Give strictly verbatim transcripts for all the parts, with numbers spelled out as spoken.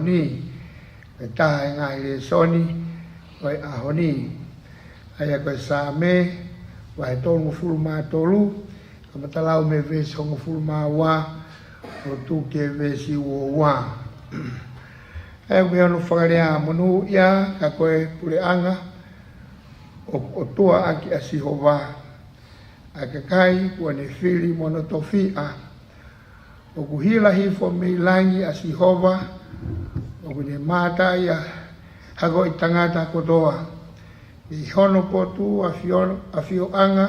Ni, ko e taha e ngaahi lēsoni ʻo e ʻaho ni, ʻa ia ko e Saame, vahe tolungofulu mā tolu, kamatalau mei he veesi hongofulu mā ua, ʻo tuʻu ki he veesi uo ua. ʻA ia ko hono fakalea monūʻia, ka ko e puleʻanga ʻoku ʻotua ʻaki ʻa Sihova, ʻa e kakai kuo ne fili mo hono tofiʻa. ʻOku hila hifo mei langi ʻa Sihova, ʻoku ne mātā ʻa e hakoʻi tangata kotoa. Mei hono potu ʻafio-, ʻafioʻanga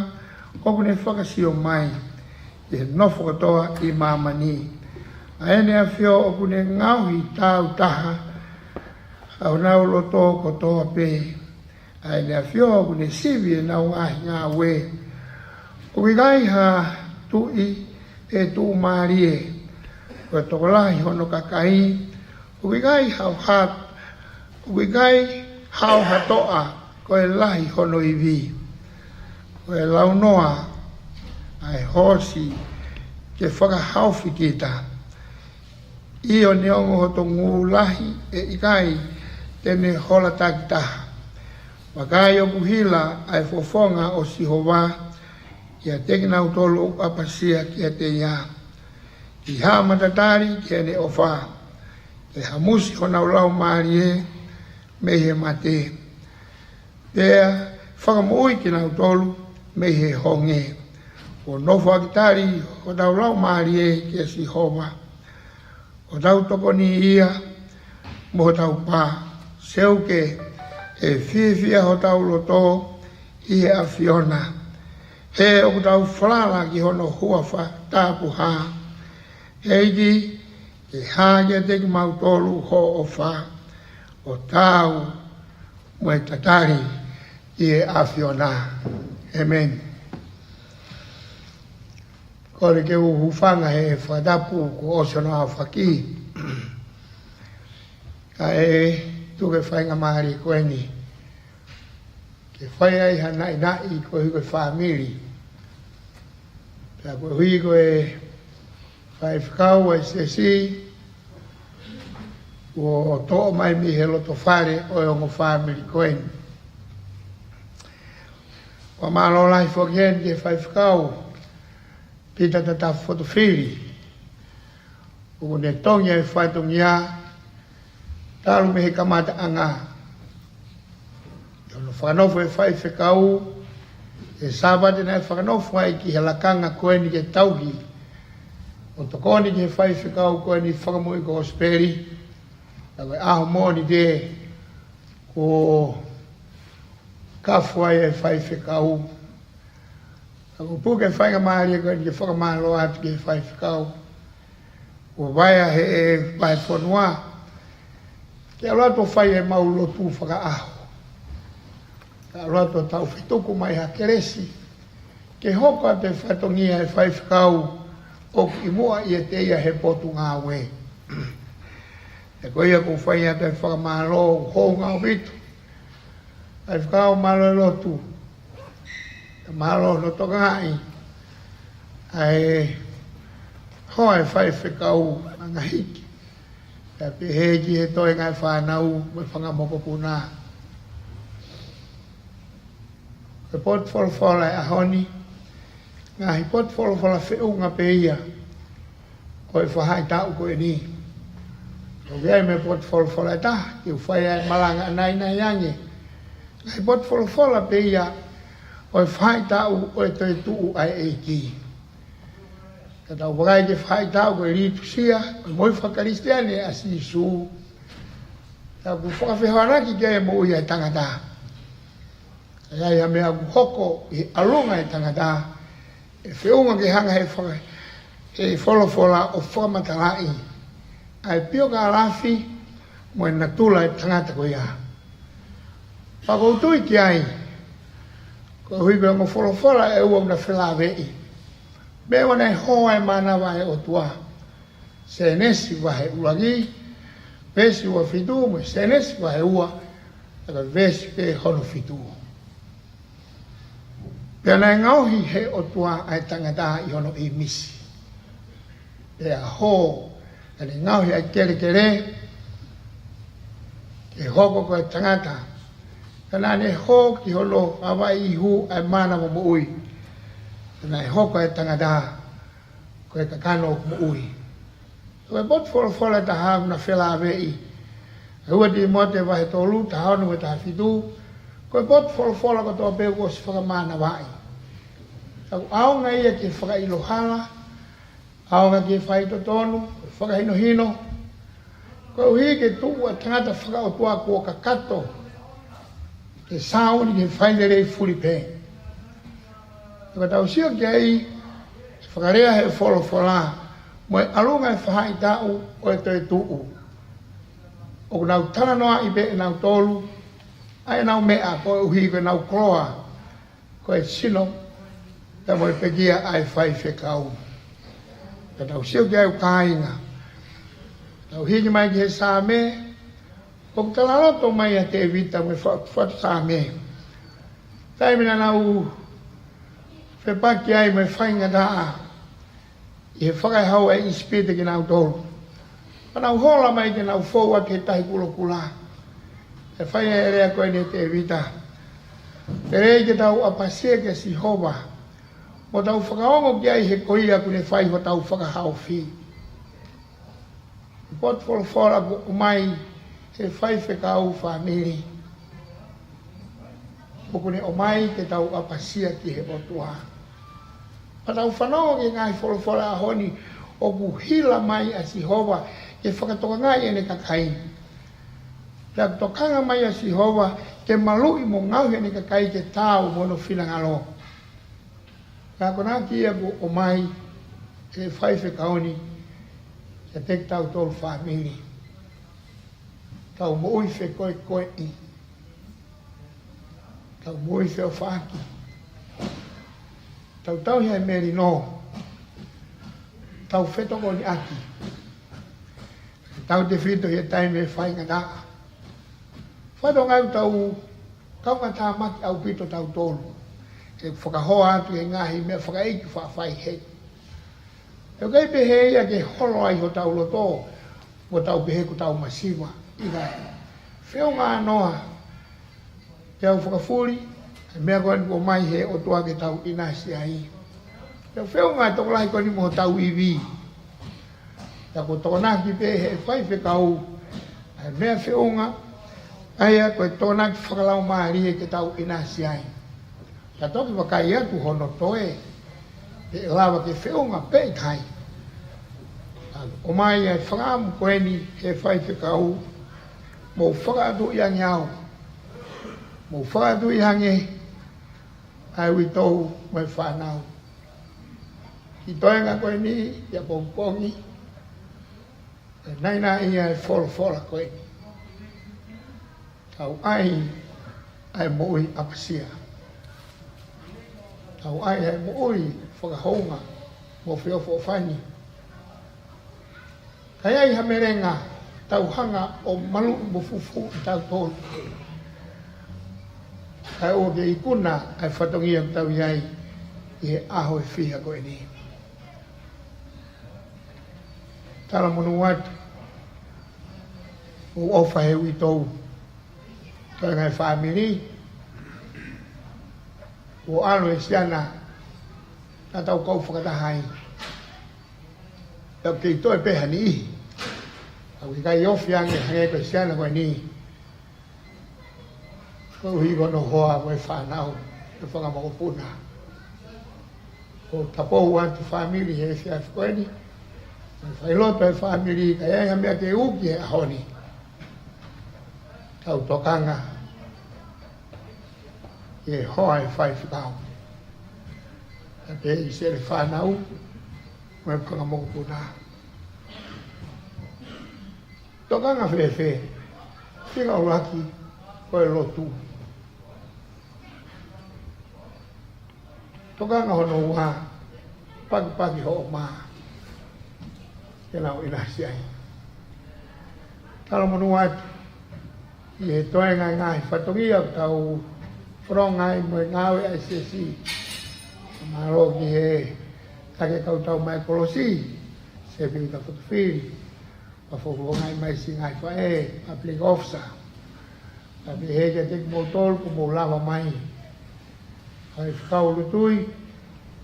ʻoku ne fakasio mai ki he nofo kotoa ʻi māmani. ʻA ʻene ʻafio ʻoku ne ngaohi tāutaha ʻa honau loto kotoa pē. ʻA ʻene ʻafio ʻoku ne sivi ʻenau ngaahi ngāue. ʻOku ʻikai ha tuʻi ʻe tuʻumālie, ko e tokolahi hono kakai. ʻOku ʻikai hao ha-, ʻoku ʻikai hao ha toʻa, ko e lahi hono ivi. Ko e launoa ʻa e hoosi ke fakahaofi kita. ʻIo, neongo hoto ngū lahi, ʻe ʻikai te ne hola takitaha. Vakai, ʻoku hila ʻa e fofonga ʻo Sihova kiate kinautolu ʻoku ʻapasia kiate ia. ʻI ha matatali ki heʻene ʻofa, ke hamusi honau laumālie mei he mate, pea fakamoʻui kinautolu mei he honge. Kuo nofo ʻaki tali hotau laumālie kia Sihova, ʻo tau tokoni ia mo hotau pā. Seuke, ʻe fiefia hotau loto ʻi he ʻAfiona, he ʻoku tau falala ki hono huafa tapuhā. ʻEiki, ke hā kiate kimautolu ho ʻofa, ʻo tau mo e tatali ki he ʻAfiona. ʻĒmeni. Kole ke u hūfanga he fakatapu kuo ʻosi hono aofaki, kae tuku e faingamālie ko eni ke fai ai ha naʻinaʻi koeʻuhi ko e fāmili, pea koeʻuhi ko e faifekau ʻa e siasi kuo toʻo mai mei he loto fale ʻo e ongo fāmili ko eni. Fakamālō lahi foki heni ki he faifekau Pita Tatafu Fotofili, ʻoku ne tongi e fatongia talu mei he kamataʻanga. ʻI hono fakanofo e faifekau, e Sāpate naʻe fakanofo ai ki he lakanga ko eni ke tauhi ʻo tokoni ki he faifekau ko eni fakamoʻui kosipeli, ka ko e ʻaho Mōnite kuo kafo ai e faifekau. Ka ʻoku ou puke faingamālie ko eni ke fakamālō atu ki he faifekau kuo vaea he vahefonua ke ʻalu atu ʻo fai ʻemau lotu fakaʻaho, ke ʻalu atu ʻo tau fetuku mai ha kelesi ke hoko atu e fatongia e faifekau ʻoku ʻi muʻa ʻiate ia he potungāue. Pea ko ia ʻoku ou fai atu e fakamālō houngaʻia ʻaupito. Faifekau, mālō e lotu. Mālō hono tokangaʻi ʻa e hoa e faifekau Angahiki, pea pehē ki he toenga e fānau mo e fanga mokopuna. Ko e potu folofola e ʻaho ni, ngaahi potu folofola feʻunga pē ia ʻo e faʻahitaʻu ko eni. ʻOku ʻi ai mo e potu folofola ʻe taha ke u fai ai e malanga ʻanainai ange. Ngaahi potu folofola pē ia ʻo e faʻahitaʻu ʻo e toetuʻu ʻa e ʻEiki. Ka tau vakai ki he faʻahitaʻu ko e Litūsia, ko e moʻui fakakalisitiane ʻa Sīsū. Ka ʻoku fakafehoanaki ki ai e moʻui ʻa e tangata. ʻE ʻi ai ha meʻa ʻoku hoko ʻi he ʻalunga e tangata, ʻe feʻunga ke hanga he faka-, he folofola ʻo fakamatalaʻi ʻa e piokālafi mo e natula e tangata ko ia. Pea ʻoku ou tui ki ai, koeʻuhi ko e ongo folofola ʻe ua ʻoku na felāveʻi, pea ʻoku na hoa e mānava ʻa e ʻOtua. Sēnesi vahe ʻuluaki, veesi ua fitu, mo e Sēnesi vahe ua, ʻa e veesi pē hono fitu. Pea naʻe ngaohi ʻe he ʻOtua ʻa e tangata ʻi hono ʻīmisi. Pea hō, naʻa ne ngaohi ʻa e kelekele, ke hoko ko e tangata. Ka naʻa ne hoko ki hono ʻavaʻi ihu ʻa e mana mo moʻui. Ka naʻe hoko e tangata ko e kakano ʻoku moʻui. Ko e potu folofola ʻe taha ʻoku na felāveʻi, ʻa e ua Tīmote vahe tolu, taha ono mo e taha fitu. Ko e potu folofola kotoa pē kuo ʻosi fakamānavaʻi. Ka ʻoku ʻaonga ia ke fakaʻilo hala, ʻaonga ke fai totonu, fakahinohino, koeʻuhi ke tuʻu ʻa e tangata fakaʻotua kuo kakato, ke sāuni ke fai lelei fulipē. Ka tau sio ki ai, fakalea he folofola, mo e ʻalunga e faʻahitaʻu ʻo e toetuʻu. ʻOku nau talanoaʻi pē ʻe nautolu ʻa ʻenau meʻa, koeʻuhi ko ʻenau koloa, ko e sino, pea mo e pekia ʻa e faifekau. Ka tau sio ki ai ʻoku kāinga. Tau hiki mai ki he Saame, ʻoku talaloto mai ʻa Tēvita mo e fa-, fatu Saame. Taimi naʻa nau fepaki ai mo e faingataʻa ʻi he fakaehaua ʻa ʻIsipite kinautolu. Pea nau hola mai ke nau fou atu he tahi kulokula. ʻE fai e lea ko eni ʻe Tēvita: Lelei ke tau ʻapasia kia Sihova, mo tau fakaongo ki ai he ko ia ʻoku ne fai hotau fakahaofi. Potu folofola kuo ʻomai he faifekau fāmili. ʻOku ne ʻomai ke tau ʻapasia ki he ʻOtua. Pea tau fanongo ki he ngaahi folofola ʻaho ni, ʻoku hila mai ʻa Sihova ke fakatokangaʻi ʻene kakai. Pea tokanga mai ʻa Sihova ke maluʻi mo ngaohi ʻene kakai ke taau mo hono finangalo. Ka ko e akonaki ia kuo ʻomai he faifekau ni kiate kitautolu fāmili. Tau moʻui fekoekoeʻi. Tau moʻui feʻofaʻaki. Tau tauhi ʻa e melino. Tau fetokoniʻaki. Tautefito he taimi ʻe faingataʻa. Fatongia ʻoku tau kaungātāmaki ʻaupito tautolu. Ke fakahoa atu he ngaahi meʻa fakaʻeiki faʻa fai heni. ʻOku ʻikai pehē ia ke holo ai hotau loto, mo tau pehē kuo tau masiva. ʻIkai. Feʻunga noa ke tau fakafuli ʻa e meʻa ko eni kuo ʻomai he ʻOtua ke tau ʻinasi ai. Pea feʻunga e tokolahi ko eni mo hotau ivi. Pea kuo tokonaki pē he faifekau ʻa e meʻa feʻunga, ʻa ia ko e tokonaki fakalaumālie ke tau ʻinasi ai. Pea toki vakai atu hono toe, pe ʻe lava ke feʻunga pe ʻikai. Ka ʻomai ʻa e fakaʻamu ko eni he faifekau, mou fakaʻatuʻi ange au, mou fakaʻatuʻi ange ʻa e uitou mo e fānau. Kiʻi toenga ko eni, ʻi he pongipongi, ʻe naʻinaʻi ʻa e folofola ko eni. Tau ʻai ʻa e moʻui ʻapasia. Tau ʻai ʻa e moʻui fakahounga mo feʻofoʻofani. Ka ʻi ai ha melenga, tau hanga ʻo maluʻi mo fufū ʻi tautolu. Kae ʻoua ke ikuna ʻa e fatongia ʻoku tau ʻi ai ʻi he ʻaho ʻe fiha ko eni. Talamonū atu. ʻOku ou ʻofa he uitou. Toenga e fāmili. ʻOku ʻalu e siana naʻa tau kau fakataha ai. Pea ʻoku kei toe pē ha niʻihi ʻoku ʻikai ofi ange hangē ko e siana ko eni. Koeʻuhi ko hono hoa mo e fānau, ʻe fakamokopuna. ʻOku ou tapou atu fāmili he efiafi ko eni. Mo e failoto e fāmili, ka ʻi ai ha meʻa ke uki he ʻaho ni, tau tokanga ki he hoa e faifekau. Ka te ʻi sele fānau mo e fakamokopuna. Tokanga fēfē? Fika ʻuluaki, ko e lotu. Tokanga hono ua, pakipaki hoʻo mā ke nau ʻinasi ai. Talamonū atu ʻi he toenga e ngaahi fatongia ʻoku tau fononga ai mo e ngāue ʻa e siasi. Mālō ki he taki kautau mai kolosi, Sepi Uta Fotofili, ʻa e fakafofongaʻi mai siʻi ngaahi faʻē, public officer. Kae pehē kiate kimoutolu kuo mou lava mai, Faifekau Lutui,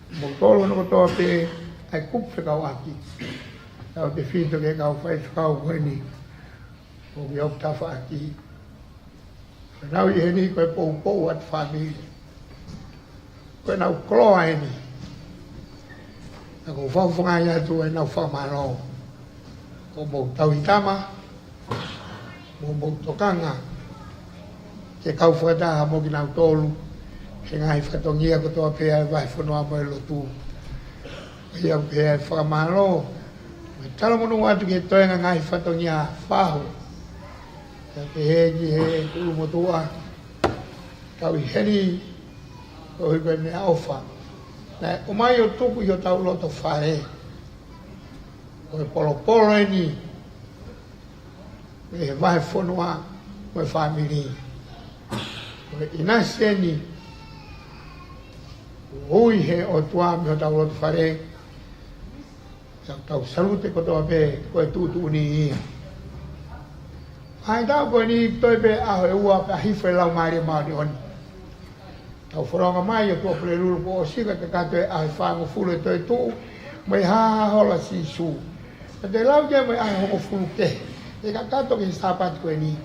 kimoutolu hono kotoa pē ʻa e kupu fekauʻaki. Tautefito ki he kau faifekau ko eni ʻoku ʻi hoku tafaʻaki. Ko ʻenau ʻi heni ko e poupou atu fāmili. Ko ʻenau koloa eni. Naʻa ku fakafofongaʻi atu ʻenau fakamālō. Ko hoʻomou tauhi tama, mo hoʻomou tokanga ke kau fakataha mo kinautolu he ngaahi fatongia kotoa pē ʻa e vahefonua mo e lotu. ʻA ia ʻoku pehē ʻa e fakamālō mo e talamonū atu ki he toenga ngaahi fatongia fahu. Kae pehē ki he kulumotuʻa, kau ʻi heni koeʻuhi ko e meʻaʻofa naʻe ʻomai ʻo tuku ʻi hotau loto fale. Ko e polopolo eni mei he vahefonua mo e fāmili. Ko e ʻinasi eni ʻoku ui he ʻOtua mei hotau loto fale. Tau, tau salute kotoa pē, ko e tuʻutuʻuni ia. ʻA e taʻu ko eni toe pē ʻaho ʻe ua pea hifo e Laumālie Māʻoniʻoni. Tau fononga mai ʻo Tuʻapulelulu kuo ʻosi, ka kakato e ʻaho ʻe fāngofulu e toetuʻu mo e Hā ha Hola ʻa Sīsū. Ka te lau ke mo e ʻaho ʻe hongofulu kehe ʻe kakato ki he Sāpate ko eni.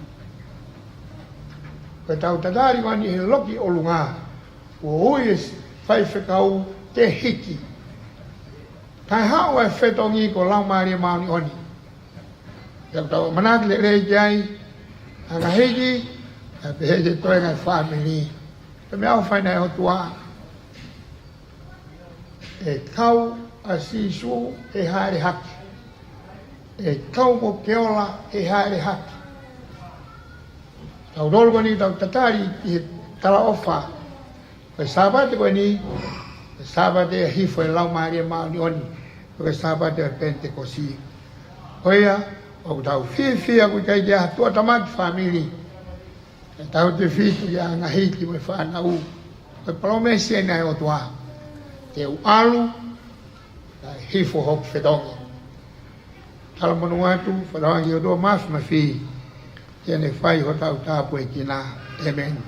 Ko ʻetau tatali ko eni he loki ʻolunga, kuo ui e faifekau ke hiki. Kae haʻu e fetongi ko e Laumālie Māʻoniʻoni. Pea tau ʻamanaki lelei ki ai, ʻa e ngaahi hiki, ʻa e pehē ki he toenga e fāmili. Ko e meʻaʻofa eni ʻa e ʻOtua. ʻE kau ʻa Sīsū he hāʻele hake. ʻE kau mo ke ola he hāʻele hake. Tau tolu ko eni tau tatali ki he talaʻofa. Ko e Sāpate ko eni, ko e Sāpate ʻe hifo e Laumālie Māʻoniʻoni, ko e Sāpate ʻo e Penitekosi. Ko ia, ʻoku tau fiefia ʻoku ʻikai ke ʻi ai ha tuʻatamaki fāmili. Ke tautefito ki he ngaahi hiki mo e fānau. Ko e palōmesi eni ʻa e ʻOtua. Te u ʻalu, kae hifo hoku fetongi. Talamonū atu, fakatauange ki he ʻOtua Māfimafi, ke ne fai hotau tāpuekina. ʻĒmeni.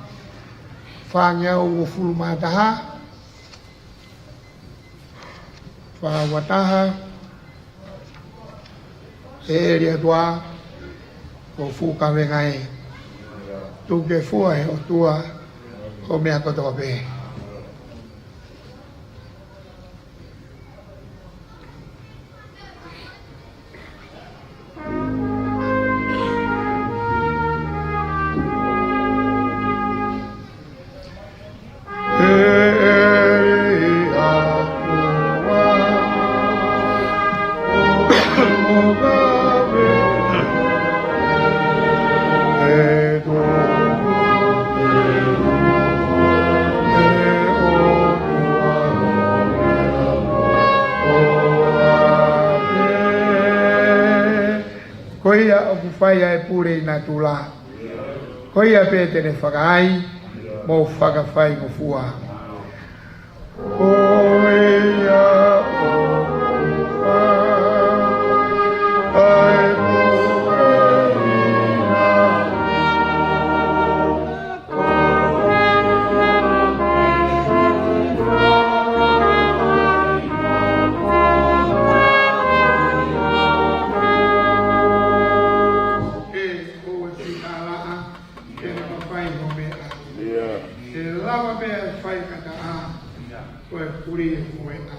Fāngeau uofulu mā taha, fā ua taha, ʻe ʻEli atu ā, ko e fuʻu kavenga ē. Tuku ke fua ʻe he ʻOtua ʻo meʻa kotoa pē. Ko ia ʻoku fai ʻa e pule ʻi natula. Ko ia pē te ne fakaai mo fakafaingofua. Ko ia ʻoku fai ʻa e pule ʻi natula. Ke ʻoua ʻe fika laʻa, ke ne mafai ho meʻa. Ke lava pē ʻa e faingataʻa, ko e puli ho meʻa.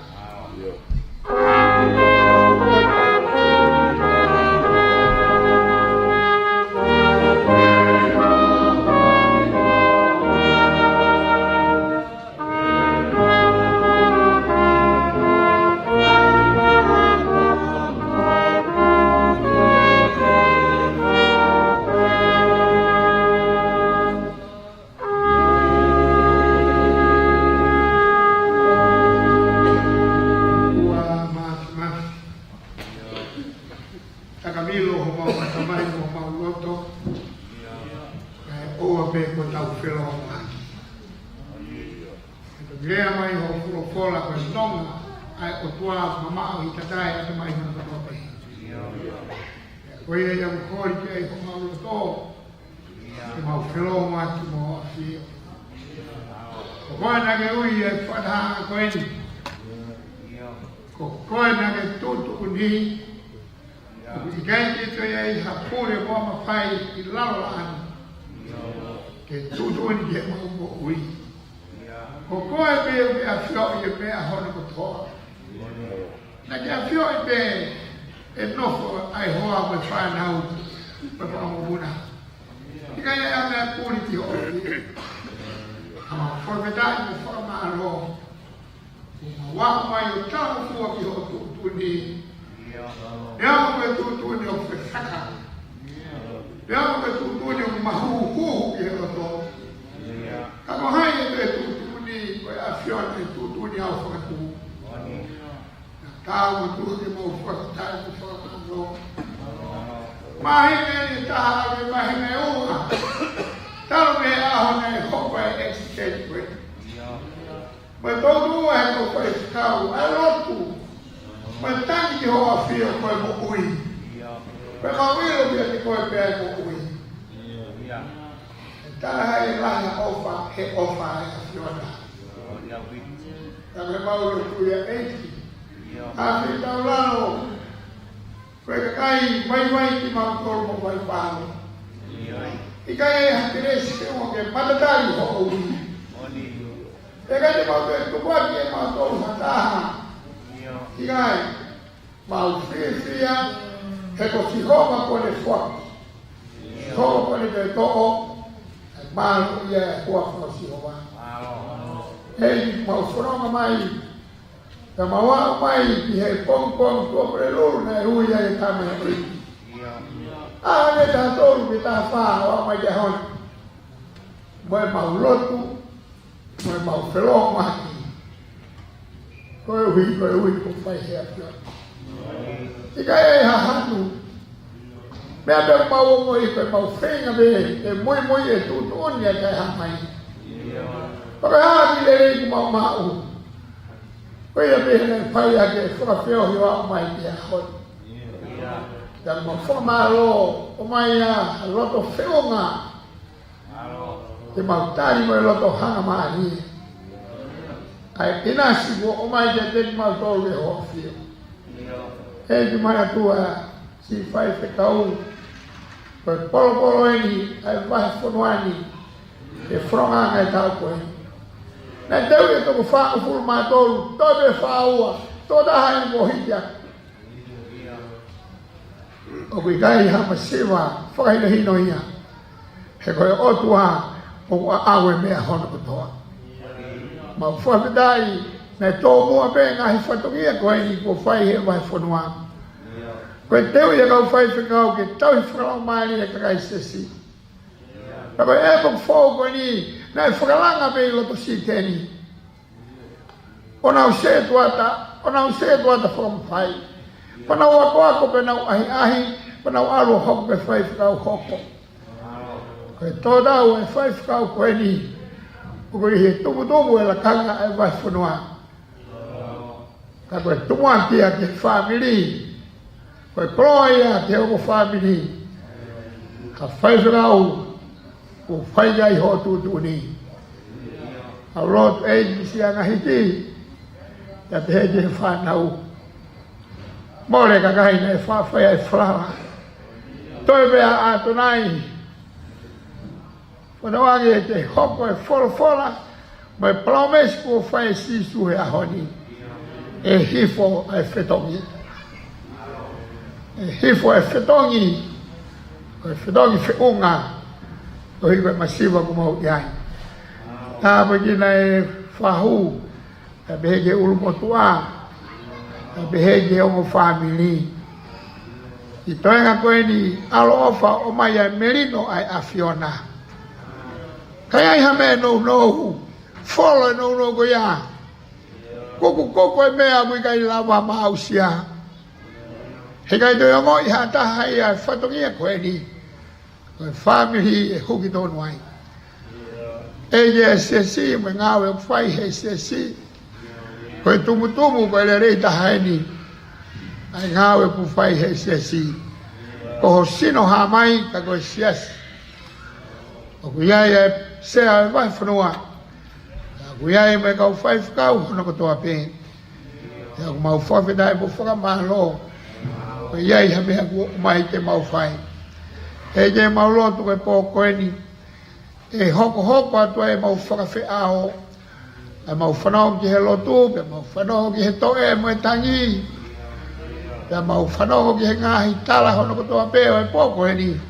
Ua mafimafi. Takamilo homau ʻatamai mo homau loto. Kae ʻoua pē kuo tau felōngoaki. Ke lea mai hoʻo folofola ko e nonga ʻa e ʻOtua mamaʻo ʻi he tatae ʻatamai mo e kotoa pē. Ko ia ia ʻoku holi ki ai homau loto, ke mau Ke lōmaki mo ʻafio. Ko koe naʻa ke ui e fakataha ko eni. Ko koe naʻa ke tuʻutuʻuni. ʻOku ʻikai ke toe ʻi ai ha pule mo ha mafai ʻi lalo laʻā ni ke tuʻutuʻuni ki heʻemau moʻui. Ko koe pē ʻoku ke ʻafioʻi e meʻa hono kotoa. Naʻa ke ʻafioʻi pē e nofo ʻa e hoa mo e fānau mo e fanga mokopuna. ʻIkai ke ʻi ai ha meʻa puli ki hoʻo ʻafio. Ka mau fakafetaʻi mo fakamālō. Kuo mau aʻu mai ʻo talangofua ki hoʻo tuʻutuʻuni. Pea ko e tuʻutuʻuni ʻoku fefeka. Pea ko e tuʻutuʻuni ʻoku mahuhuhu ki he loto. Ka ko hai ʻe tuʻutuʻuni, ko e ʻAfiona ʻe tuʻutuʻuni ʻo fakatuʻu. Tau mo tuʻu ke mau fakataha mo fakamālō. Māhina ʻe taha, māhina ʻe ua. Talu mei he ʻaho naʻe hoko ai e accident ko ē. Mo e tōtuʻa ʻa e kau faifekau, ʻa e lotu. Mo e tangi ki hoʻo ʻafio ko e moʻui. Ko e mau ʻilo pē ʻiate koe pē ʻa e moʻui. ʻE taha e lahi ʻa e ʻofa, he ʻofa ʻa e ʻAfiona. Ka ko e mau lotu ia ʻEiki. ʻAfio ʻi taulalo. Ko e kakai vaivai kimautolu mo vaivai. ʻIkai ke ʻi ai ha kelesi ke ʻoua ke matatali hoʻo ui. ʻIkai te mau toe tukuakiʻi ʻe mautolu ha taha. ʻIkai, mau fiefia, he ko Sihova ko ʻene foaki. Sihova ko ʻene toʻo, ʻe mālō ia e huafa ʻo Sihova. ʻEiki, mau fononga mai, ka mau aʻu mai ki he pongipongi Tuʻapulelulu naʻe ui ai e tama ʻo e ʻEiki. ʻAho ni taha tolu ki he taha fā ʻo aʻu mai ki he ʻaho ni. Mo e mau lotu, mo e mau felōmaki. Koeʻuhi, koeʻuhi kuo fai he ʻAfiona. ʻIkai ha hanu. Meʻa pē ʻoku mau ongoʻi ko e mau feinga pē ke muimui e tuʻutuʻuni ʻa e kakai ʻe hā mai. Pea ko e hā e lelei kuo mau maʻu. Ko ia pē naʻe fai ʻaki e fakafeohi ʻo aʻu mai ki he ʻaho ni. Pea mau fakamālō, ʻomai ʻa e loto feʻunga. Ke mau tali mo e loto hangamālie ʻa e ʻinasi kuo ʻomai kiate kimautolu ʻe hoʻo ʻAfio. ʻEiki, manatuʻi siʻi faifekau, ko e polopolo eni ʻa e vahefonua ni, he fononga ʻa e taʻu ko eni. Naʻe teu ʻe toko fāngofulu mā tolu, toe pē fā ua, toko taha eni kuo hiki atu. ʻOku ʻikai ha masiva fakahinohino ia. He ko e ʻOtua ʻoku ʻaʻau e meʻa hono kotoa. Mau fakafetaʻi naʻe tōmuʻa pē ngaahi fatongia ko eni kuo fai he vahefonua. Ko e teu ia kau faifekau ke tauhi fakalaumālie e kakai siasi. Ka ko e ʻepoki foʻou ko eni, naʻe fakalanga pē ʻi loto Siteni. ʻO nau sētuata, ʻo nau sētuata fakamafai. Pea nau akoako pē nau ʻahiʻahi, pea nau ʻalu ʻo hoko ko e faifekau hoko. Ko e tōtau e faifekau ko eni, ʻoku ʻi he tumutumu e lakanga e vahefonua. Ka ko e tumuaki ia ki he fāmili. Ko e koloa ia ki he ongo fāmili. Ka faifekau, kuo fai ai hoʻo tuʻutuʻuni. ʻAulotu ʻEiki siʻa ngahiki, ʻa e pehē ki he fānau. Mole kakai naʻe faʻa fai ai e falala. Toe pē ʻa ʻAtonai. Fōtunga ke hoko e folofola, mo e palōmesi kuo fai ʻe Sīsū he ʻaho ni. ʻE hifo ʻa e fetongi. ʻE hifo ʻa e fetongi. Ko e fetongi feʻunga. Koeʻuhi ko e masiva kuo mau ʻi ai. Tāpuekina e fahu. Kae pehē ki he ʻulumotuʻa, kae pehē ki he ongo fāmili. ʻI he toenga ko eni, ʻaloʻofa ʻomai ʻa e melino ʻa e ʻAfiona. Ka ʻi ai ha meʻa nounou, folo e nounou ko ia. Kukukuku e meʻa ʻoku ʻikai lava maʻusia. He ʻikai toe ongoʻi ha taha ia e fatongia ko eni. Ko e fāmili ʻe huki tonu ai. ʻEiki, e siasi, mo e ngāue ʻoku fai he siasi. Ko e tumutumu, ko e lelei taha eni. ʻA e ngāue ʻoku fai he siasi. Ko ho sino hā mai, ka ko e siasi. ʻOku ʻi ai e sea ʻo e vahefonua. ʻOku ʻi ai mo e kau faifekau hono kotoa pē. ʻOku mau fakafetaʻi mo fakamālō. ʻOku ʻi ai ha meʻa kuo ʻomai ke mau fai. ʻEiki, mau lotu ko e pō ko eni, ʻe hokohoko atu ai ʻemau fakafeʻao, ʻemau fanongo ki he lotu, pea mau fanongo ki he toʻe mo e tangi, pea mau fanongo ki he ngaahi tala hono kotoa pē ʻo e pō ko eni.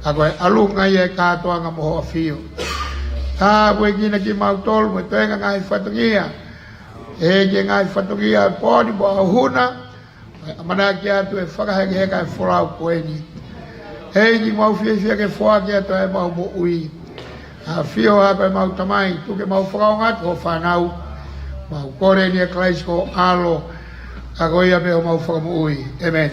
Ka ko e ʻalunga ia e kātoanga mo hoʻo ʻafio. Tāpuekina kimautolu mo e toenga ngaahi fatongia. ʻEiki, ngaahi fatongia ʻo e pō ni mo ʻauhuna, ʻamanaki atu e fakahekeheka e folau ko eni. ʻEiki, mau fiefia ke foaki atu ʻemau moʻui. ʻAfio ā ko ʻemau Tamai, tuku ke mau fakaongo atu hoʻo fānau. Mau kole ni ʻia Kalaisi ko ho ʻAlo, ka ko ia pē homau Fakamoʻui. ʻĒmeni.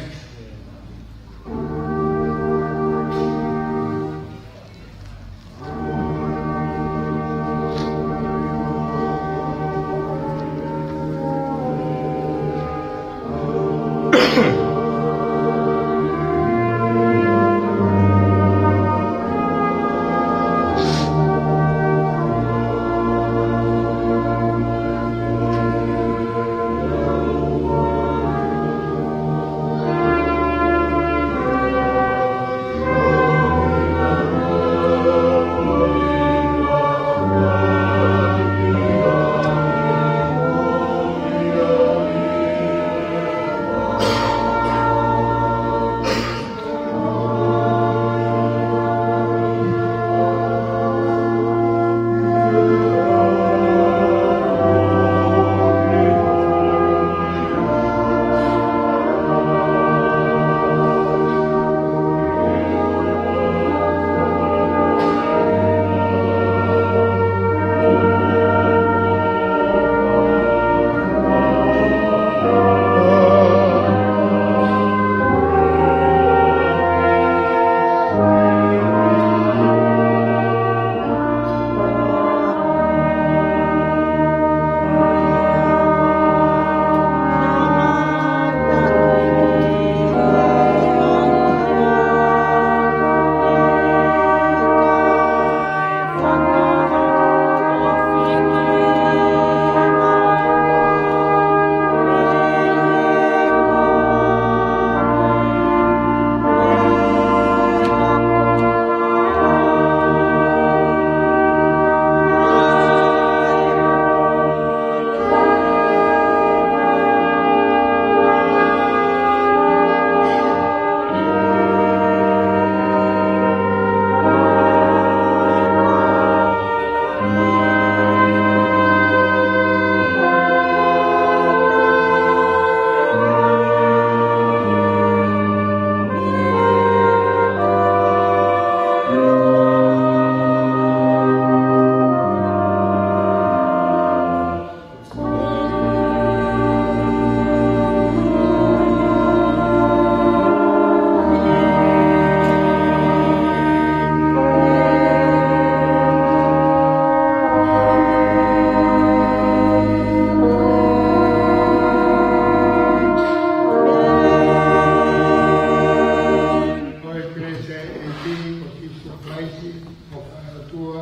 Ko e kelesi ʻa e ʻEiki ko Sīsū Kalaisi, mo e ʻofa ʻa e ʻOtua,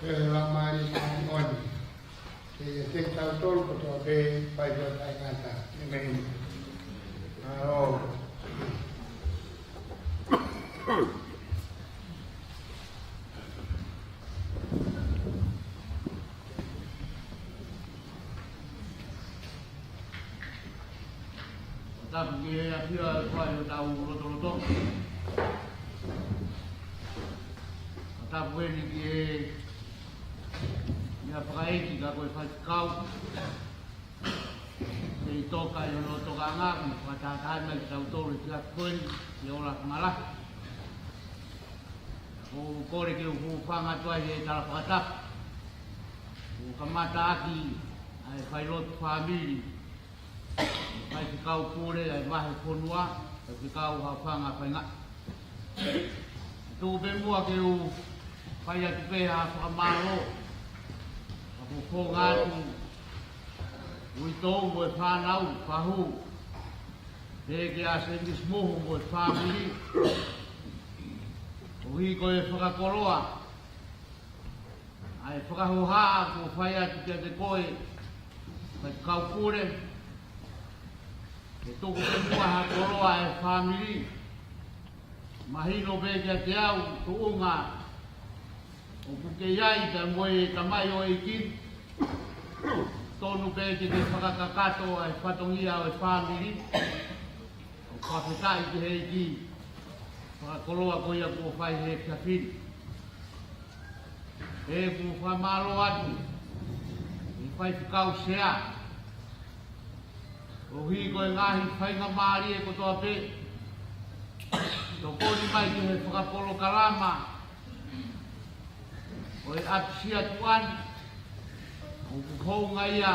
mo e Laumālie Māʻoniʻoni, ke ʻiate kitautolu kotoa pē, pea ʻi he ʻikai ngata. ʻĒmeni. Mālō. Tapu ki he ʻafio ʻa e ʻOtua ʻi hotau lotolotonga. Tapu eni ki he meʻa fakaʻeiki ka ko e faifekau. Kei toka ʻi hono tokaʻanga, mo fakatahataha mai kitautolu ʻi he efiafi ko eni, ʻi he ola fanga lahi. ʻOku ou kole ke u hūfanga atu ai he tala fakatapu. ʻOku kamata ʻaki ʻa e failotu fāmili, faifekau pule ʻa e vahefonua, faifekau Haʻofanga Faingaʻi. Tuku pē muʻa ke u fai atu pē ha fakamālō, ha fofonga atu, uitou mo e fānau, fahu, pehē kia Semisi Mohu mo e fāmili, ʻo Koeʻuhi ko e fakakoloa ʻa e fakahohaʻa kuo fai atu kiate koe, Faifekau Pule, ke tuku pē muʻa ha koloa ʻa e fāmili. Mahino pē kiate au, tuʻunga ʻoku ke ʻi ai pea mo e tamaioʻeiki ni, tonu pē ke ke fakakakato ʻa e fatongia ʻo e fāmili. ʻOku fakafetaʻi ki he ʻEiki fakakoloa ko ia kuo fai he efiafi ni. Pea ʻoku ou fakamālō atu ki he Faifekau Sea, koeʻuhi ko e ngaahi faingamālie kotoa pē, tokoni mai ki he fakapolokalama ʻo e ʻapisia tuʻa ni, ʻoku hounga ia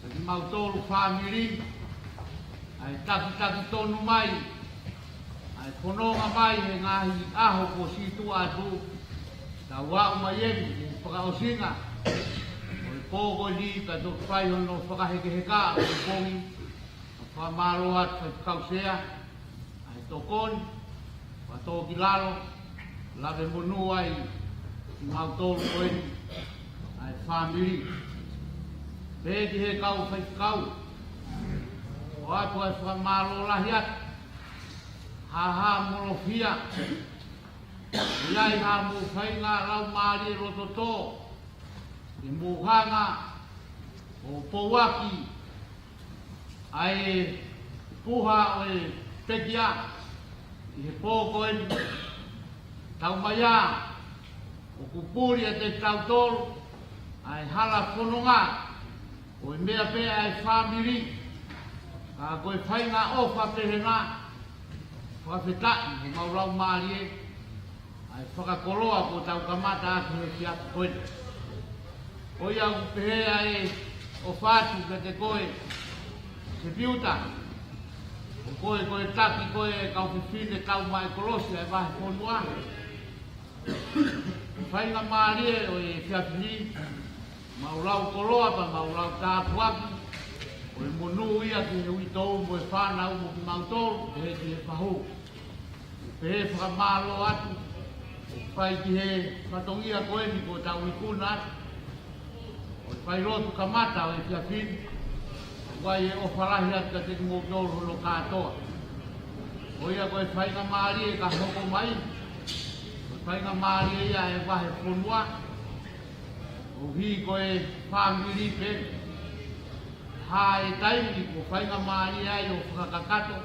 ʻa kimautolu fāmili, ʻa e takitaki tonu mai, ʻa e fononga mai he ngaahi ʻaho kuo situʻa atu, tau aʻu mai eni ki he fakaʻosinga ʻo e pō ko eni, ka toki fai hono fakahekeheka ʻo e pongi, ʻo fakamālō atu Faifekau Sea, ʻa e tokoni, fakatōkilalo, lave monū ai kimautolu ko eni, ʻa e fāmili. Pea ki he kau faifekau, ʻoatu ʻa e fakamālō lahi atu, Hāhāmolofia, ʻi ai haʻamou faʻahinga laumālie lototō, ke mou hanga ʻo pouaki ʻa e puha ʻo e pekia ʻi he pō ko eni. Tau mai ā, ʻoku puli ʻiate kitautolu ʻa e hala fononga, ko e meʻa pē ʻa e fāmili, ka ko e faʻahinga ʻofa pehē na, fakafetaʻi homau laumālie, ʻa e fakakoloa kuo tau kamata ʻaki he efiafi ko eni. Ko ia ʻoku pehē ʻa e ʻofa atu kiate koe, Sepiuta, ko koe ko e taki ko ē kau fefine tau maʻa e kolosi ʻa e vahefonua. Faingamālie ʻo e efiafi ni, mau lau koloa pea mau lau tāpuaki, ʻo e monū ia ki he uitou mo e fānau mo kimautolu, pehē ki he fahu. Pea fakamālō atu, fai ki he fatongia ko eni kuo tau ikuna atu, ʻo e failotu kamata ʻo e efiafi ni, ʻoku ʻi ai e ʻofa lahi atu kiate kimoutolu hono kātoa. Ko ia ko e faingamālie ka hoko mai, ko e faingamālie ia ʻa e vahefonua, koeʻuhi ko e fāmili pē. Hā e taimi kuo faingamālie ai ʻo fakakakato,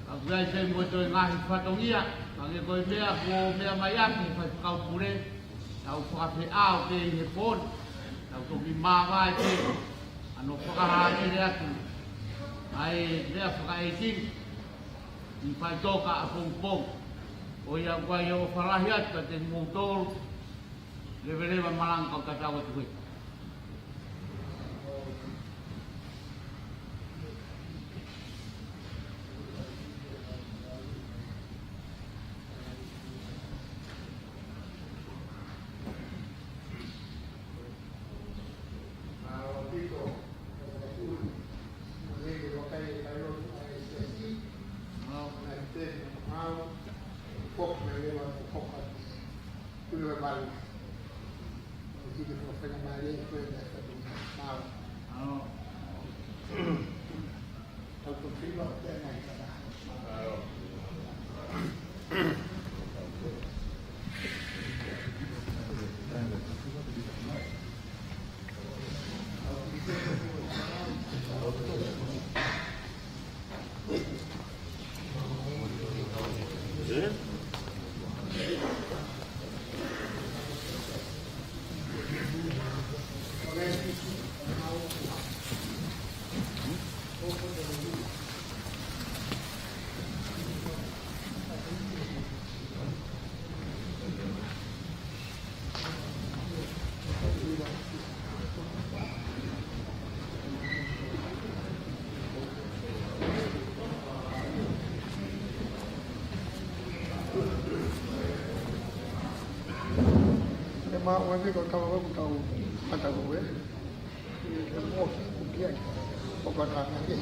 ka ʻoku ʻi ai pē mo e toe ngaahi fatongia, ka ko e meʻa kuo meʻa mai ʻaki ʻe he Faifekau Pule, tau fakafeʻao pē ʻi he pō ni, tau toki māvae pē, ʻa hono fakahāʻele atu ʻa e meʻa fakaʻeiki ni, ʻi faʻitoka ʻapongipongi. Ko ia ʻoku ʻi ai e ʻofa lahi atu kiate kimoutolu, leveleva malanga kau tatau atu ē. E ma o e ko tau ko tau mata ko e. E mo ki ai. O ka ka ke.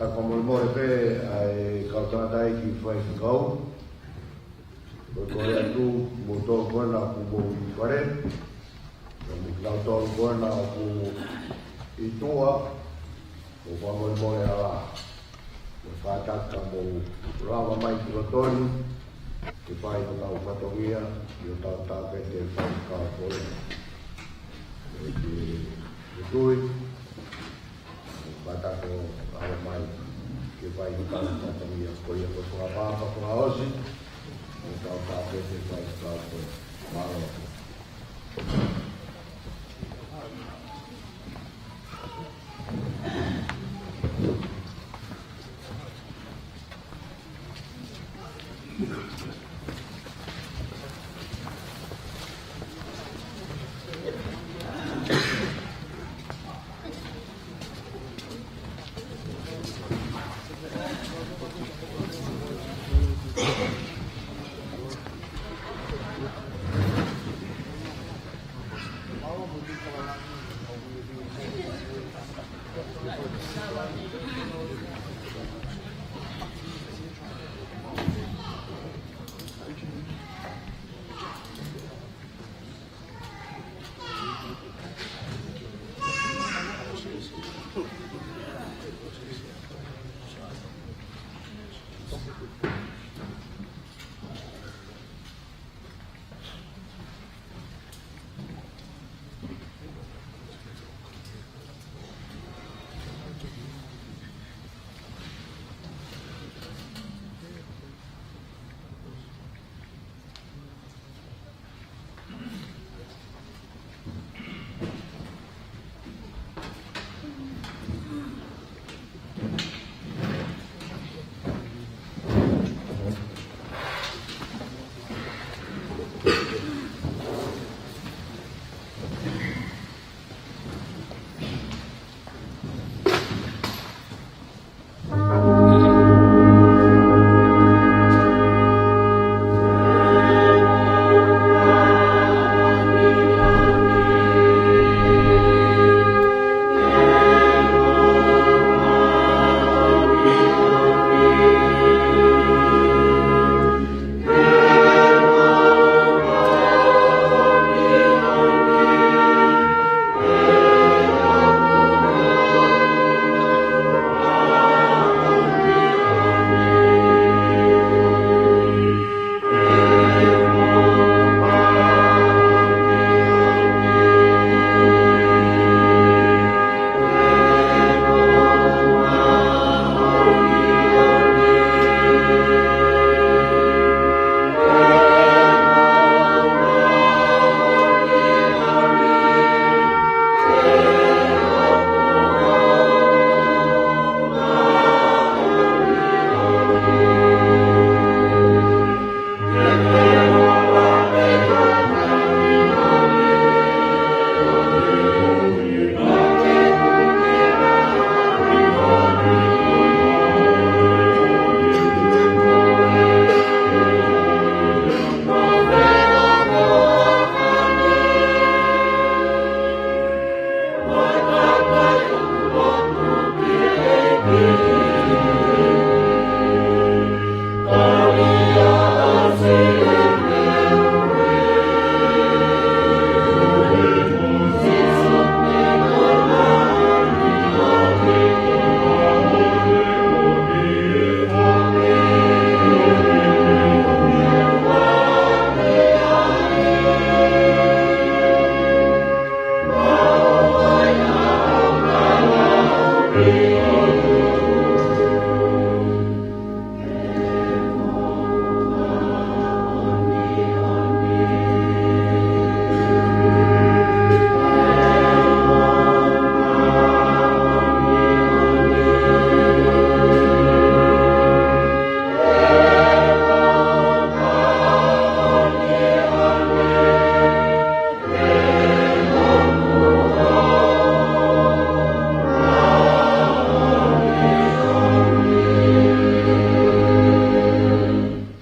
Fakamolemole pē ʻa e kau tangataʻeiki faifekau. Ko e kole atu mo tō kona ku mo i fale. Mo kau tō kona ku i tua. Mo fakamolemole ʻa la. Mo fakataka mo lava mai ki lotoni. Ke fai ʻo tau fatongia, ʻo tau tāpete faifekau kole. Mo ki, mo tui. Fakataka ʻo lava mai ke fai ʻo tau fatongia ko ia ko fakapapa fakaʻosi ʻo tau tāpete faifekau kole. Mālō.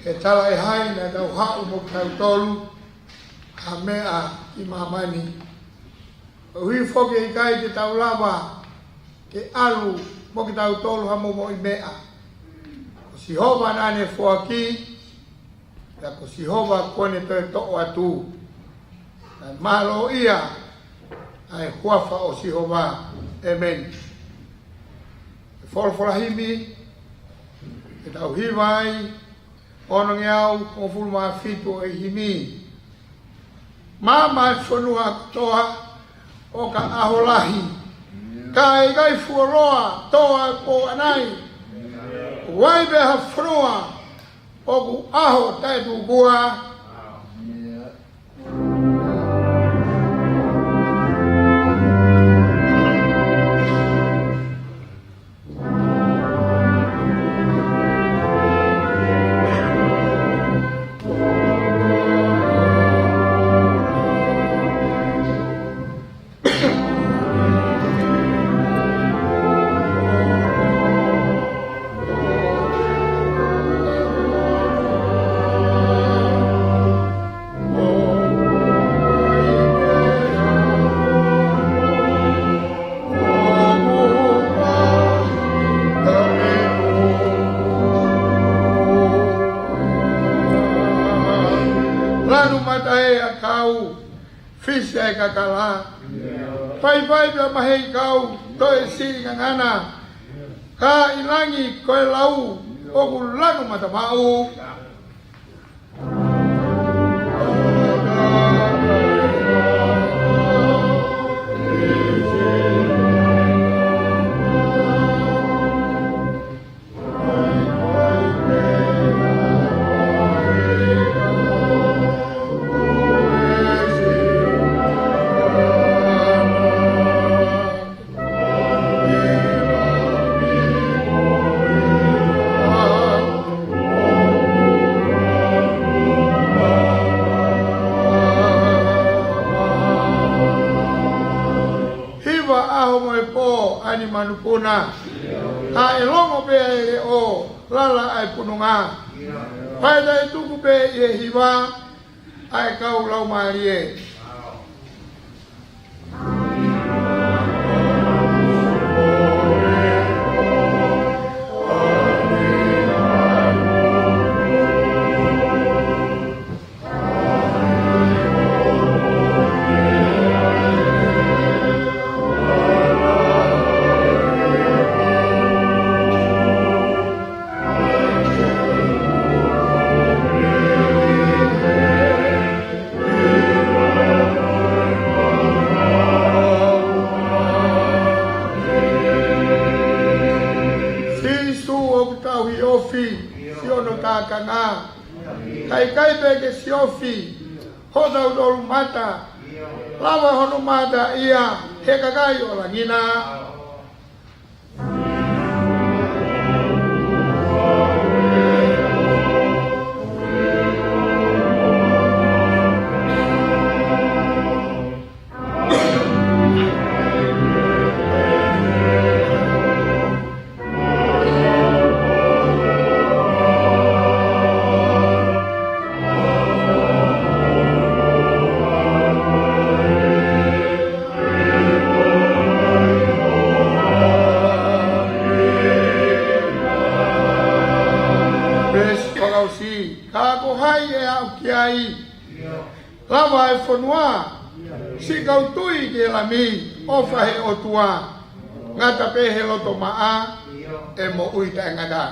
He talaʻehai naʻa tau haʻu mo kitautolu ha meʻa ʻi māmani. Koeʻuhi foki ʻe ʻikai te tau lava ke ʻalu mo kitautolu ha momoʻi meʻa. Ko Sihova naʻa ne foaki, pea ko Sihova kuo ne toe toʻo atu. Kae mālōʻia ʻa e huafa ʻo Sihova. ʻĒmeni. ʻE folofola himi, ʻe tau hiva ai, onongeau hongofulu mā fitu ʻo e himi. Maama e fonua kotoa ʻo ka ʻaho lahi, ka ʻikai fuoloa toa pō anai. Vai pē ha fonua ʻoku ʻaho taʻetūkua. Lanu mata ʻa e ʻakau, fisi ʻa e kakala. Vaivai pea maheʻi kau, toe siʻi ngangana. Ka ʻi langi ko e lau ʻoku lanu mata maʻu. Hiva ʻaho mo e pō ʻa e manupuna, ka ʻe longo pē ʻa e leʻo, lala ʻa e pununga. Pea ʻe taʻetuku pē ʻi he hiva ʻa e kau laumālie. Sīsū ʻoku tauhi ofi siʻono tākanga. Kae ʻikai pē ke siofi hotau tolu mata. Lava hono mata ia he kakai ʻo langi na. Veesi fakaʻosi, ka ko hai ʻe aʻu ki ai? Lava e fonua, siʻi kau tui ki he Lami, ʻofa he ʻOtua. Ngata pē he loto maʻa, ʻe moʻui taʻengata.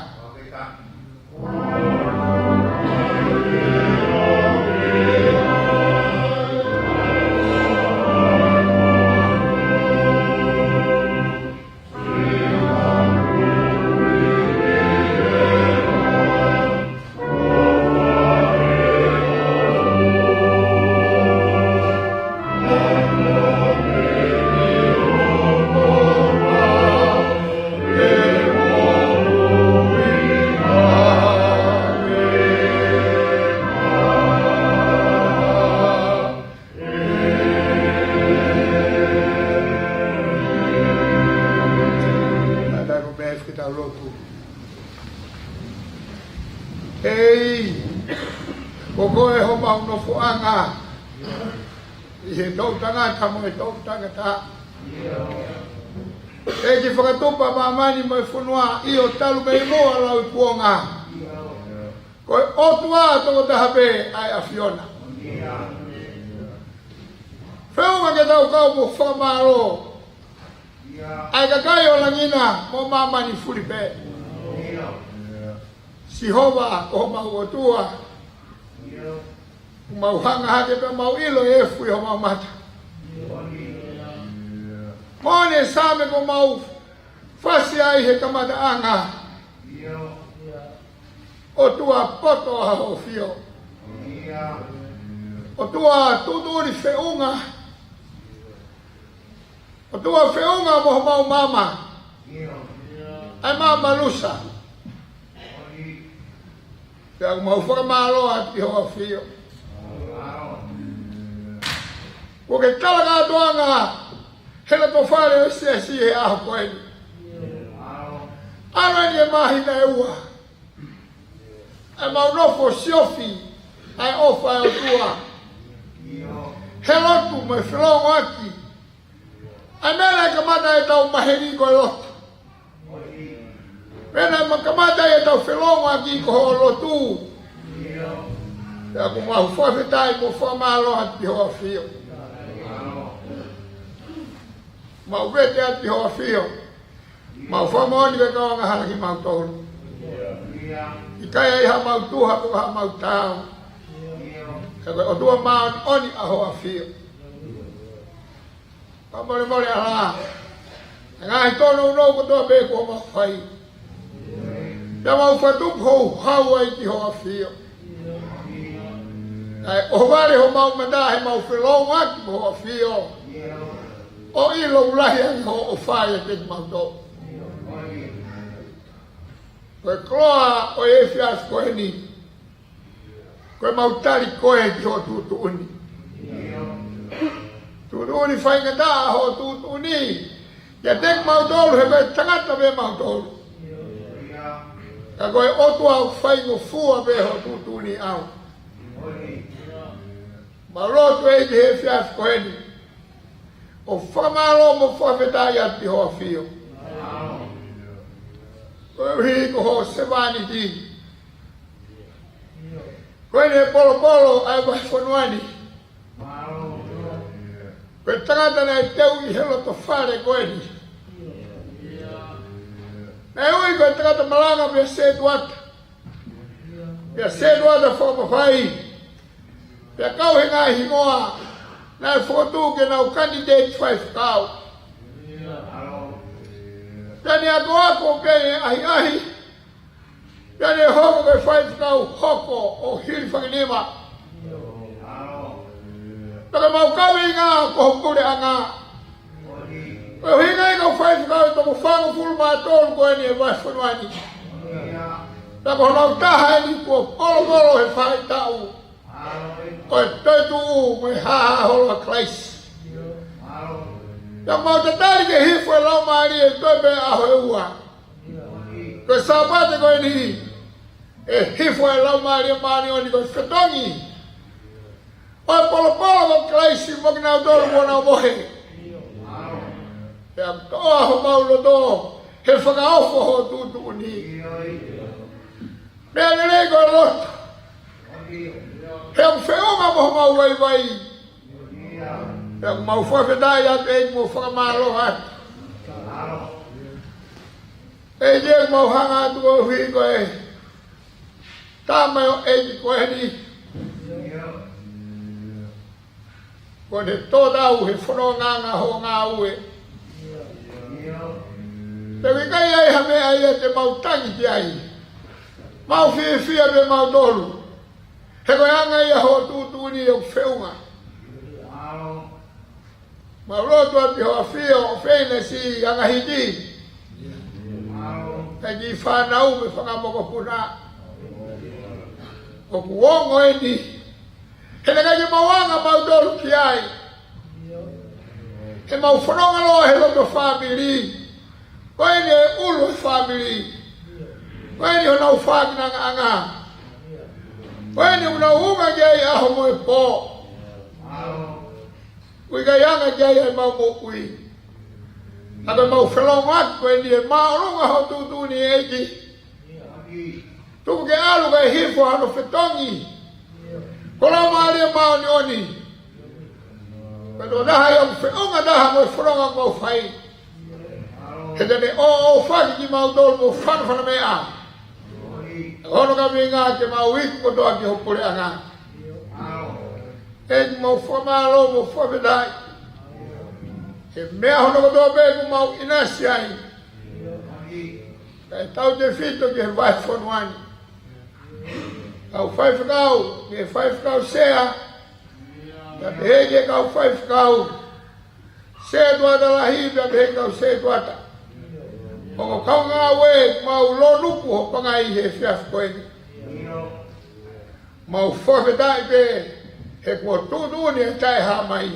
Tau meʻa ke tau lotu. ʻEiki, ko koe homau nofoʻanga ʻi he toʻutangata mo e toʻutangata. ʻEiki, fakatupu ʻa māmani mo e fonua, ʻio, talu mei muʻa ʻo lauikuonga. Ko e ʻOtua tokotaha pē ʻa e ʻAfiona. Feʻunga ke tau kau mo fakamālō ʻa e kakai ʻo langi na mo māmani fulipē. Sihova ko homau ʻOtua, ʻoku mau hanga hake pea mau ʻilo ʻe efu ʻi homau mata. Moʻoni e Saame kuo mau fasi ai he kamataʻanga. ʻOtua poto ʻa ho ʻafio. ʻOtua tuʻutuʻuni feʻunga. ʻOtua feʻunga mo homau maama. ʻA e maama Lusa. Pea ʻoku mau fakamālō atu ki ho ʻafio. Kuo ke talangātoanga he loto fale ʻo e siasi he ʻaho ko eni. ʻAlu eni e māhina ʻe ua ʻa ʻemau nofo siofi ʻa e ʻofa ʻa e ʻOtua. He lotu mo e felōngoaki. ʻA e meʻa naʻe kamata ʻetau maheni ko e lotu. Meʻa naʻe kamata ʻetau felōngoaki ko hoʻo lotu. Pea ʻoku mau fakafetaʻi mo fakamālō atu ki ho ʻafio. Mau vete atu ki ho ʻafio. Mau fakamoʻoni ko e kau angahala kimautolu. ʻIkai ʻi haʻamau tuha pe ko haʻamau taau. Ka ko e ʻOtua māʻoniʻoni ʻa ho ʻafio. Fakamolemole ʻa e ngaahi tōnounou kotoa pē kuo mau fai. Pea mau fakatupu houhau ai ki ho ʻafio. Kae ʻohovale homau mata heʻemau felōngoaki mo ho ʻafio. ʻO ʻilo lahi ange hoʻo ʻofa ʻiate kimautolu. Ko e koloa ʻo e efiafi ko eni, ko ʻemau tali koe ki hoʻo tuʻutuʻuni. Tuʻutuʻuni faingataʻa hoʻo tuʻutuʻuni ʻiate kimautolu he ko e tangata pē mautolu. Ka ko e ʻOtua ʻoku faingofua pē hoʻo tuʻutuʻuni ʻaʻau. Mau lotu ʻEiki he efiafi ko eni ʻo fakamālō mo fakafetaʻi atu ki ho ʻafio. Koeʻuhi ko hoʻo sevāniti. Ko eni e polopolo ʻa e vahefonua ni. Ko e tangata naʻe teuʻi he loto fale ko eni. Naʻe ui ko e tangata malanga pea sētuata. Pea sētuata fakamafai. Pea kau he ngaahi hingoa naʻe fokotuʻu ke nau kanititeiti faifekau. Pea ne akoako pea ne ʻahiʻahi. Pea ne hoko ko e faifekau hoko ʻo hilifakinima. Pea ko ʻemau kaveinga ko ho puleʻanga. Ko e ʻuhinga ʻi he kau faifekau ʻe toko fāngofulu mā tolu ko eni ʻi he vahefonua ni. Pea ko honau taha eni kuo polopolo he faʻahitaʻu. Ko e toetuʻu mo e hāhā holo ʻa Kalaisi. Pea mau tatali ke hifo e Laumālie ʻi he toe pē ʻaho ʻe ua. Ko e Sāpate ko eni ʻe hifo e Laumālie Māʻoniʻoni ko e fetongi ʻo e polopolo ko Kalaisi mo kinautolu kuo nau mohe. Pea toʻo homau loto he fakaofo hoʻo tuʻutuʻuni. Meʻa lelei ko e lotu. He ʻoku feʻunga mo homau vaivai. Pea ʻoku mau fakafetaʻi atu ʻEiki mo fakamālō atu. ʻEiki ʻoku mau hanga atu koeʻuhi ko e tama ʻo e ʻEiki ko eni. Kuo ne tō tau he fonongaʻanga hoʻo ngāue. Pea ʻoku ʻikai ai ha meʻa ia te mau tangi ki ai. Mau fiefia pē mautolu. He ko e anga ia hoʻo tuʻutuʻuni ʻoku feʻunga. Mau lotu atu ki ho ʻafio ʻo feinasi anga hiki. Kae ki fānau mo e fanga mokopuna. ʻOku ongo eni. He naʻe ʻikai ke mau anga mautolu ki ai. He mau fononga loa he loto fāmili. Ko eni e ʻulu e fāmili. Ko eni honau fākinangaʻanga. Ko eni ʻoku nau unga ki ai ʻaho mo e pō. ʻOku ʻikai anga ki ai ʻemau moʻui. Ka ko ʻemau felōngoaki ko eni ʻe māʻolunga hoʻo tuʻutuʻuni ʻEiki. Tuku ke ʻalu kae hifo hono fetongi. Ko e Laumālie Māʻoniʻoni. Ko e tokotaha ia ʻoku feʻunga taha mo e fononga ʻoku mau fai. He te ne ʻoʻofaki kimautolu mo e fanafana meʻa. Hono kaveinga ke mau iku kotoa ki ho puleʻanga. ʻEiki mau fakamālō mo fakafetaʻi. He meʻa hono kotoa pē ʻoku mau ʻinasi ai. Kae tautefito ki he vahefonua ni. Kau faifekau, ki he faifekau sea. Pea pehē ki he kau faifekau sētuata lahi, pea pehē ki he kau sētuata. Ongo kau ngāue, mau lōnuku ho pangai he efiafi ko eni. Mau fakafetaʻi pē, he kuo tuʻutuʻuni e taʻehāmai.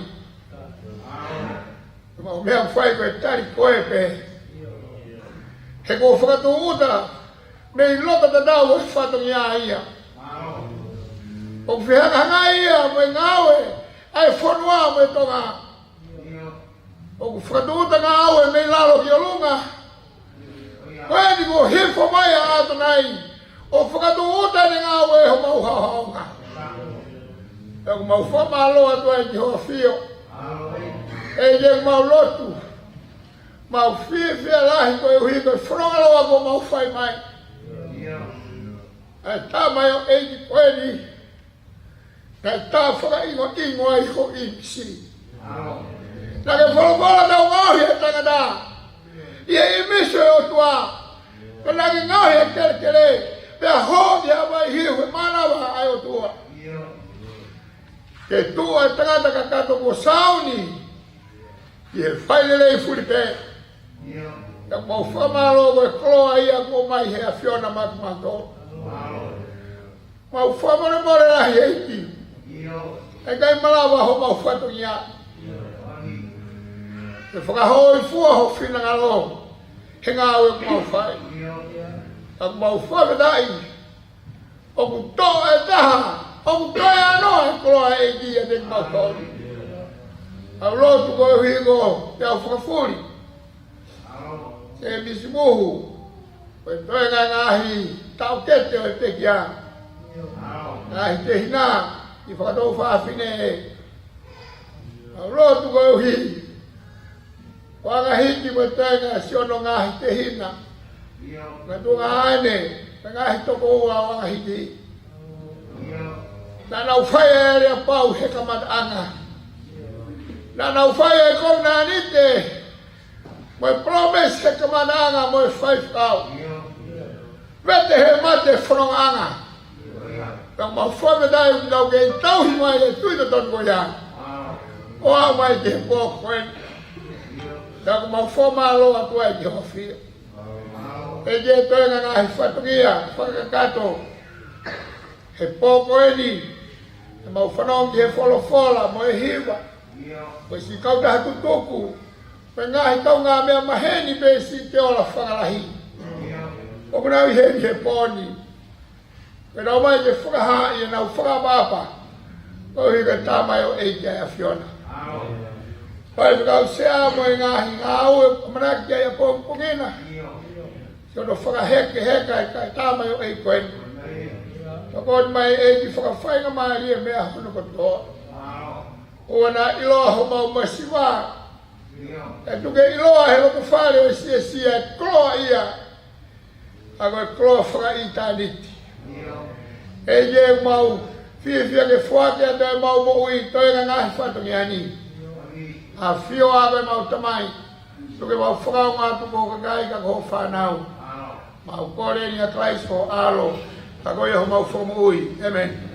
Mau meʻa fai ko e tali ko ē pē. He kuo fakatūʻuta mei loto tatau e fatongia ia. ʻOku fehangahangai ia mo e ngāue ʻa e fonua mo e Tonga. ʻOku fakatūʻuta ngāue mei lalo ki ʻolunga. Ko eni kuo hifo mai ʻa ʻAtonai ʻo fakatūʻuta ʻene ngāue ʻi homau haohaonga. Pea ʻoku mau fakamālō atu ai ki hoʻo ʻAfio. ʻEiki ʻoku mau lotu. Mau fiefia lahi koeʻuhi ko e fononga lōloa kuo mau fai mai. ʻA e tamaioʻeiki ko eni. Naʻe tā fakaʻingoʻingo ai ho ʻīmisi. Naʻa ke folofola naʻa ke ngaohi e tangata ʻi he ʻīmisi ʻo e ʻOtua. Pea naʻa ke ngaohi e kelekele, pea hō ki Havaiʻi ʻi he mānava ʻa e ʻOtua. Ke tuʻu ʻa e tangata kakato kuo sāuni ʻi he fai lelei fuli pē. Pea mau fakamālō ko e koloa ia kuo ʻomai he ʻAfiona maʻa kimautolu. Mau fakamolemole lahi ʻEiki. ʻIkai malava homau fatongia ke fakahōifua ho finangalo he ngāue ʻoku mau fai. Ka ʻoku mau fakafetaʻi ʻoku toʻo e taha, ʻoku toe ʻanoa e koloa ʻEiki ʻiate kimautolu. Mau lotu koeʻuhi ko e ʻEiki Fakafuli. Sēmisi Muhu, ko e toenga ngaahi taʻokete ʻo e pekia. Ngaahi tehina, ʻi fakatou fafine. Mau lotu koeʻuhi ko Angahiki mo e toenga siʻono ngaahi tehina. Ngaahi tuongaʻane, mo e ngaahi tokoua ʻo Angahiki. Naʻa nau fai e aleapau he kamataʻanga. Naʻa nau fai e kovinānite mo e palōmesi he kamataʻanga mo e faifekau. Vete he mate fonongaʻanga. Ka mau fakafetaʻi ʻoku nau kei tauhi mai e tui totonu ko ia ʻo aʻu mai ki he pō ko eni. Ka ʻoku mau fakamālō atu ai ki hoʻo ʻAfio. ʻEiki, toenga ngaahi fatongia fakakakato he pō ko eni, ʻemau fanongo ki he folofola mo e hiva, mo e siʻi kautaha tutuku, mo e ngaahi kaungāmeʻa maheni pē siʻi te ola fakalahi ʻoku nau ʻi heni he pō ni. Pea nau ō mai ke fakahaaʻi ʻenau fakaʻapaʻapa koeʻuhi ko e tamaioʻeiki ʻa e ʻAfiona. Faifekau Sea mo e ngaahi ngāue ʻoku ʻamanaki ki ai ʻapongipongi na. Siʻono fakahekeheka e kakai tamaioʻeiki ko eni. Tokoni mai ʻEiki fakafaingamālie meʻa hono kotoa. ʻOua naʻa ʻiloa homau masiva. Kae tuku ke ʻiloa he loto fale ʻo e siasi e koloa ia. ʻA ko e koloa fakaʻitāniti. ʻEiki ʻoku mau fiefia ke foaki atu ʻemau moʻui, toenga ngaahi fatongia ni. ʻAfio ʻa koe ʻemau Tamai. Tuku ke mau fakaongo atu ko e kakai ka ko ho fānau. Mau kole ni ʻia Kalaisi ko ho ʻAlo. Ka ko ia homau Fakamoʻui. ʻĒmeni.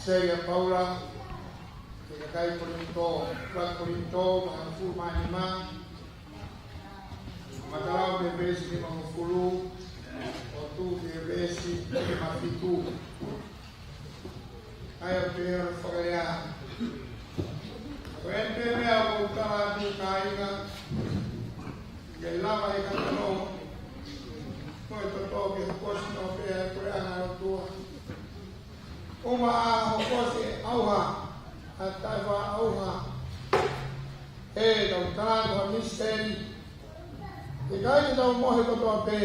Seli ʻa Paula ki he kakai Kolinitō, ʻuluaki Kolinitō, vahe hongofulu mā nima, fakamatala mei he veesi nimangofulu, ʻo tuʻu ki he veesi nimafitu. ʻA ia ʻoku pehē hono fakalea: Ko eni pē meʻa ʻoku ou tala atu, kāinga, ʻikai lava ʻe he kakano ko e toto ke hokosi noa pē ʻa e puleʻanga ʻo e ʻOtua. ʻUma ʻa hokosi ʻe he ʻauha ʻa e taʻefaʻaʻauha. He ʻoku tau tala atu ha misiteli. ʻIkai ke tau mohe kotoa pē,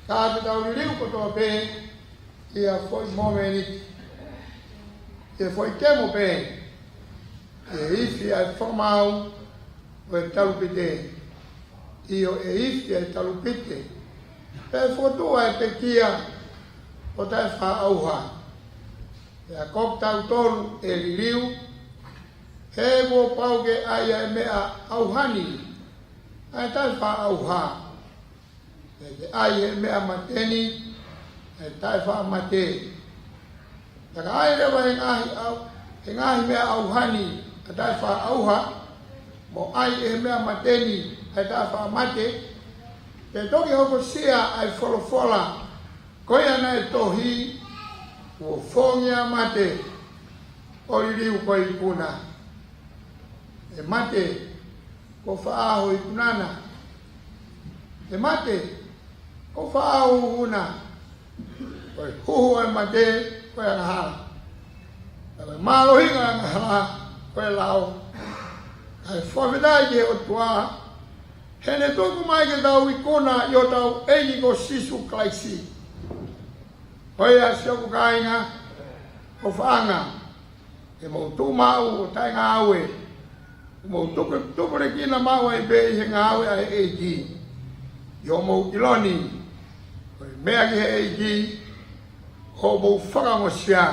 ka te tau liliu kotoa pē ʻi ha foʻi momeniti, ʻi ha foʻi kemo pē, ʻi he ifi ʻa e fakamaau ʻo e talupite. ʻIo, ʻe ifi ʻa e talupite, pea fokotuʻu ʻa e pekia ʻo e taʻefaʻaʻauha. Pea ko kitautolu ʻe liliu, he kuo pau ke ʻai ʻa e meʻa ʻauha ni ʻa e taʻefaʻaʻauha, pea ke ʻai ʻa e meʻa mate ni ʻa e taʻefaʻamate. Pea ka ʻai leva ʻe he ngaahi ʻau-, ʻe he ngaahi meʻa ʻauha ni ʻa e taʻefaʻaʻauha, mo ʻai ʻe he meʻa mate ni ʻa e taʻefaʻamate, pea toki hokosia ʻa e folofola ko ia naʻe tohi: Kuo fongi ʻa e mate, ʻo liliu ko e ikuna. ʻE mate, ko e fē ho ikuna na? ʻE mate, ko e fē ho huhu na? Ko e huhu ʻo e mate ko e angahala, ka ko e mālohinga ʻo e angahala ko e lao. Kae fakafetaʻi ki he ʻOtua, he ne tuku mai ke tau ikuna ʻi hotau ʻEiki ko Sīsū Kalaisi. Ko ia, siʻoku kāinga ʻofaʻanga, ke mou tuʻu maʻu ʻo taʻengāue, ke mou tuku, tupulekina maʻu ai pē ʻi he ngāue ʻa e ʻEiki, ʻi hoʻomou ʻilo ni ko e meʻa ki he ʻEiki ʻoku mou fakaongosia,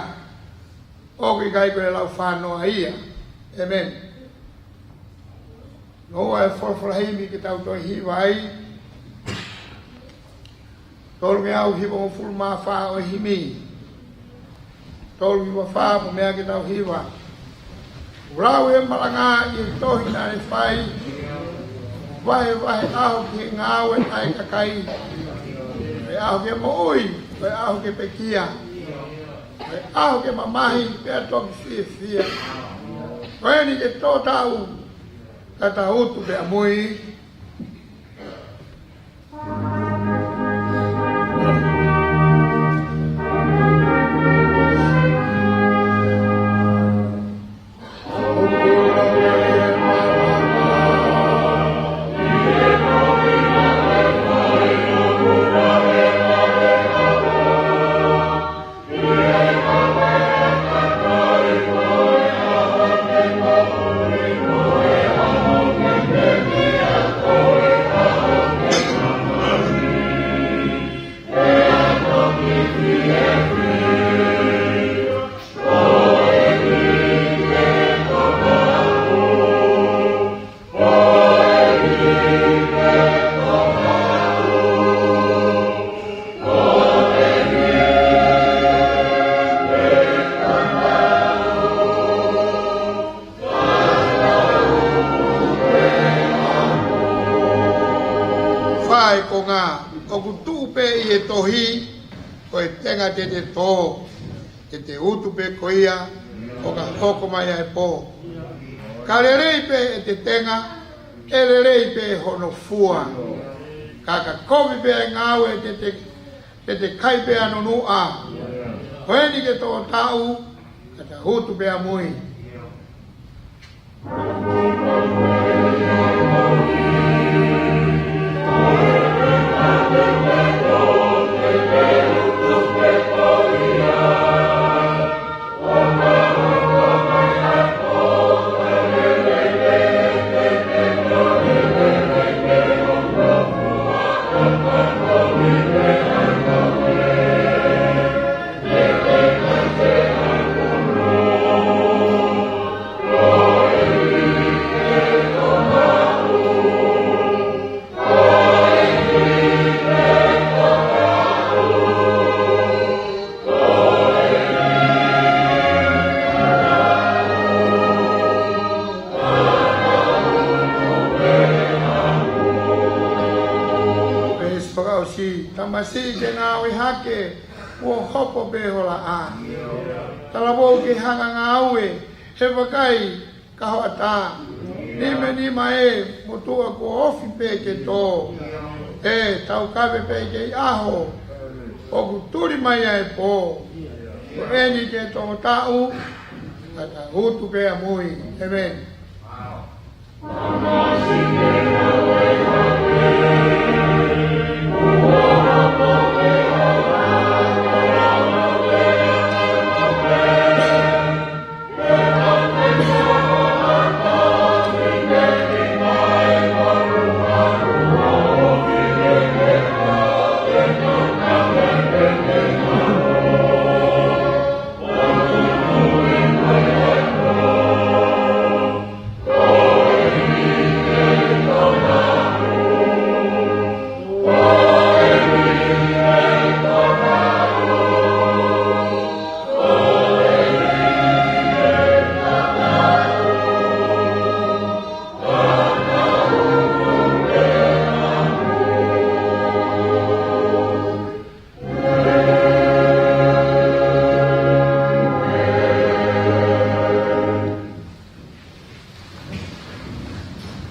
ʻoku ʻikai ko e laufānoa ia. ʻĒmeni. Nounou ʻa e folofola himi ke tau toe hiva ai. Tolungeau hivangofulu mā fā ʻo e himi. Tolu hiva fā, mo e meʻa ke tau hiva. ʻOku lau ʻe he malanga ʻi he tohi naʻe fai, vahevahe ʻaho ki he ngāue ʻa e kakai, ko e ʻaho ke moʻui, ko e ʻaho ke pekia, ko e ʻaho ke mamahi pea toki fiefia. Ko eni ke tō taʻu, ka ta utu pē ʻamui. Fai ko e ngaahi, ʻoku tuʻu pē ʻi he tohi, ko e tenga te te tō, te te utu pē ko ia, ʻo ka hoko mai ʻa e pō. Ka lelei pē ʻete tenga, ʻe lelei pē hono fua. Ka ka kovi pē ʻa e ngāue te te, te te kai pē ʻa e nunuʻa. Ko eni ke tō taʻu, ka ta utu pē ʻamui. Siʻi ke ngāue hake, kuo hopo pē ho laʻā. Talavou ke hanga ngāue, he vakai ka hoʻatā. Nimenima ē, motuʻa kuo ofi pē ke tō. ʻE, taukaveʻi pē kei ʻaho, ʻoku tuli mai ʻa e pō. Ko eni ke tō taʻu, ka ta utu pē ʻamui. ʻĒmeni.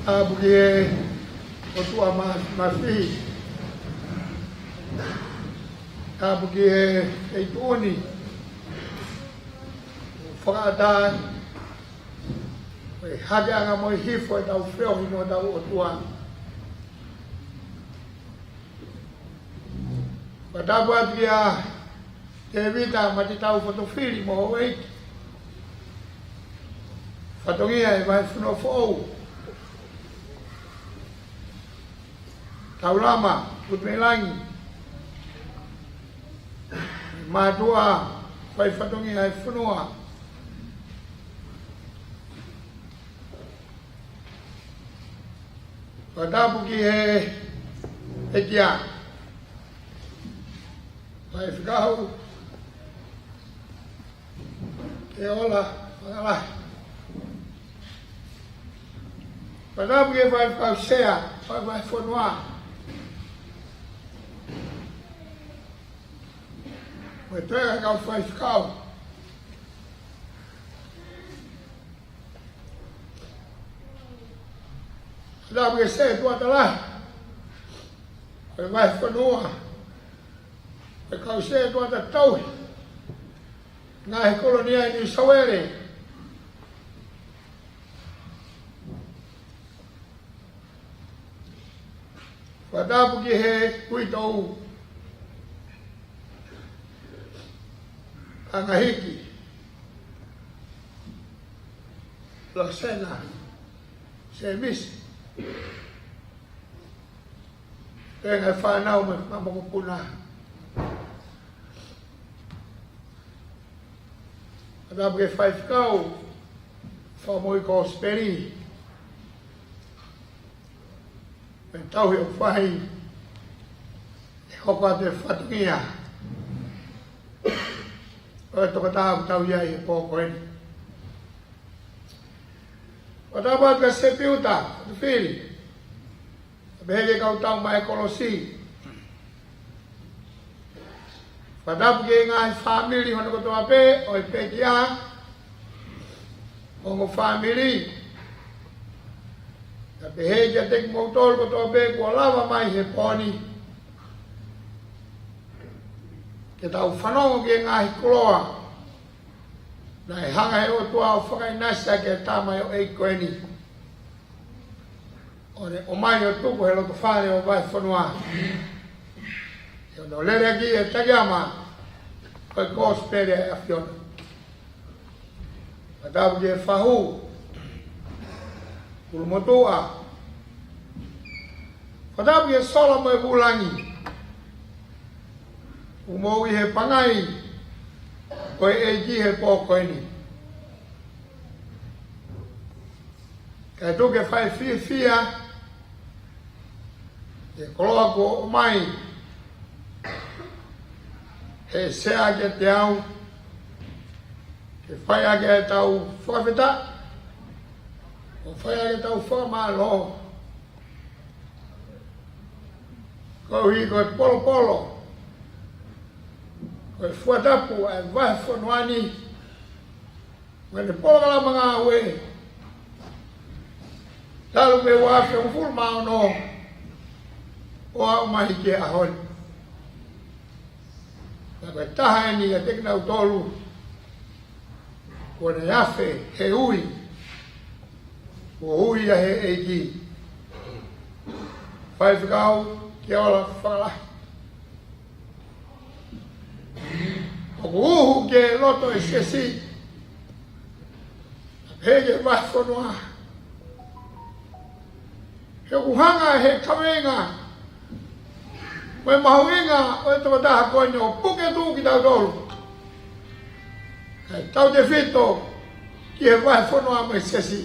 Tāpuaki ʻe ʻOtua ma-, masiʻi. Tāpuaki ʻe ʻEiki Toni. Fakaʻatā, ʻe hakeʻanga mo e hifo ʻetau feohi mo hotau ʻOtua. Fakatapu atu kia Tēvita Matitau Fotofili mo houʻeiki. Fatongia ʻi he vahefonua foʻou. Taulama, Kutumelangi. Mātuʻa, fai fatongia ʻi he fonua. Fakatapu ki he ʻEiki ia. Faifekau Keola Fakalahi. Fakatapu ki he faifekau sea, fai, fai fonua. Mo e toe kau faifekau. Fakatapu ki he setuata lahi ʻo e vahefonua, ʻa e kau setuata tauhi ngaahi kolonia ʻi Niu Sāuele. Fakatapu ki he uitou ʻa Ngahiki Losena Semisi, pea mo e fānau mo e fanga mokopuna. Fakatapu ki he faifekau, fakamoʻui kosipeli, mo e tauhi ʻoku fai, ʻe hoko atu e fatongia ʻo e tokotaha ʻoku tau ʻi ai he pō ko eni. Fakatapu atu kia Sepiuta Fotofili, pehē ki he kau tau mai e kolosi. Fakatapu ki he ngaahi fāmili hono kotoa pē ʻo e pekia, ongo fāmili. Pea pehē kiate kimoutolu kotoa pē kuo lava mai he pō ni ke tau fanongo ki he ngaahi koloa naʻe hanga ʻe he ʻOtua ʻo fakaʻinasi ʻaki e tama ʻo e ʻEiki ko eni, ʻo ne ʻomai ʻo tuku he loto fale ʻo e vahefonua, ʻi hono lele ʻaki e taliama ʻo e kosipeli ʻa e ʻAfiona. Fakatapu ki he fahu, ʻulumotuʻa. Fakatapu ki he sola mo e vūlangi ʻoku mou ʻi he pangai ʻo e ʻEiki he pō ko eni. Kae tuku ke fai fiefia ʻi he koloa kuo ʻomai ʻe he sea kiate au, ke fai ʻaki ʻetau fakafetaʻi, ʻo fai ʻaki ʻetau fakamālō. Koeʻuhi ko e polopolo Ko e fuatapu ʻa e vahefonua ni, mo ʻene polokalama ngāue, talu mei he ua afe hongofulu mā ono, ʻo aʻu mai ki he ʻaho ni. Pea ko e taha eni ʻiate kinautolu kuo ne afe he ui, kuo ui ia ʻe he ʻEiki. Faifekau Keola Fakalahi. ʻOku uhu ki he loto ʻo e siasi, pehē ki he vahefonua, he ʻoku hanga ʻe he kaveinga mo e mahuʻinga ʻo e tokotaha ko eni ʻo puke tuʻu kitautolu, kae tautefito ki he vahefonua mo e siasi.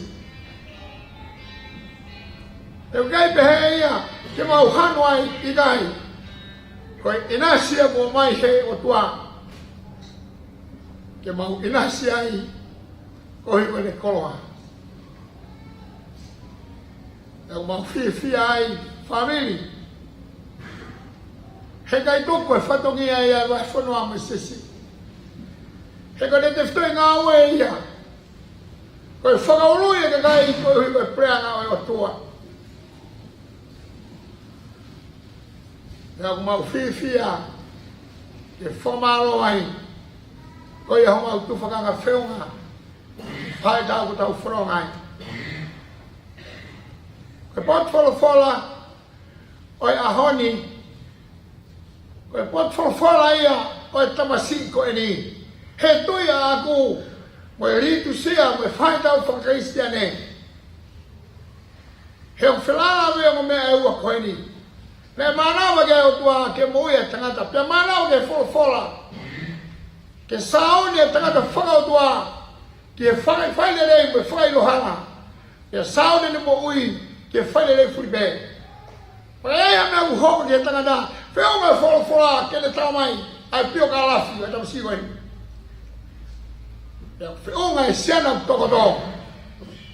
He ʻoku ʻikai pehē ia ke mau hano ai, ʻikai. Ko e ʻinasi ia kuo ʻomai ʻe he ʻOtua ke mau ʻinasi ai koeʻuhi ko ʻene koloa. Pea ʻoku mau fiefia ai, fāmili, he ʻikai tuku e fatongia ia ʻa e vahefonua mo e siasi. He ko ʻene tefitoʻi ngāue ia ko e fakaului e kakai koeʻuhi ko e puleʻanga ʻo e ʻOtua. Pea ʻoku mau fiefia ke fakamālō ai, ko ia homau tufakanga feʻunga, faʻitau kuo tau fononga ai. Ko e potu folofola ʻo e ʻaho ni, ko e potu folofola ia ʻo e tamasiʻi ko eni, he tui ʻaʻaku mo e litusia mo e faʻitau faka-Kalisitiane. He ʻoku felāveʻi e ongo meʻa ʻe ua ko eni. Naʻe mānava ki ai e ʻOtua ke moʻui e tangata, pea mānava ki he folofola ke sāuni e tangata fakaʻotua ki he fai, failelei mo e fakaʻilo hala, pea sāuni ʻene moʻui ki he failelei fulipē. Pea ʻi ai ha meʻa ʻoku hoko ki he tangata, feʻunga e folofola ke ne talamai ʻa e piokalafi ʻo e tamasiʻi ko eni. Pea feʻunga e siana ʻoku tokoto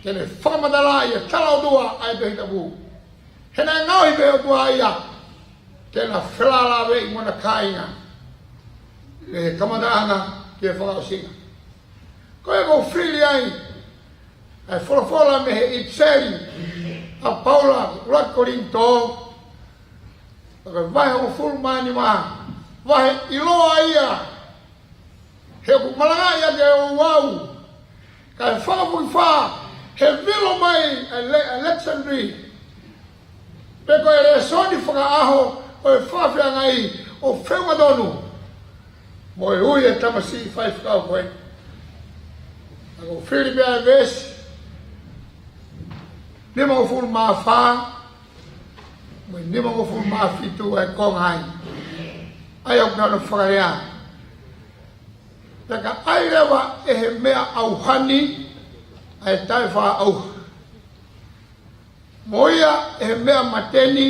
ke ne fakamatalaʻi e talaʻotua ʻa e Tohi Tapu. He naʻe ngaohi pē ʻe he ʻOtua ia ke na felāveʻi mo ʻena kāinga mei he kamataʻanga ki he fakaʻosinga. Ko ia ʻoku ou fili ai ʻa e folofola mei he ʻipiseli ʻa Paula ki he ʻuluaki Kolinitō, ko e vahe hongofulu mā nima, vahe ʻiloa ia, he ʻoku malangaʻi ʻaki ʻe ouau, kae fakafokifā he vilo mai ʻa e le-, Alexandri, pe ko e lēsoni fakaʻaho ʻo e fakafeangai ʻo feʻunga tonu mo e ui e tamasiʻi faifekau ko ē. Ka ʻoku ou fili pē ʻa e veesi nimangofulu mā fā mo e nimangofulu mā fitu ʻa e konga ai. ʻA ia ʻoku nau fakalea: Pea ka ʻai leva ʻe he meʻa ʻauha ni ʻa e taʻefaʻaʻauha, mo ia ʻe he meʻa mate ni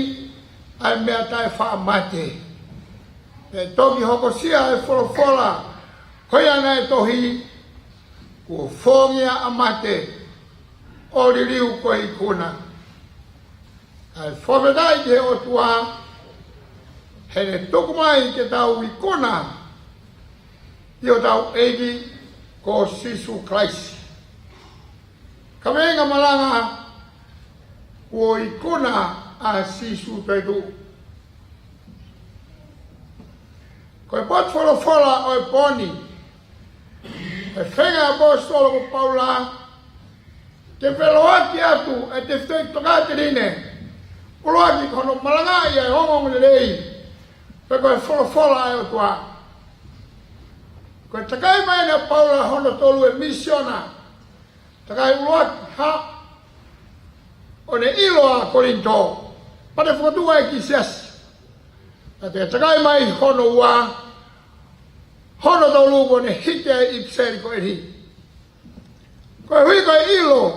ʻa e meʻa taʻefaʻamate, pea toki hokosia ʻa e folofola ko ia naʻe tohi, kuo fōngia ʻa mate, ʻo liliu ko e ikuna. Kae fakafetaʻi ki he ʻOtua, he ne tuku mai ke tau ikuna ʻi hotau ʻEiki ko Sīsū Kalaisi. Kaveinga malanga: Kuo ikuna ʻa Sīsū Toetuʻu. Ko e potu folofola ʻo e pō ni, ʻe feinga ʻa e ʻaposetolo ko Paula ke feʻiloaki atu e tefitoʻi tokāteline, ʻuluaki ko hono malangaʻi ʻa e ongoongolelei, pe ko e folofola ʻa e ʻOtua. Ko e takai mai ʻa Paula hono tolu e misiona, takai ʻuluaki, ha, ʻo ne ʻilo ʻa Kolinitō, pea ne fokotuʻu ai e kiʻi siasi. Pea ko e takai mai hono ua, hono tolu, kuo ne hiki ai e ʻipiseli ko eni. Koeʻuhi ko e ʻilo ʻe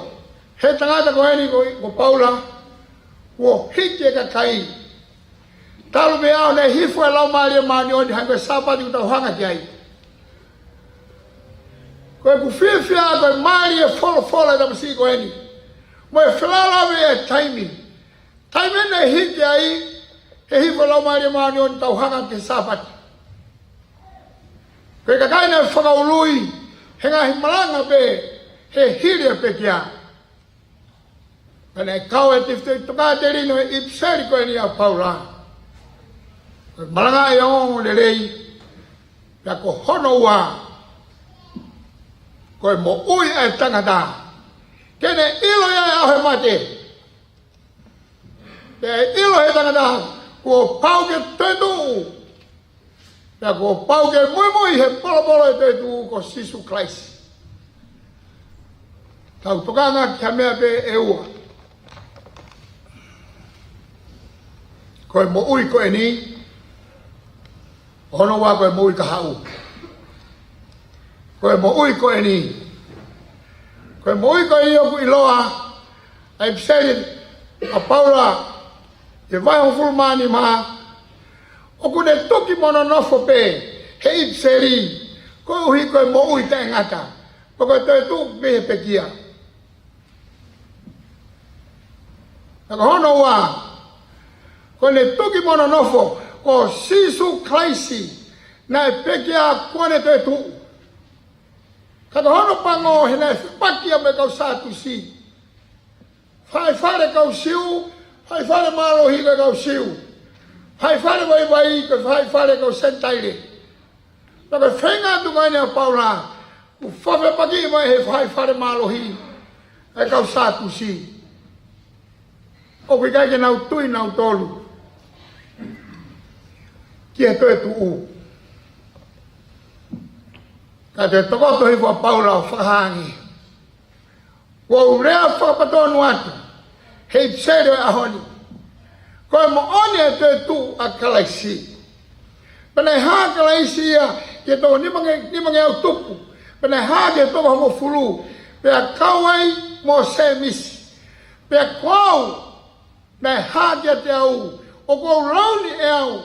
he tangata ko eni ko, ko Paula, kuo hiki e kakai. Talu mei he ʻaho naʻe hifo ai e Laumālie Māʻoniʻoni, hangē ko e Sāpate ʻoku tau hanga ki ai. Ko ʻeku fiefia ko e mālie e folofola ʻa e tamasiʻi ko eni, mo e felāveʻi e taimi. Taimi naʻe hiki ai, he hifo e Laumālie Māʻoniʻoni, tau hanga ki he Sāpate. Ko e kakai naʻe fakaului he ngaahi malanga pē he hili ʻa e pekia. Pea naʻe kau e tifitei tokāteline ʻo e ʻipiseli ko eni ʻa Paula. Ko e malanga ʻe ongoongo lelei, pea ko hono ua, ko e moʻui ʻa e tangata ke ne ʻilo ia ʻa e mate. Pea ʻilo he tangata kuo pau ke toetuʻu, pea kuo pau ke muimui he polopolo ʻo e toetuʻu ko Sīsū Kalaisi. Tau tokanga ki ha meʻa pē ʻe ua. Ko e moʻui ko eni, hono ua ko e moʻui kahaʻu. Ko e moʻui ko eni, ko e moʻui ko eni ʻoku ʻiloa ʻa e ʻipiseli ʻa Paula he vahe hongofulu mā nima, ʻoku ne tuki mo nonofo pē he ʻipiseli, koeʻuhi ko e moʻui taʻengata, pe ko e toetuʻu mei he pekia. Ka ko hono ua, ko ʻene tuki mo nonofo ko Sīsū Kalaisi naʻe pekia kuo ne toetuʻu. Ka ko hono pango he naʻe fepaki ia mo e kau Sātusi. Faifale kau Siu, faifale mālohi ko e kau Siu. Faifale vaivai ko e faifale kau Senitaile. Pea ko e feinga atu mai ʻa Paula, kuo fefepaki mai he faifale mālohi ʻa e kau Sātusi. ʻOku ʻikai ke nau tui nautolu ki he toetuʻu. Ka te tokoto hifo ʻa Paula ʻo fakahā ange, ʻoku ou lea fakapatonu atu he ʻipiseli ʻo e ʻaho ni, ko e moʻoni ʻa e toetuʻu ʻa Kalaisi. Pea naʻe hā ʻa Kalaisi ia ki he toko nimange-, nimangeau tupu, pea naʻe hā ki he toko hongofulu, pea kau ai mo Sēmisi. Pea ko au, naʻe hā kiate au, ʻoku ou launi ʻe au,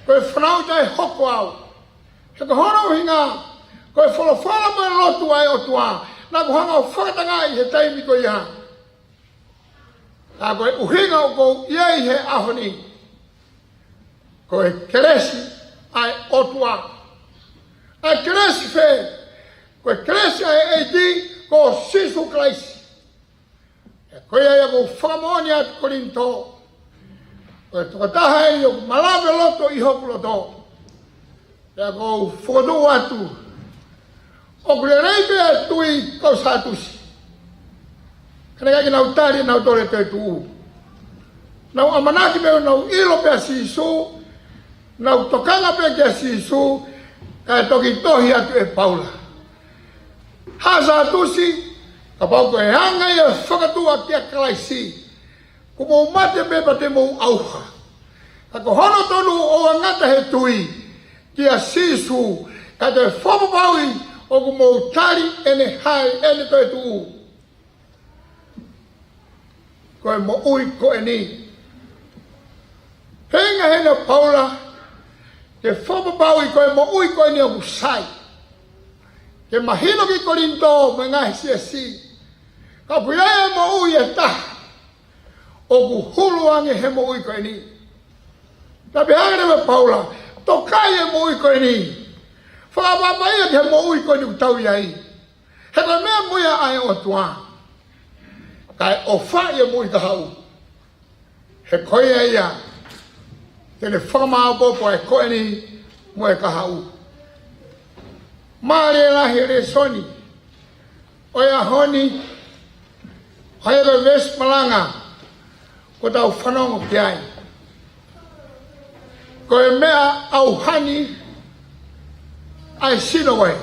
ko e fanauʻi taʻehoko au. He ko hono ʻuhinga, ko e folofola mo e lotu ʻa e ʻOtua naʻa ku hanga ʻo fakatangaʻi he taimi ko ia. Ka ko e ʻuhinga ʻoku ou ʻi ai he ʻaho ni, ko e kelesi ʻa e ʻOtua. ʻA e kelesi fē? Ko e kelesi ʻa e ʻEiki ko Sīsū Kalaisi. He ko ia ia ʻoku ou fakamoʻoni atu ki Kolinitō, ko e tokotaha ia ʻoku malave loto ʻi hoku loto. Pea ʻoku ou fokotuʻu atu, ʻoku lelei pē ʻa e tui kau Sātusi, ka naʻe ʻikai ke nau tali ʻe nautolu e toetuʻu. Nau ʻamanaki pē ʻoku nau ʻilo pē ʻa Sīsū, nau tokanga pē kia Sīsū, kae toki tohi atu ʻe Paula. Hā Sātusi, kapau ko e anga ia e fakatuʻa kia Kalaisi, kuo mou mate pē pea te mou ʻauha. Ka ko hono tonu ʻoua ngata he tui kia Sīsū, ka te fakapapauʻi ʻoku mou tali ʻene hae, ʻene toetuʻu. Ko e moʻui ko eni. Feinga heni ʻa Paula ke fakapapauʻi ko e moʻui ko eni ʻoku sai, ke mahino ki Kolinitō mo e ngaahi siasi, ka ʻoku ʻi ai e moʻui ʻe taha ʻoku hulu ange he moʻui ko eni. Naʻe pehē ange leva ʻe Paula, tokai e moʻui ko eni. Fakaʻapaʻapaʻi ia ki he moʻui ko eni ʻoku tau ʻi ai. He ko e meʻa mo ia ʻa e ʻOtua, kae ʻofaʻi e moʻui kahaʻu. He ko ia ia te ne fakamāopoopo ʻa e ko eni mo e kahaʻu. Mālie lahi e lēsoni ʻo e ʻaho ni, ʻa ia ko e veesi malanga kuo tau fanongo ki ai. Ko e meʻa ʻauha ni ʻa e sino ko ē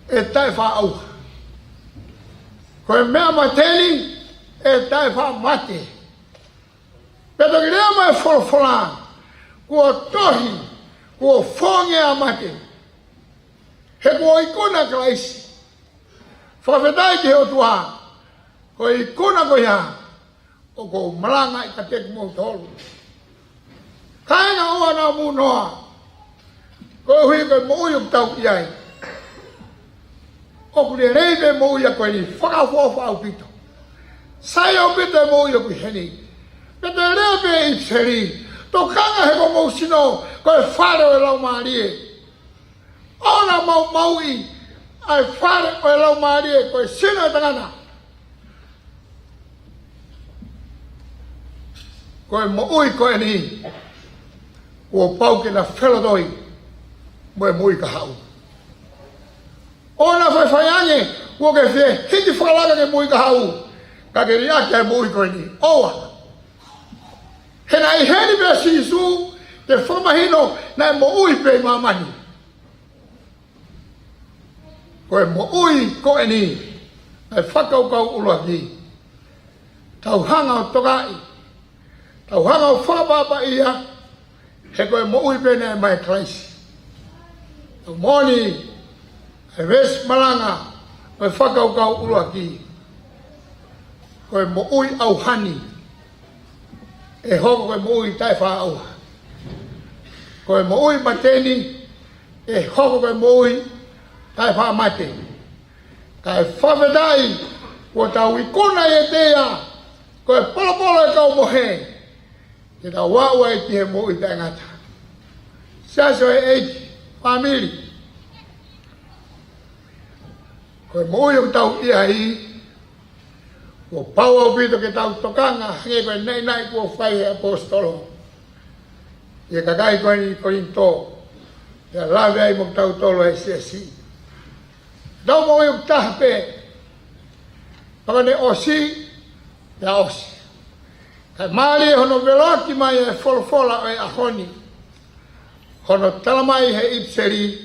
ʻe taʻefaʻaʻauha. Ko e meʻa mate ni ʻe taʻefaʻamate. Pea toki lea mai e folofola, kuo tohi, kuo fōngia ʻa mate, he kuo ikuna ʻa Kalaisi. Fakafetaʻi ki he ʻOtua, ko e ikuna ko ia ʻoku ou malangaʻi kiate kimoutolu, kāinga ʻoua naʻa mou noa, koeʻuhi ko e moʻui ʻoku tau ʻi ai, ʻoku lelei pē moʻui ʻa ko eni, fakaʻofoʻofa ʻaupito. Sai ʻaupito e moʻui ʻoku ʻi heni. Pea toe lea pē ʻipiseli, Tokanga he ko homou sino, ko e fale ʻo e Laumālie. ʻOua naʻa maumauʻi ʻa e fale ʻo e Laumālie, ko e sino ʻo e tangata. Ko e moʻui ko eni, kuo pau ke na felotoi mo e moʻui kahaʻu. ʻOua naʻa faifai ange kuo ke fie hiki fakalaka ki he moʻui kahaʻu, ka ke liʻaki ʻa e moʻui ko eni. ʻOua. He naʻe ʻi heni pē ʻa Sīsū ke fakamahino naʻe moʻui pē ʻi māmani. Ko e moʻui ko eni, ʻa e fakakaukau ʻuluaki. Tau hanga ʻo tokaʻi, tau hanga ʻo fakapapauʻi ia, he ko e moʻui pē naʻe mai ʻa Kalaisi. Tau moʻoni, ʻa e veesi malanga, ʻa e fakakaukau ʻuluaki. Ko e moʻui ʻauha ni, ʻe hoko ko e moʻui taʻefaʻaʻauha. Ko e moʻui mate ni, ʻe hoko ko e moʻui taʻefaʻamate. Kae fakafetaʻi, kuo tau ikuna ʻiate ia, ko e polopolo ʻo e kau mohe, ke tau aʻu ai ki he moʻui taʻengata. Siasi ʻo e ʻEiki, fāmili. Ko e moʻui ʻoku tau ʻi ai, kuo pau ʻaupito ke tau tokanga, hangē ko e naʻinaʻi kuo fai ʻe he ʻaposetolo ki he kakai ko eni ʻi Kolinitō, pea lave ai mo kitautolu ʻa e siasi. Tau moʻui ʻoku taha pē, paka ne ʻosi, pea ʻosi. Kae mālie hono veloki mai ʻa e folofola ʻo e ʻaho ni, hono tala mai he ʻipiseli,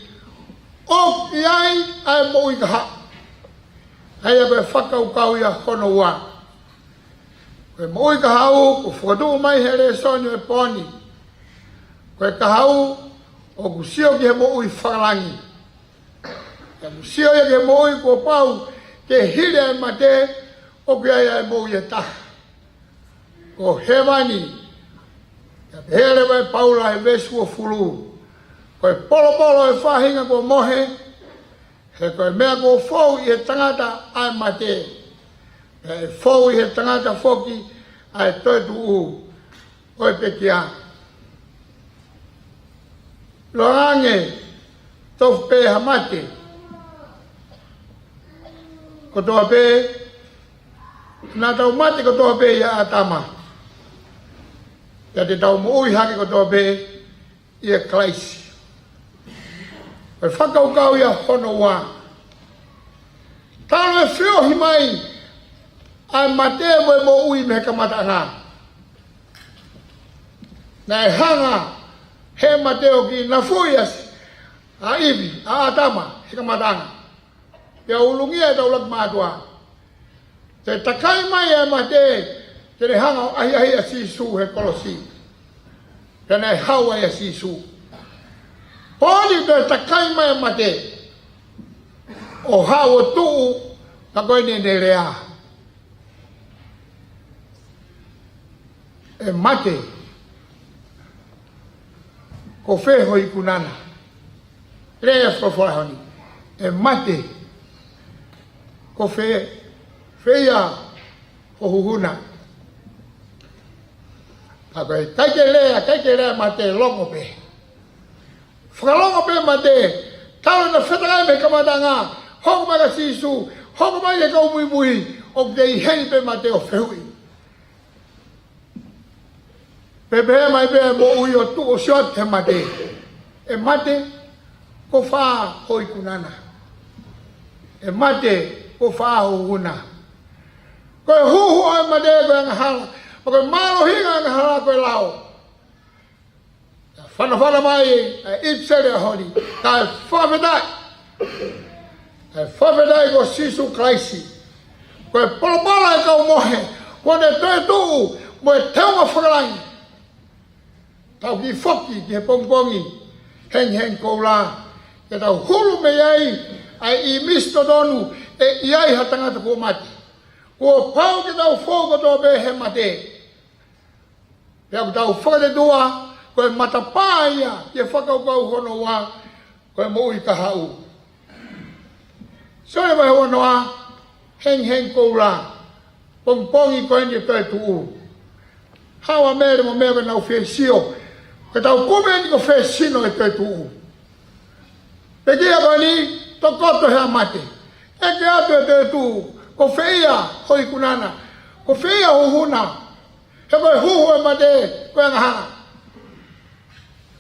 ʻoku ʻi ai ʻa e moʻui kahaʻu. ʻA ia ko e fakakaukau ia hono ua. Ko e moʻui kahaʻu, kuo fokotuʻu mai he lēsoni ʻo e pō ni. Ko e kahaʻu, ʻoku sio ki he moʻui fakalangi. ʻOku sio ia ki he moʻui kuo pau ke hili ʻa e mate, ʻoku ʻi ai ʻa e moʻui ʻe taha. Ko hēvani, pea pehē leva ʻe Paula he veesi uofulu. Ko e polopolo ʻo e faʻahinga kuo mohe, he ko e meʻa kuo fou ʻi he tangata ʻa e mate, pea ʻe fou ʻi he tangata foki ʻa e toetuʻu ʻo e pekia. Loange, tofu pē ha mate. Kotoa pē, naʻa tau mate kotoa pē ʻia ʻĀtama. Pea te tau moʻui hake kotoa pē ʻia Kalaisi. Ko e fakakaukau ia hono ua. Talu e feohi mai ʻa e mate mo e moʻui mei he kamataʻanga. Naʻe hanga he mate ʻo kiʻi nafuʻi ʻa ʻIvi, ʻa ʻĀtama, he kamataʻanga. Pea ulungia ʻetau laki mātuʻa. Toe takai mai ʻa e mate, ke ne hanga ʻo ʻahiʻahiʻi ʻa Sīsū he kolosi. Pea naʻe hau ai ʻa Sīsū. Pō ni toe takai mai ʻa e mate, ʻo haʻu ʻo tuʻu, ka ko eni ʻene lea. ʻE mate, ko fē ho ikuna na? Lea ʻa e folofola he ʻaho ni. ʻE mate, ko fē, fē ia ho huhu na? Ka ko e ʻikai ke lea, ʻikai ke lea mate, longo pē. Fakalongo pē mate, talu ʻena fetakai mei he kamataʻanga, hoko mai kia Sīsū, hoko mai ki he kau muimui, ʻoku kei ʻi heni pē mate ʻo fehuʻi. Pea pehē mai pē ʻa e moʻui ʻo tuʻu ʻo sio atu ki he mate. ʻE mate, ko fē ho ikuna na? ʻE mate, ko fē ho huhu na? Ko e huhu ʻo e mate ko e angahala, pea ko e mālohinga ʻo e angahala ko e lao. Fanafana mai ʻa e ʻipiseli he ʻaho ni, kae fakafetaʻi. Kae fakafetaʻi ko Sīsū Kalaisi. Ko e polopolo ʻo e kau mohe, kuo ne toetuʻu mo e teunga fakalangi. Tau kiʻi foki ki he pongipongi hengihengi koula, ke tau hulu mei ai ʻa e ʻīmisi totonu ʻe ʻi ai ha tangata kuo mate. Kuo pau ke tau fou kotoa pē he mate. Pea ʻoku tau fakatetuʻa, ko e matapā ia ki he fakakaukau hono ua, ko e moʻui kahaʻu. Sione vahe uanoa, hengihengi koula, pongipongi ko eni ʻe toetuʻu. Haʻu ʻa Mele mo meʻa ke nau fie sio Ko ʻetau kumi eni ko fē sino ʻe toetuʻu. Pea ko ia ko eni, tokoto he ʻa mate. ʻEke atu e toetuʻu, ko fē ia hoʻo ikuna na, ko fē ia hoʻo huhu na. He ko e huhu ʻo e mate, ko e angahala.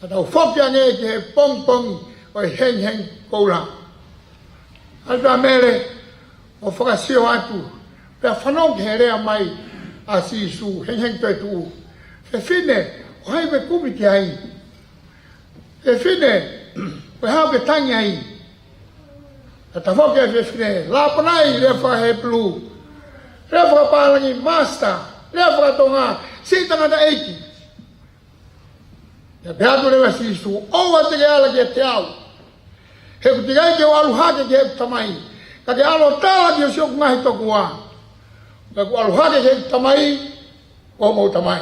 Ka tau foki ange ki he pongipongi ʻo e hengihengi koula. ʻAlu atu ʻa Mele ʻo fakasio atu, pea fanongo ki he lea mai ʻa Sīsū, hengihengi toetuʻu. Fefine, ko hai ʻoku ke kumi ki ai? Fefine, ko e hā ʻoku ke tangi ai? Ka tafoki e fefine, Lāponai, lea faka-Hepelū, lea fakapālangi, Master, lea faka-Tonga, siʻi tangataʻeiki. Pea pehē atu leva ʻe Sīsū, ʻoua te ke ala kiate au. He ʻoku teʻeki ai ke u ʻalu hake ki heʻeku Tamai, ka ke ʻalu ʻo tala ki ho siʻoku ngaahi tokoua. Ko ʻeku ʻalu hake ki heʻeku Tamai, ko homou Tamai.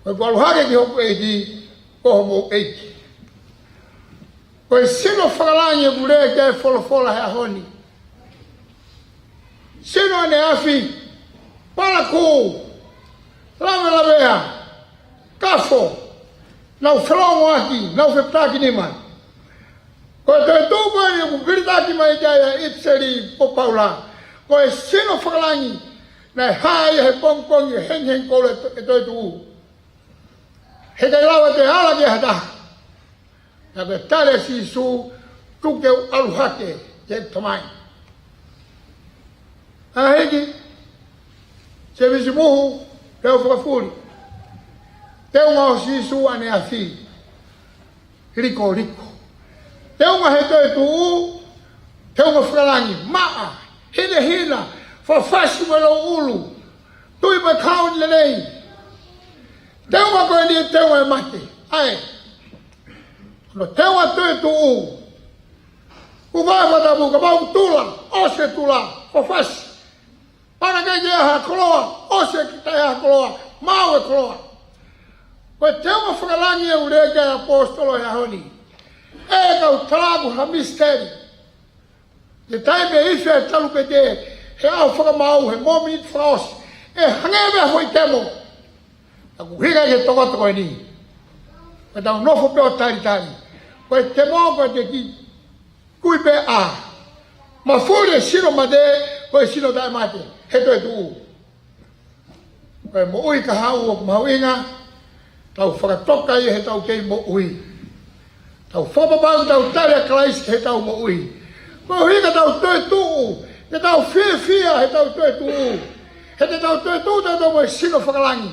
Ko ʻeku ʻalu hake ki hoku ʻEiki, ko homou ʻEiki. Ko e sino fakalangi ʻoku lea ki ai e folofola he ʻaho ni. Sino ʻaneafi, palakū, lavelavea, kafo, nau felōngoaki, nau fepaki nima. Ko e toetuʻu ko eni ʻoku vilitaki mai ki ai ʻa ʻIpiseli ko Paula, ko e sino fakalangi naʻe hā ia he pongipongi ʻo e hengihengi koula ʻe to-, ʻe toetuʻu. Heʻikai lava ke ala ki ha taha. Naʻe pehē ʻe Sīsū, tuku ke u ʻalu hake ki heʻeku Tamai. ʻA hiki, Sēmisi Muhu, Peu Fakafuli. Teunga ʻo Sīsū ʻaneafi, likoliko. Teunga he toetuʻu, teunga fakalangi, maʻa, hinehina, fafasi mo e louʻulu, tui mo e kaunilelei. Teunga ko eni teunga e mate. ʻAi. Ko e teunga toetuʻu. Kuo vaʻe fakatapu, kapau ʻoku tula, ʻosi e tula, fafasi. Pana ke ke ha koloa, ʻosi e kita ha koloa, maʻu e koloa. Ko e teunga fakalangi ʻoku lea ki ai e ʻaposetolo he ʻaho ni. ʻE kau tala ʻoku ha misiteli. He taimi ʻe ifi ai e talupete, he ʻaho fakamaau, he mōmeniti fakaʻosi, ʻe hangē pē ha foʻi temo. Ka ʻoku hiki ai e tokoto ko eni. Ka tau nofo pē ʻo talitali. Ko e temo ko e te ki kui pē ʻa. Mafuli e sino mate, ko e sino taʻemate, he toetuʻu. Ko e moʻui kahaʻu ʻoku mahuʻinga, tau fakatoka ia heʻetau kei moʻui. Tau fakapapau, tau tali ʻa Kalaisi heʻetau moʻui. Koeʻuhi ka tau toetuʻu, ke tau fiefia heʻetau toetuʻu. He te tau toetuʻu, tau tau mo e sino fakalangi.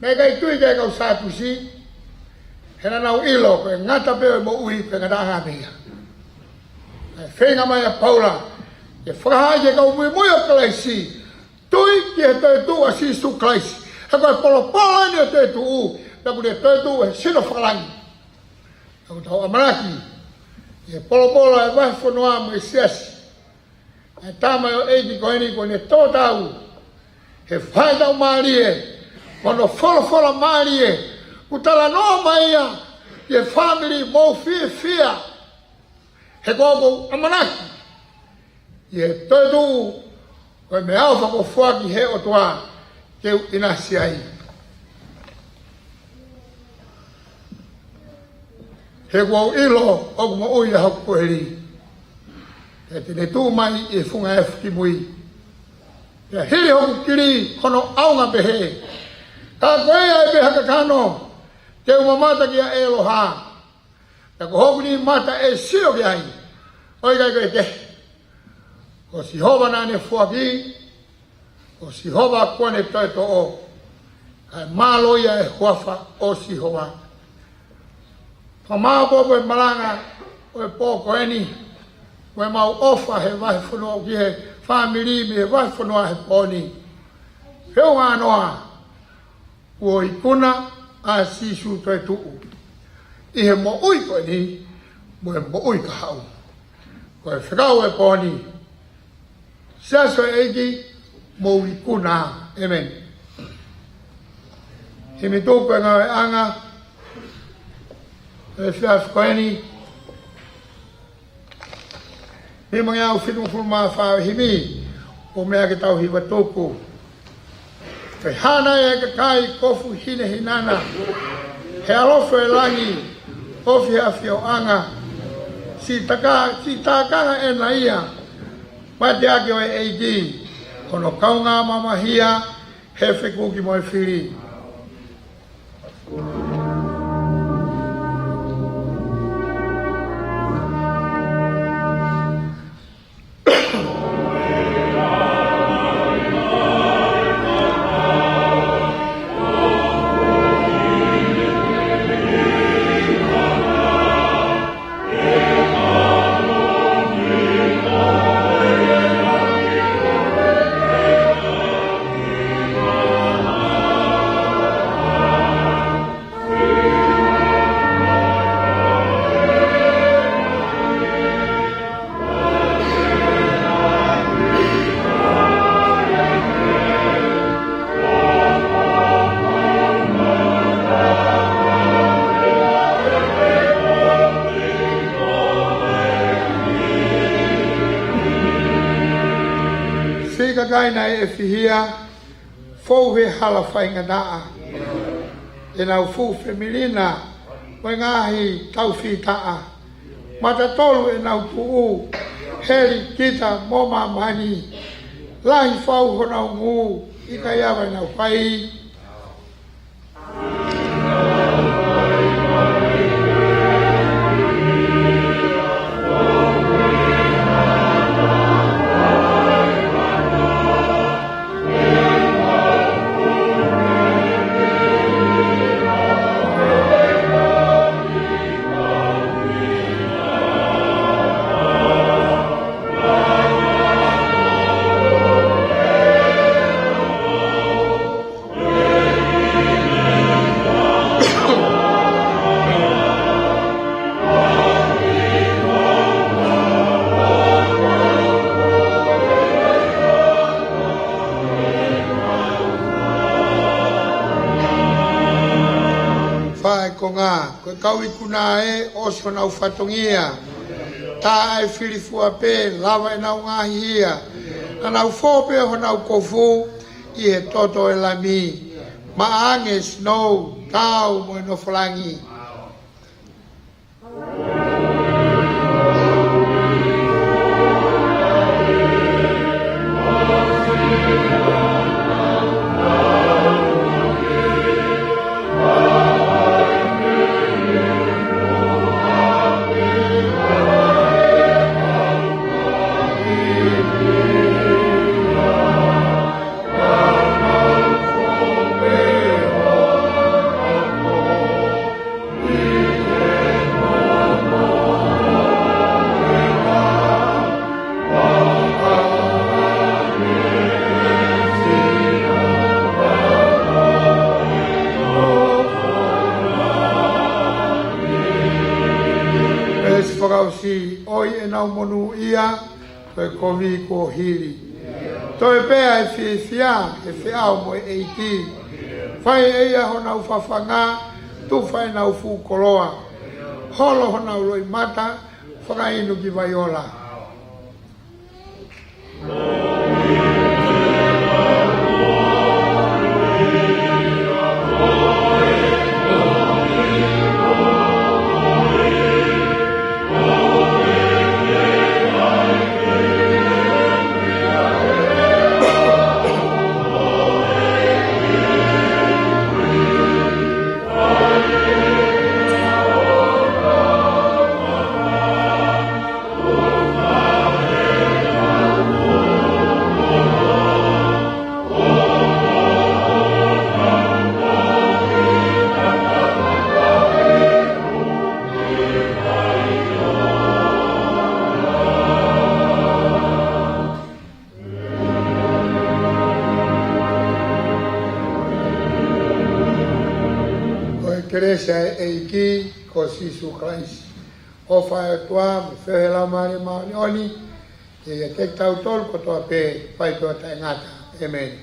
Naʻe ʻikai tui ki ai e kau Sātusi, he naʻa nau ʻilo ko e ngata pē ʻo e moʻui, ko e ngataʻanga pē ia. Naʻe feinga mai ʻa Paula ke fakahā ki he kau muimui ʻo Kalaisi, tui ki he toetuʻu ʻa Sīsū Kalaisi. He ko e polopolo eni ʻo e toetuʻu, naʻa ku ne toetuʻu he sino fakalangi. Naʻa ku tau ʻamanaki ki he polopolo ʻa e vahefonua mo e siasi. ʻA e tama ʻo e ʻEiki ko eni kuo ne tō tau he faʻahinga tau mālie, mo hono folofola mālie, kuo talanoa mai ia ki he fāmili, mou fiefia. He ko ʻeku ʻamanaki, ʻi he toetuʻu, ko e meʻaʻofa kuo foaki ʻe he ʻOtua ke u ʻinasi ai. He kuo u ʻilo ʻoku moʻui ʻa hoku koeli, pea te ne tuʻu mai ʻi he funga efu ki mui. Pea hili hoku kili hono ʻaonga pehē. Ka ko ia ʻe pehē ha kakano, te u mamata kia ʻEloha. Pea ko hoku niʻihi mata ʻe sio ki ai, ʻo ʻikai ko e kehe. Ko Sihova naʻa ne foaki, ko Sihova kuo ne toʻo. Kae mālō ia e huafa ʻo Sihova. Fakamāʻopoʻopo e malanga ʻo e pō ko eni, mo ʻemau ʻofa he vahefonua ki he fāmili mei he vahefonua he pō ni. Feʻunga noa, kuo ikuna ʻa Sīsū toetuʻu ʻi he moʻui ko eni mo e moʻui kahaʻu. Ko e fekau e pō ni. Siasi ʻo e ʻEiki, mou ikuna. ʻĒmeni. Himi tuku e ngāueʻanga ʻo e efiafi ko eni. Himi ngeau fitungofulu mā fā ʻo e himi, ʻo meʻa ke tau hiva tuku. Pehē naʻe ʻi ai e kakai kofu hinehinana, he ʻalofi ʻo e langi, ofi he ʻafioʻanga. Siʻi taka-, siʻi tākanga ʻena ia, mateaki ʻo e ʻEiki, hono kaungā mamahia, he fekuki mo e fili. Siʻi kakai naʻe fihia, fou he hala faingataʻa, ʻenau fuʻu fāmili na mo e ngaahi taufitaʻa. Mata tolu ʻenau puʻu, heli, kita mo māmani. Lahi fau honau ngū, ʻikai ava ʻenau fai. Fai ko ngā, ko e kau ikuna ē, ʻosi honau fatongia. Tā ʻa e fili fua pē, lava ʻenau ngaahi hia. Naʻa nau fō pē honau kofu ʻi he toto ʻo e Lami. Maʻa ange sinou, tau mo e nofo langi. Veesi fakaʻosi, ʻoi ʻenau monūʻia, ko e kovi kuo hili. Toe pē ʻa e fiefia, he feʻao mo e ʻEiki. Fai ʻe ia honau fafanga, tufa ʻenau fuʻu koloa. Holo honau loʻimata, fakainu ki vai ola. Ko e kelesi ʻa e ʻEiki ko Sīsū Kalaisi, ʻofa ʻa e ʻOtua, mo e feohi ʻa e Laumālie Māʻoniʻoni, ke ʻiate kitautolu kotoa pē, fai pē ʻo taʻengata. ʻĒmeni.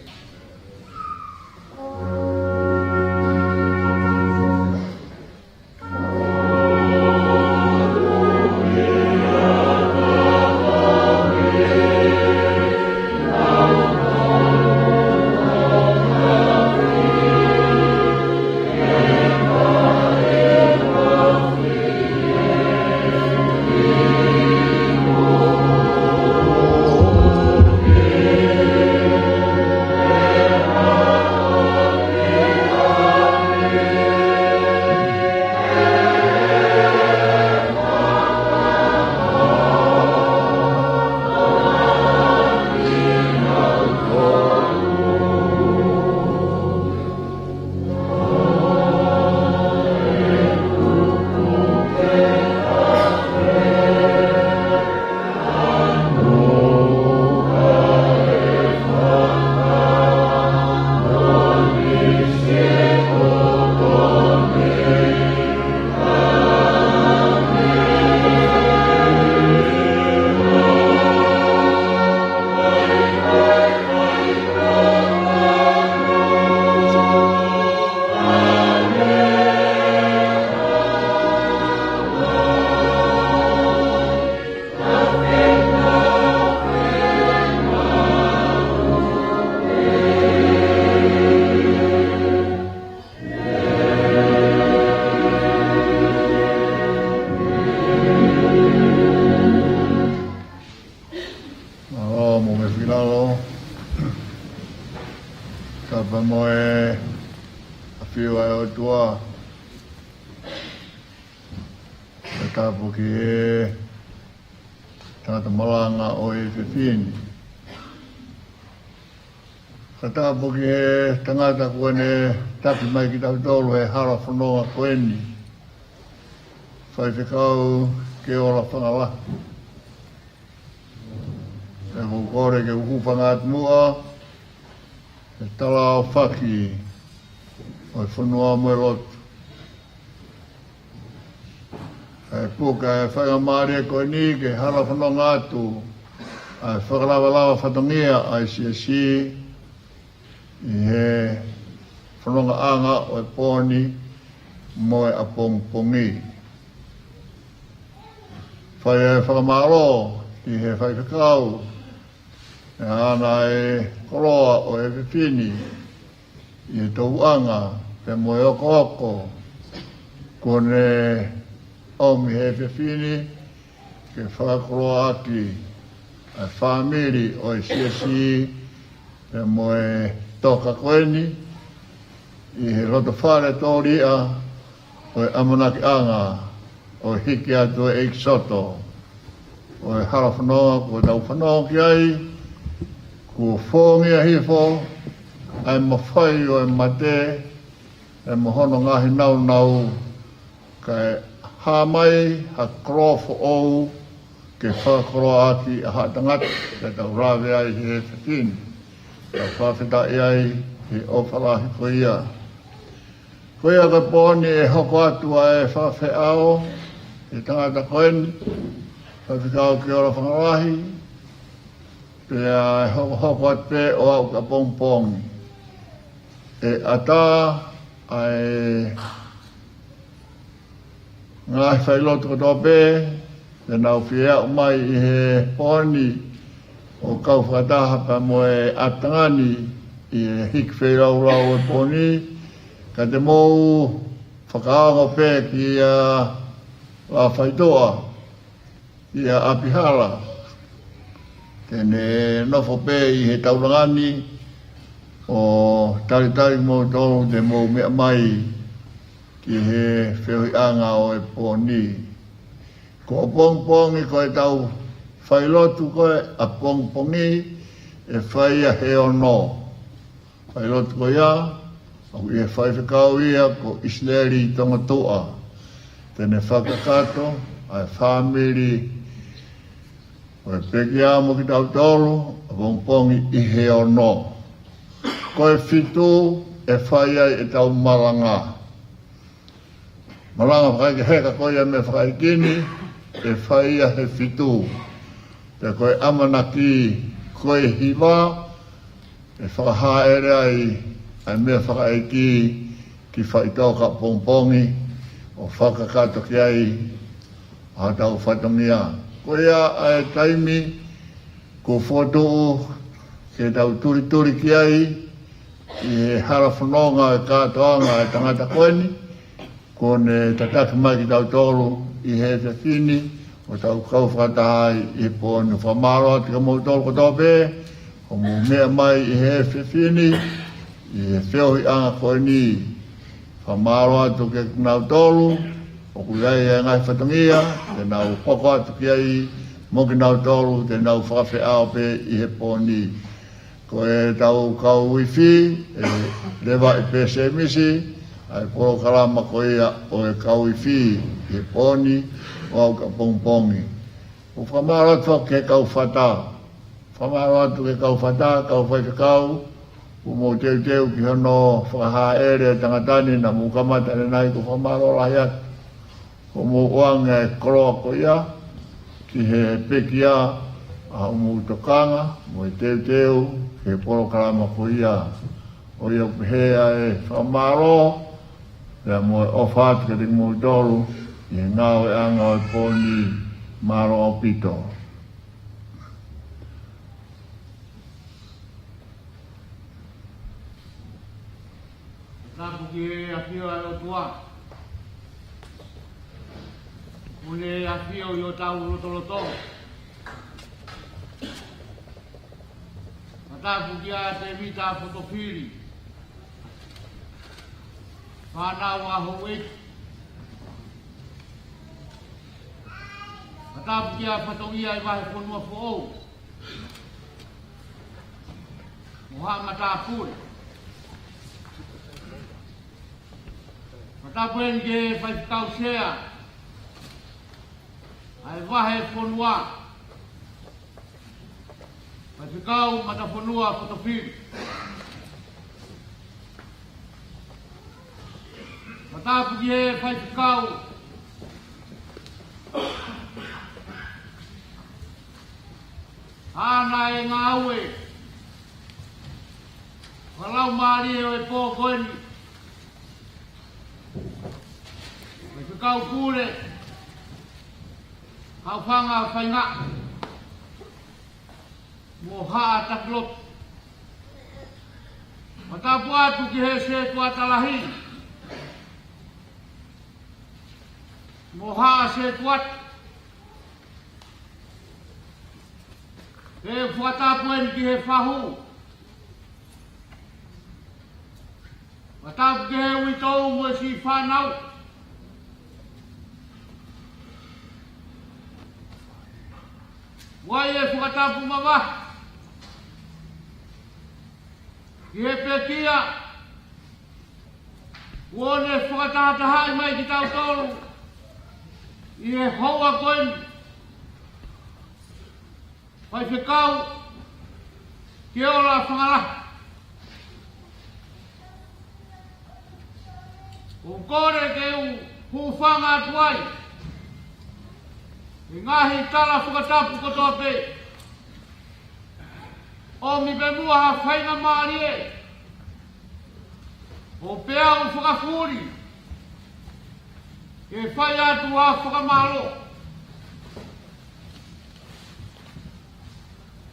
Pea mo e ʻafio ʻa e ʻOtua. Fakatapu ki he tangata malanga ʻo e efiafi ni. Fakatapu ki he tangata kuo ne taki mai kitautolu he hala fononga ko eni. Faifekau Keola Fangalahi. ʻOku ou kole ke u hūfanga atu muʻa he tala ʻaofaki ʻo e fonua mo e lotu. ʻE puke ʻa e faingamālie ko eni ke hala fononga atu ʻa e fakalavalava fatongia ʻa e siasi ʻi he fonongaʻanga ʻo e pō ni mo e ʻapongipongi. Fai ʻa e fakamālō ki he faifekau, ʻa ʻene koloa ʻo e efiafi ni, ʻi he tōʻonga pea mo e okooko kuo ne ʻomi he efiafi ni, ke fakakoloaʻaki ʻa e fāmili ʻo e siasi pea mo e toka ko eni ʻi he loto fale tōliʻa ʻo e ʻamanakiʻanga ʻo e hiki atu e ʻEkisoto ʻo e hala fononga kuo tau fanongo ki ai, kuo fōngia hifo ʻa e mafai ʻo e mate, ʻa e mo hono ngaahi naunau, kae hā mai ha koloa foʻou ke fakakoloaʻaki ʻa haʻa tangata, ke tau lave ai he efiafi ni. Tau fakafetaʻi ai he ʻofa lahi ko ia. Ko ia ko e pō ni ʻe hoko atu ʻa e fakafeʻao he tangata ko eni, Faifekau Keola Fangalahi, pea ʻe hokohoko atu pē ʻo aʻu ki ʻapongipongi. ʻE ʻatā ʻa e ngaahi failotu kotoa pē te nau fie aʻu mai ʻi he pō ni ʻo kau fakataha pea mo e ʻatangata ni ʻi he hiki feilaulau ʻo e pō ni, ka te mou fakaongo pē kia Lafaitoʻa, kia ʻApihala, te ne nofo pē ʻi he taulanga ni ʻo talitali kimoutolu te mou meʻa mai ki he feohiʻanga ʻo e pō ni. Ko ʻapongipongi ko ʻetau failotu ko ē ʻapongipongi, ʻe fai ia he ono. Failotu ko ia, ʻoku ʻi he faifekau ia ko ʻIsileli Tongotuʻa. Te ne fakakakato ʻa e fāmili ʻo e pekia mo kitautolu ʻapongipongi ʻi he ono. Ko e fitu ʻe fai ai ʻetau malanga. Malanga fakaʻeiki heka ko ia mei he fakaʻeiki ni, ʻe fai ia he fitu. Pea ko e ʻamanaki ko e hiva, ʻe fakahāʻele ai ʻa e meʻa fakaʻeiki ki faʻitoka ʻapongipongi ʻo fakakakato ki ai ʻa hotau fatongia. Ko ia ʻa e taimi kuo fokotuʻu ke tau tulituli ki ai ʻi he hala fononga e kātoanga e tangata ko eni, kuo ne tataki mai kitautolu ʻi he efiafi ni, ʻo tau kau fakataha ai ʻi he pō ni. Fakamālō atu kia moutolu kotoa pē, ʻoku mou meʻa mai ʻi he efiafi ni, ʻi he feohiʻanga ko eni. Fakamālō atu kia kinautolu ʻoku ʻi ai e ngaahi fatongia te nau hoko atu ki ai mo kinautolu te nau fakafeʻao pē ʻi he pō ni. Ko ʻetau kau uifi, ʻe leva ʻe Pē Sēmisi ʻa e polokalama ko ia ʻo e kau uifi ʻi he pō ni ʻo aʻu ki ʻapongipongi. ʻOku fakamālō atu foki ki he kau fata. Fakamālō atu ki he kau fata, kau faifekau, kuo mou teuteu ki hono fakahāʻele e tangata ni naʻa mou kamata ʻanenai, ʻoku fakamālō lahi atu. ʻOku mou ʻoange e koloa ko ia ki he pekia ʻa hoʻomou tokanga mo e teuteu ki he polokalama ko ia. ʻOku ou pehē ʻa e fakamālō pea mo e ʻofa atu kiate kimoutolu ʻi he ngāueʻanga ʻo e pō ni. Mālō ʻaupito. Tapu ki he ʻafio ʻa e ʻOtua. ʻOku ne ʻafio ʻi hotau lotolotonga. Tapu kia Tēvita Fotofili. Fānau ʻa houʻeiki. Fakatapu ki he fatongia ʻi he vahefonua foʻou. Mo haʻa matāpule. Fakatapu heni ki he faifekau sea ʻa e vahefonua. Faifekau Matafonua Fotofili. Fakatapu ki he faifekau ʻa e ngāue fakalaumālie ʻo e pō ko eni. Faifekau Pule Haufanga Faingaʻa mo haʻa takilotu. Fakatapu atu ki he setuata lahi mo haʻa setuata. Pea fakatapu heni ki he fahu. Fakatapu ki he uitou mo e siʻi fānau. Fai e fakatapu mavahe ki he pekia kuo ne fakatahatahaʻi mai kitautolu ʻi he houa ko eni. Faifekau Keola Fangalahi. ʻOku ou kole ke u hūfanga atu ai he ngaahi tala fakatapu kotoa pē. ʻOmi pē muʻa ha faingamālie ʻo pea u fakafuli ke fai atu ha fakamālō.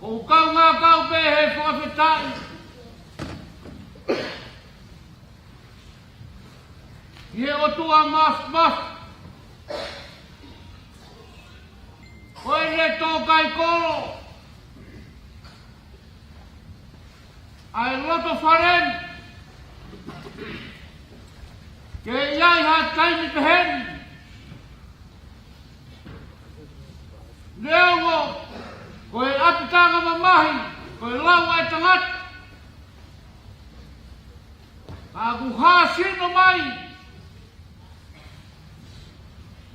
ʻOku ou kaungā kau pē he fakafetaʻi ki he ʻOtua Māfimafi, ko ʻene tō kai kolo ʻa e loto fale ni ke ʻi ai ha taimi pehē ni. Neongo ko e ʻapitanga mamahi, ko e lau ʻa e tangata, ka ʻoku hāsino mai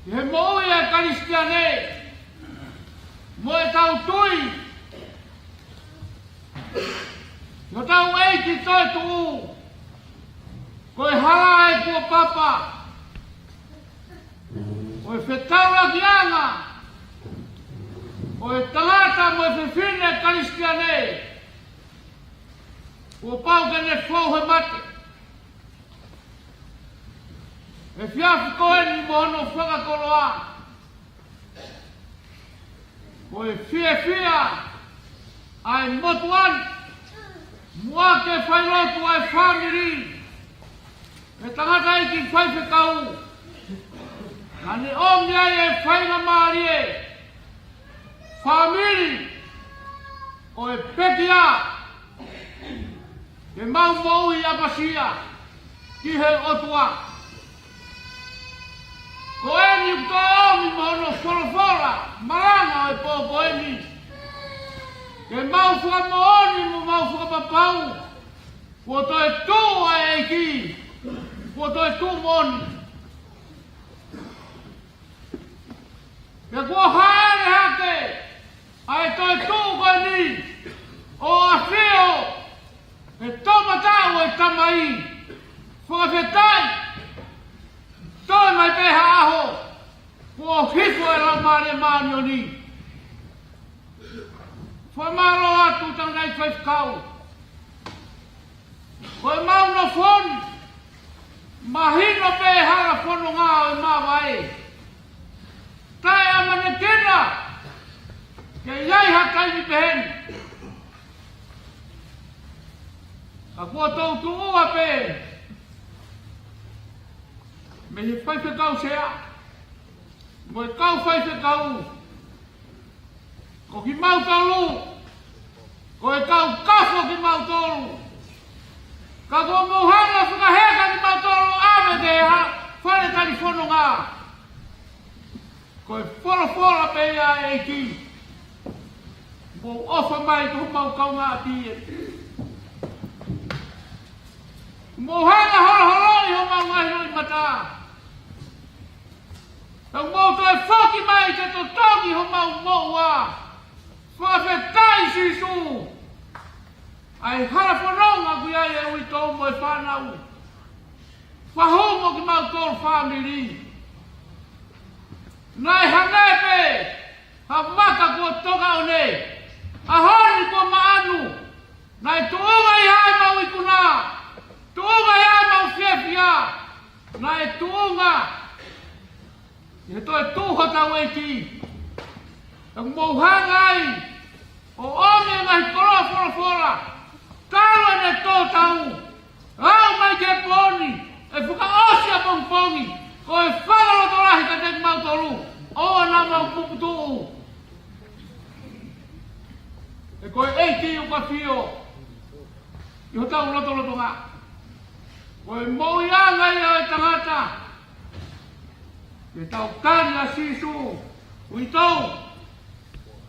ki he moʻui ʻa e Kalisitiane mo ʻetau tui ki hotau ʻEiki toetuʻu, ko e hala ʻa e kuapapa, ko e fetaulakiʻanga ʻo e tangata mo e fefine Kalisitiane, kuo pau ke ne fou he mate. Efiafi ko eni mo hono fakakoloa, ko e fiefia ʻa e motuʻa ni, muʻa ke failotu ʻa e fāmili, he tangataʻeiki faifekau, naʻa ne ʻomi ai e faingamālie, fāmili ʻo e pekia, ke mau moʻui ʻapasia ki he ʻOtua. Ko eni ʻoku toe ʻomi mo hono folofola malanga ʻo e pō ko eni, ke mau fakamoʻoni mo mau fakapapau kuo toetuʻu ʻa e ʻEiki, kuo toetuʻu moʻoni. Pea kuo hāʻele hake ʻa e toetuʻu ko eni ʻo ʻafio he toʻomataʻu ʻo e Tamai. Fakafetaʻi. Toe mai pē ha ʻaho kuo hifo e Laumālie Māʻoniʻoni. Fakamālō atu tangataʻeiki faifekau. Ko e mau nofo ni, mahino pē hala fononga ʻo e māvae. Taʻeʻamanekina ke ʻi ai ha taimi pehē ni. Ka kuo toutuʻua pē mei he faifekau sea mo e kau faifekau, ko kimautolu ko e kau kafo kimautolu. Ka kuo mou hanga ʻo fakaheka kimautolu ʻo ʻave ki he fale talifononga. Ko e folofola pē ia ʻa e ʻEiki. Mou ʻofa mai ki homau kaungāʻapi ē. Mou hanga ʻo holoholoʻi homau ngaahi loʻimata. Pea mou toe foki mai ke totongi homau moʻua. Fakafetaʻi Sīsū. ʻA e hala fononga ʻoku ʻi ai ʻa uitou mo e fānau. Fahu mo kimautolu fāmili. Naʻe hangē pē ha maka kuo toka ʻo ne. ʻAho ni kuo maʻanu. Naʻe tuʻunga ʻi ai ʻemau ikuna. Tuʻunga ʻi ai ʻemau fiefia. Naʻe tuʻunga ʻi he toetuʻu hotau ʻEiki. Pea mou hanga ai ʻo ʻomi e ngaahi koloa folofola. Talu ʻene tō tau. Aʻu mai ki he pō ni, ʻe fakaʻosi ʻapongipongi, ko e fakalotolahi kiate kimautolu, ʻoua naʻa mau puputuʻu. He ko e ʻEiki ʻoku ʻafio ʻi hotau lotolotonga. Ko e moʻuiʻanga ia ʻo e tangata, ke tau tali ʻa Sīsū, uitou,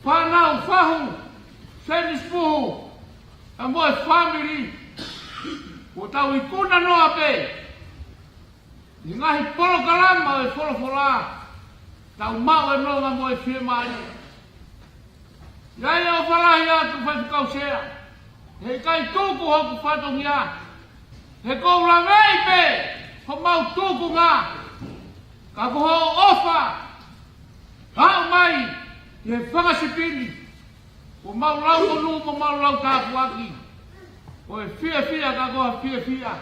fānau, fahu, senisipuhu, pea mo e fāmili. Kuo tau ikuna noa pē ʻi he ngaahi polokalama ʻo e folofola, tau maʻu e nonga mo e fiemālie. ʻI ai e ʻofa lahi atu Faifekau Sea, heʻikai tuku hoku fatongia, he ʻoku ou laveʻi pē homau tūkunga, ka ko hoʻo ʻofa, aʻu mai ki he fanga sipi ni, ʻoku mau lau monū mo mau lau tāpuaki. Ko e fiefia ka ko ha fiefia.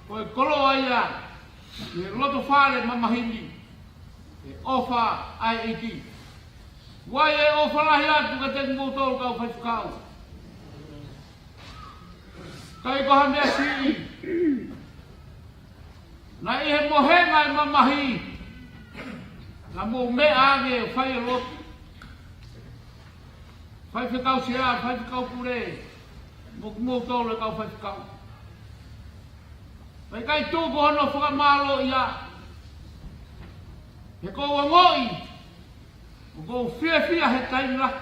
Ko e koloa ia ʻi he loto fale mamahi ni. ʻE ʻofa ʻa e ʻEiki. ʻOku ʻi ai e ʻofa lahi atu kiate kimoutolu kau faifekau. ʻIkai ko ha meʻa siʻi. Naʻe ʻi he mohenga e mamahi, naʻa mou meʻa ange ʻo fai e lotu. Faifekau Sea, Faifekau Pule, mo kimoutolu e kau faifekau. Pea ʻikai tuku hono fakamālō ia. He ʻoku ou ongoʻi, ʻoku ou fiefia he taimi lahi.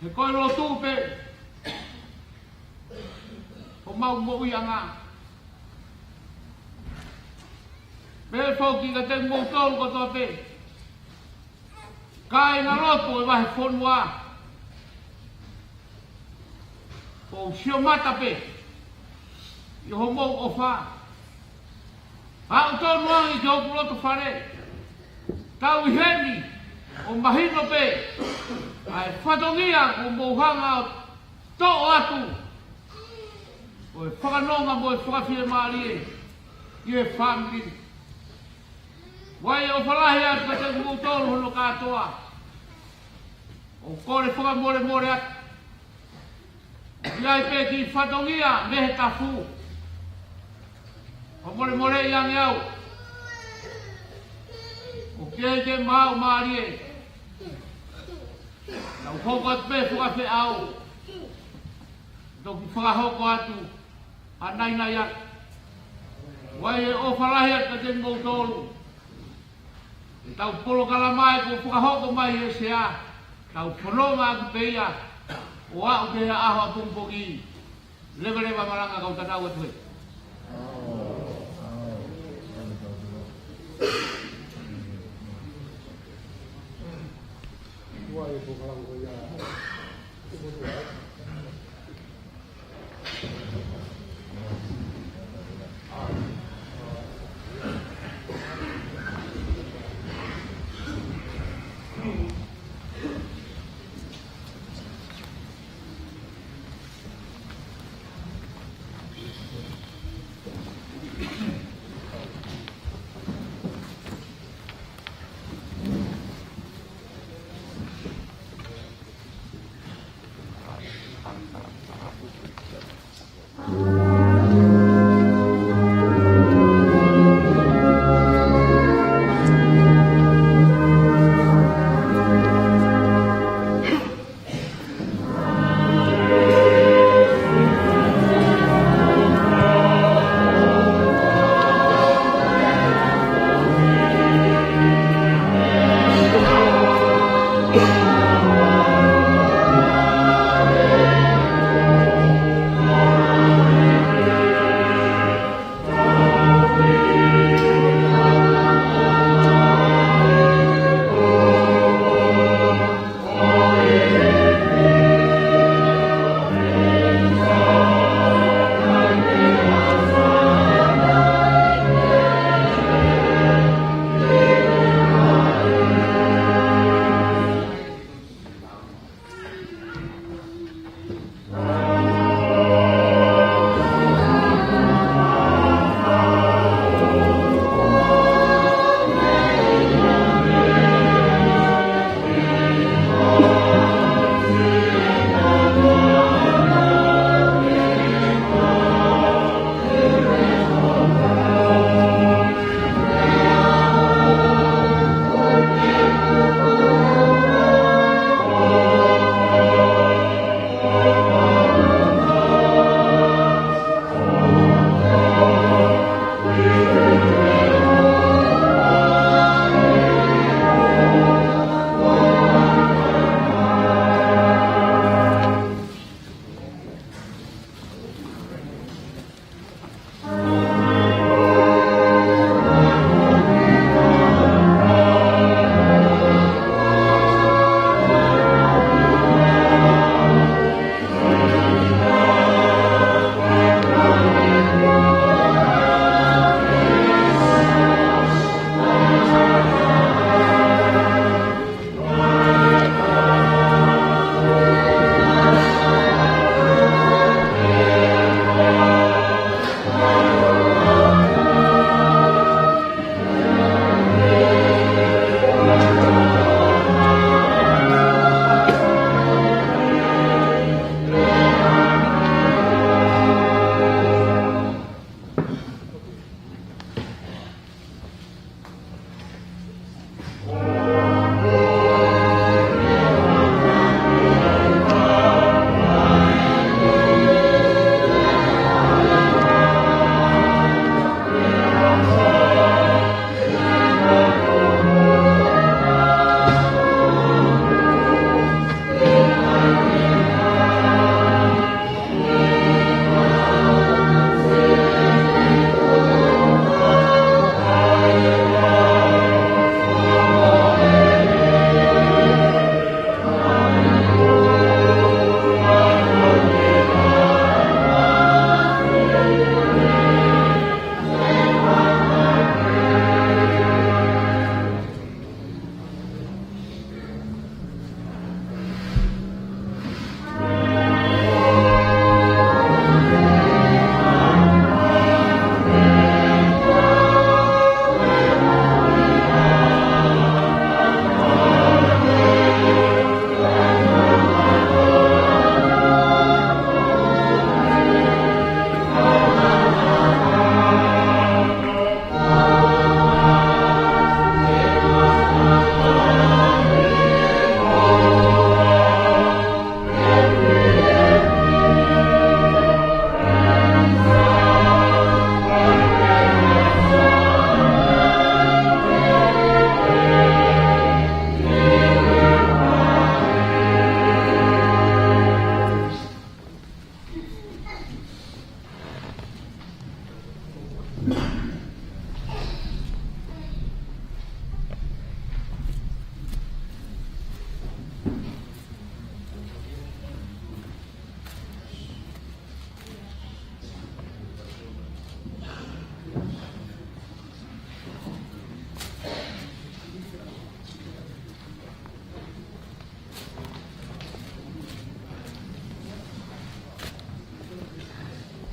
He ko e lotu pē homau moʻuiʻanga. Pea foki kiate kimoutolu kotoa pē kāingalotu ʻo e vahefonua. ʻOku ou sio mata pē ʻi hoʻomou ʻofa. Aʻu tonu ange ki hoku loto fale. Tau ʻi heni ʻo mahino pē ʻa e fatongia ʻoku mou hanga ʻo toʻo atu ʻo e fakanonga mo e fakafiemālie ʻi he fāmili. ʻOku ʻi ai e ʻofa lahi atu kiate kimoutolu hono kātoa. ʻOku ou kole fakamolemole atu. ʻI ai pē kiʻi fatongia mei he tafu. Fakamolemoleʻi ange au. ʻOku ʻikai ke maau mālie. Tau hoko atu pē fakafeʻao. Toki fakahoko atu ʻa nainai atu. ʻOku ʻi ai e ʻofa lahi atu kiate kimoutolu. ʻEtau polokalama ʻoku fakahoko mai ʻe he Sea, tau fononga atu pē ia, ʻo aʻu ki he ʻaho ʻapongipongi. Leveleva malanga kau tatau atu hē.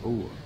ʻOua.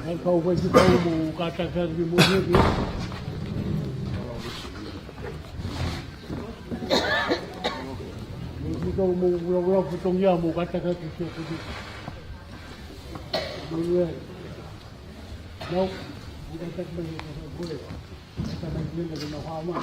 Ai, kau fai ki kau mo kātaki ki mo heki. Mo ki kau mo ula ula futongia mo kātaki ki se kutu. Mo ue. Nau, mo kātaki mai ki kau. Kātaki mai ki kau hama.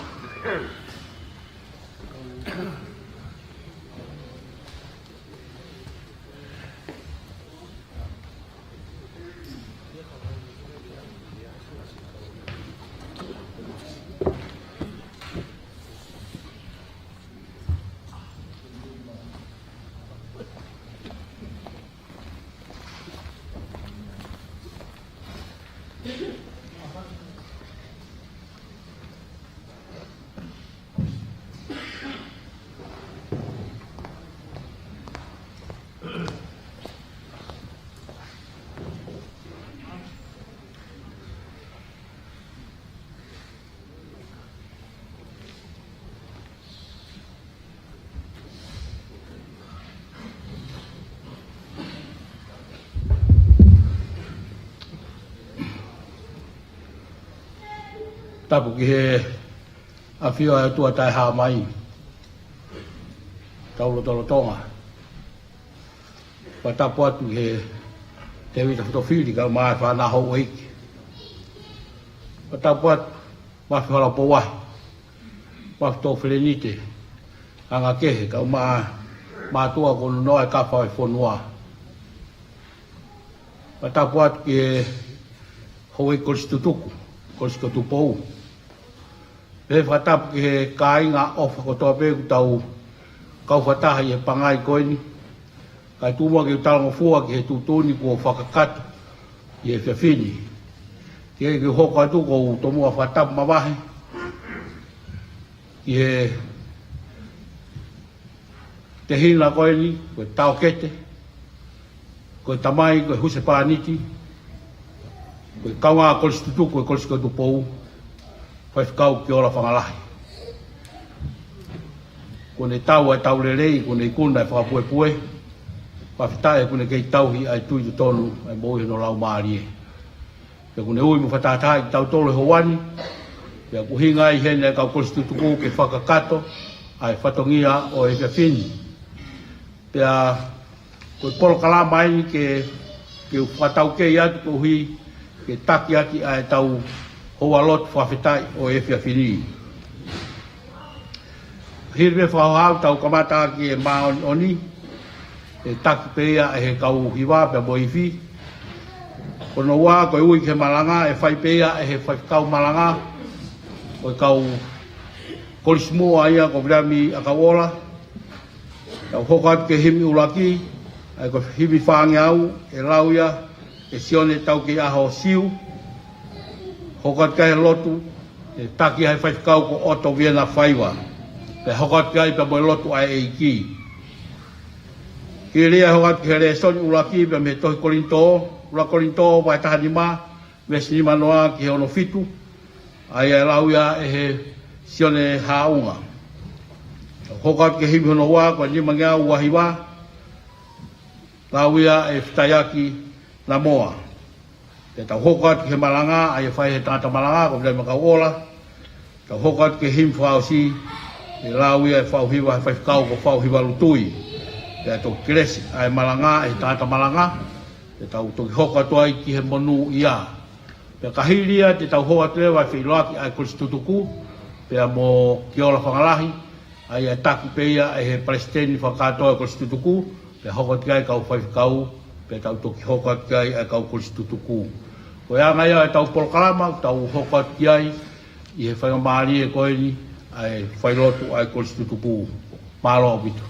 Tapu ki he ʻafio ʻa e ʻOtua Taʻehāmai. Tau lotolotonga. Fakatapu atu ki he Tēvita Fotofili kae ʻumaʻā e fānau houʻeiki. Fakatapu atu, Mafi Halaupouahi, Mafi Tofelenite, anga kehe, kae ʻumaʻā e mātuʻa kuo nonoʻo e kafa ʻo e fonua. Fakatapu atu ki he houʻeiki Kolisi Tutuku, Kolisi ko Tupou. Pehē fakatapu ki he kāinga ʻofa kotoa pē kuo tau kau fakataha ʻi he pangai ko eni. Kae tuku muʻa ke u talangofua ki he tuʻutuʻuni kuo fakakakato ʻi he efiafi ni. Ke, ke u hoko atu ʻoku ou tomuʻa fakatapu mavahe ki he tehina ko eni, ko e taokete, ko e tamai, ko e husepāniti, ko e kaungā Kolisi Tutuku ʻo e Kolisi ko Tupou, Faifekau Kiola Fangalahi. Kuo ne tau ʻa e tau lelei, kuo ne ikuna ʻa e fakapuepue, fakafetaʻi kuo ne kei tauhi ʻa e tui totonu, ʻa e moʻui hono laumālie. Pea kuo ne ui mo fakatahatahaʻi kitautolu he houa ni, pea ʻoku ʻuhinga ai heni ʻa e kau Kolisi Tutuku ke fakakakato ʻa e fatongia ʻo e efiafi ni. Pea ko e polokalama eni ke, ke u fakataukei atu koeʻuhi ke taki ʻaki ʻa e tau houa lotu fakafetaʻi ʻo e efiafi ni. Hili pē fakahā ʻetau kamata ʻaki e māʻoniʻoni, ʻe taki pē ia ʻe he kau hiva pea mo e ifi. Ko hono ua, ko e ui ki he malanga, ʻe fai pē ia ʻe he faifekau malanga, ko e kau kolisi muʻa ia ko Viliami ʻAkauʻola. Tau hoko atu ki he himi ʻuluaki, ʻa ia ko e himi fāngeau, ʻe lau ia ʻe Sione Taukeiʻaho Siu. Hoko atu ki he lotu, ʻe taki ʻe he faifekau ko ʻOto Viena Faiva. Pea hoko atu ki ai pea mo e lotu ʻa e ʻEiki. Hili ia hoko atu ki he lēsoni ʻuluaki pea mei he tohi Kolinitō, ʻuluaki Kolinitō vahe taha nima, veesi nima noa ki he ono fitu, ʻa ia ʻe lau ia ʻe he Sione Haʻunga. Hoko atu ki he himi hono ua, ko e nimangeau ua hiva, lau ia ʻe Fitaiaki Namoa. Pea tau hoko atu ki he malanga, ʻa ia ʻe fai ʻe he tangata malanga, ko Viliami ʻAkauʻola. Tau hoko atu ki he himi fakaʻosi, ʻe lau ia ʻe Fauhiva, ʻe he faifekau ko Fauhiva Lutui. Pea toki kelesi ʻa e malanga ʻe he tangata malanga, pea tau toki hoko atu ai ki he monūʻia. Pea ka hili ia te tau hoko atu leva ʻo feʻiloaki ʻa e kolisi tutuku, pea mo Kiola Fangalahi, ʻa ia ʻe taki pē ia ʻe he palesiteni fakakātoa ʻo e kolisi tutuku, pea hoko atu ki ai e kau faifekau, pea tau toki hoko atu ki ai ʻa e kau kolisi tutuku. Ko e anga ia ʻetau polokalama, tau hoko atu ki ai ʻi he faingamālie ko eni ʻa e failotu ʻa e kolisi tutuku. Mālō ʻaupito.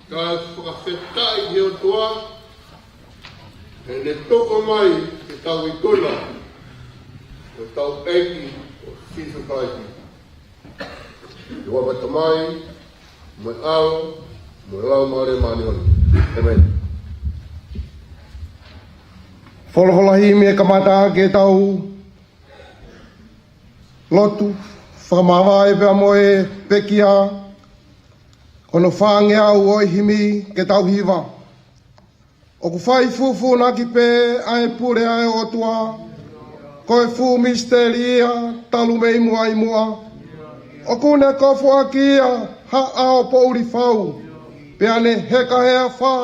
Ka fakafetaʻi ki he ʻOtua, heʻene tuku mai ke tau ikuna ʻa hotau ʻEiki ko Sīsū Kalaisi. ʻI he huafa ʻo e Tamai, mo e ʻAlo, mo e Laumālie Māʻoniʻoni. ʻĒmeni. Folofola himi ʻe kamata ʻaki ʻetau lotu fakamāvae pea mo e pekia, ko hono fāngeau ʻo e himi ke tau hiva. ʻOku fai fūfūnaki pē ʻa e pule ʻa e ʻOtua, ko e fuʻu misiteli ia talu mei muʻa ʻi muʻa. ʻOku ne kofuʻaki ia ha ʻao poʻuli fau, pea ne heka he afā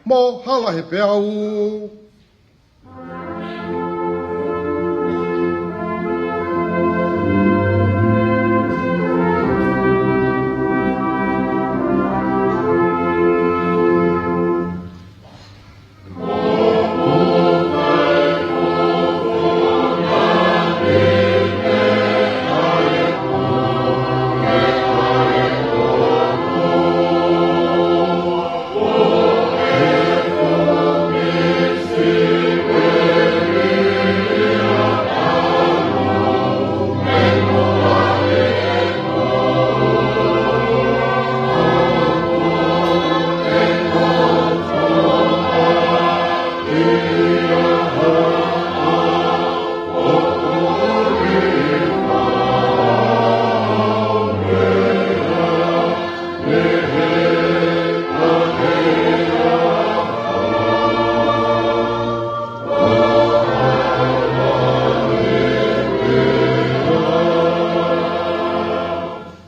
mo hala he peau.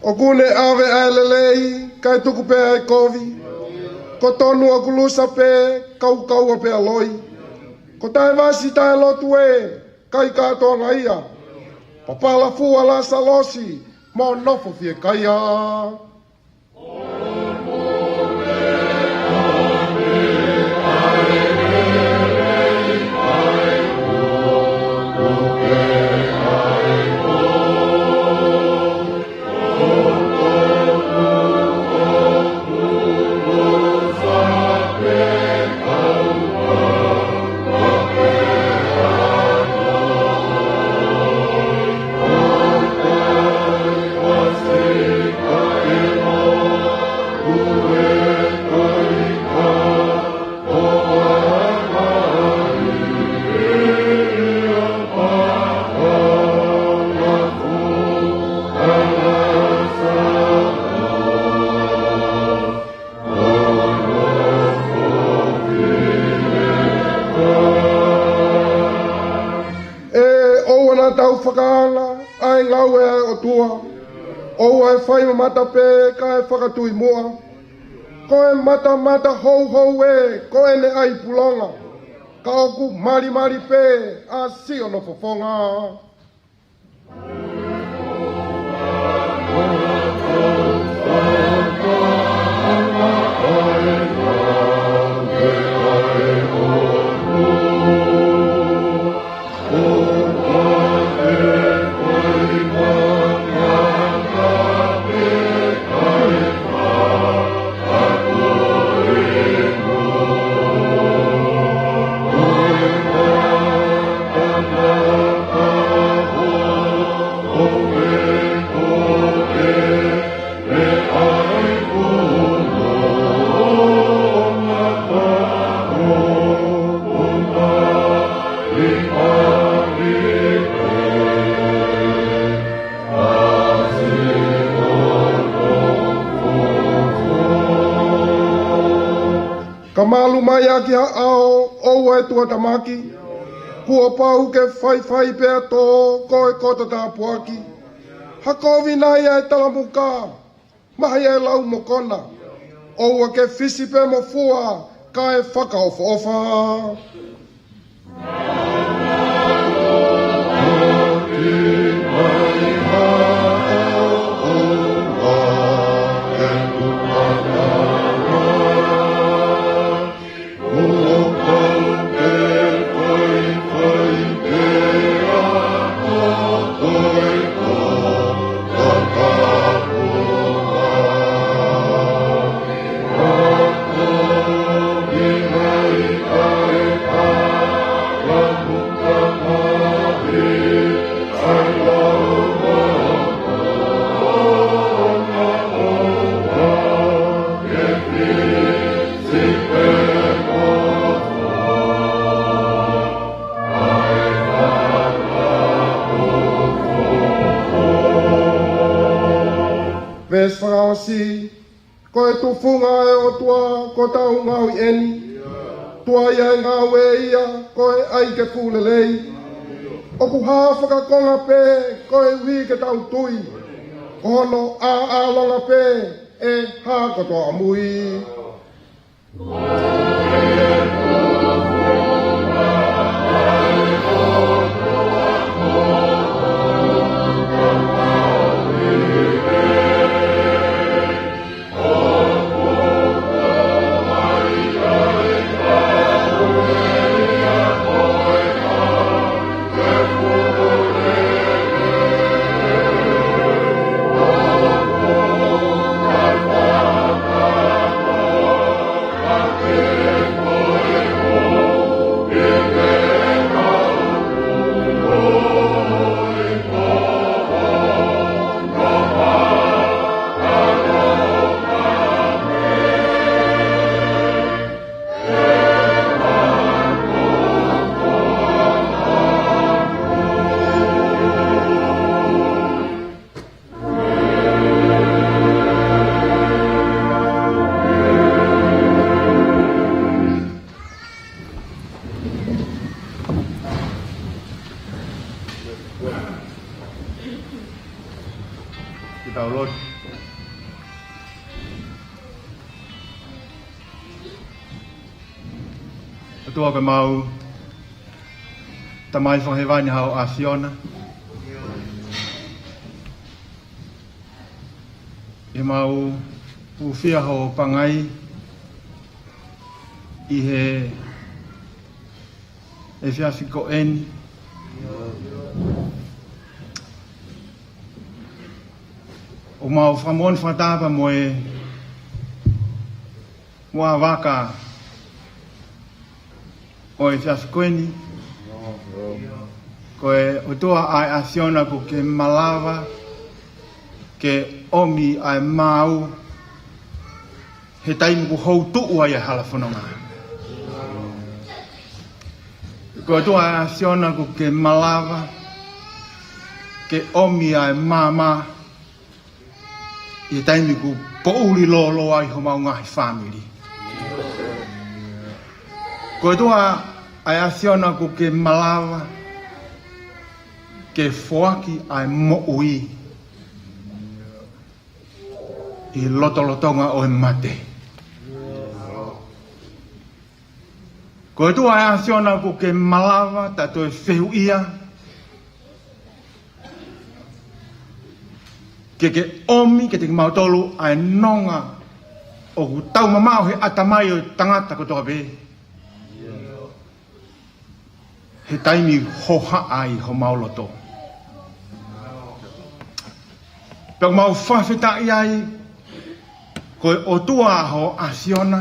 ʻOku ne ʻave ʻa e lelei, kae tuku pē ʻa e kovi. Ko tonu ʻoku lusa pē kaukaua pea loi. Ko taʻevasi taʻelotu ē, kai kātoanga ia. Papala fua Lasalosi mo nofo fiekaia. ʻE ʻoua naʻa tau fakaanga ʻa e ngāue ʻa e ʻOtua. ʻOua ʻe fai mamata pē kae fakatui muʻa. Ko e matamata houhou ē, ko ʻene ʻai pulonga. Ka ʻoku malimali pē ʻa siʻono fofonga. Ka malu mai ʻaki ha ʻao, ʻoua ʻe tuʻatamaki. Kuo pau ke faifai pea tō, ko e koto tāpuaki. Ha kovi nai ʻa e talamuka, mahi ʻa e lau mokona. ʻOua ke fisi pē mo fua, kae fakaʻofoʻofa. Veesi fakaʻosi. Ko e tufunga ʻa e ʻOtua ko ʻetau ngāue ʻeni. Tuai ʻa e ngāue ia, ko e ʻai ke fuʻu lelei. ʻOku hā fakakonga pē, koeʻuhi ke tau tui. Ko hono ʻaʻalonga pē, ʻe hā kotoa ʻamui. Ke tau lotu. ʻOtua ko homau Tamai Fakahēvani, haʻo ʻAfiona, ʻi heʻemau hūfia ho pangai ʻi he efiafi ko eni, ʻoku mau fakamoʻoni fakataha pea mo e muʻa vaka ʻo e efiafi ko eni. Ko e ʻOtua ʻa e ʻAfiona, ʻoku ke malava ke ʻomi ʻa e maau he taimi ʻoku houtuʻu ai ʻa e hala fononga. Ko e ʻOtua ʻa e ʻAfiona, ʻoku ke malava ke ʻomi ʻa e maama ʻi he taimi ʻoku poʻuli lōlō ai homau ngaahi fāmili. Ko e ʻOtua ʻa e ʻAfiona, ʻoku ke malava ke foaki ʻa e moʻui ʻi he lotolotonga ʻo e mate. Ko e ʻOtua ʻa e ʻAfiona, ʻoku ke malava, ta toe fehuʻia, ke ke ʻomi kiate kimautolu ʻa e nonga ʻoku tau mamaʻo he ʻatamai ʻo e tangata kotoa pē he taimi hohaʻa ai homau loto. Pea ʻoku mau fakafetaʻi ai, ko e ʻOtua ʻa hoʻo ʻAfiona,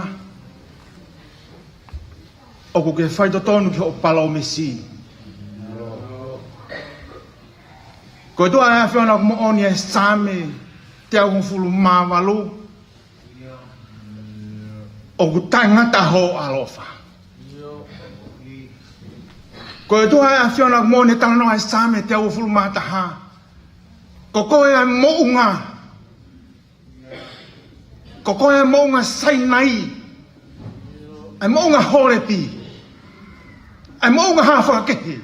ʻoku ke faitotonu ki hoʻo palōmesi. Ko e ʻOtua ʻa e ʻAfiona, ʻoku moʻoni e Saame teau hongofulu mā valu, ʻoku taʻengata hoʻo ʻaloʻofa. Ko e ʻOtua ʻa e ʻAfiona, ʻoku moʻoni e talanoa ʻa e Saame teau hongofulu mā taha, ko koe ʻa e moʻunga. Ko koe ʻa e moʻunga Sainai, ʻa e moʻunga Holepi, ʻa e moʻunga Hāfakakehe.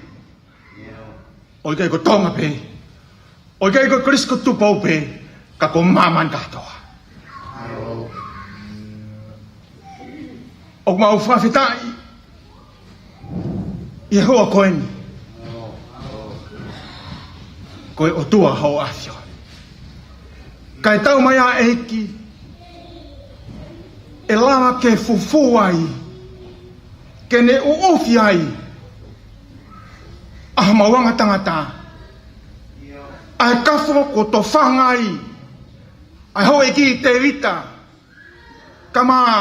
ʻOku ʻikai ko Tonga pē, ʻoku ʻikai ko Kolisi ko Tupou pē, ka ko māmani kātoa. ʻOku mau fakafetaʻi ʻi he houa ko eni, ko e ʻOtua hoʻo ʻAfiona. Kae tau mai ʻa e ʻEiki, ʻe lava ke fufū ai, ke ne ʻuʻufi ai ʻa homau anga tangata, ʻa e kafo kuo tofanga ai ʻa e houʻeiki Tēvita, kae ʻumaʻā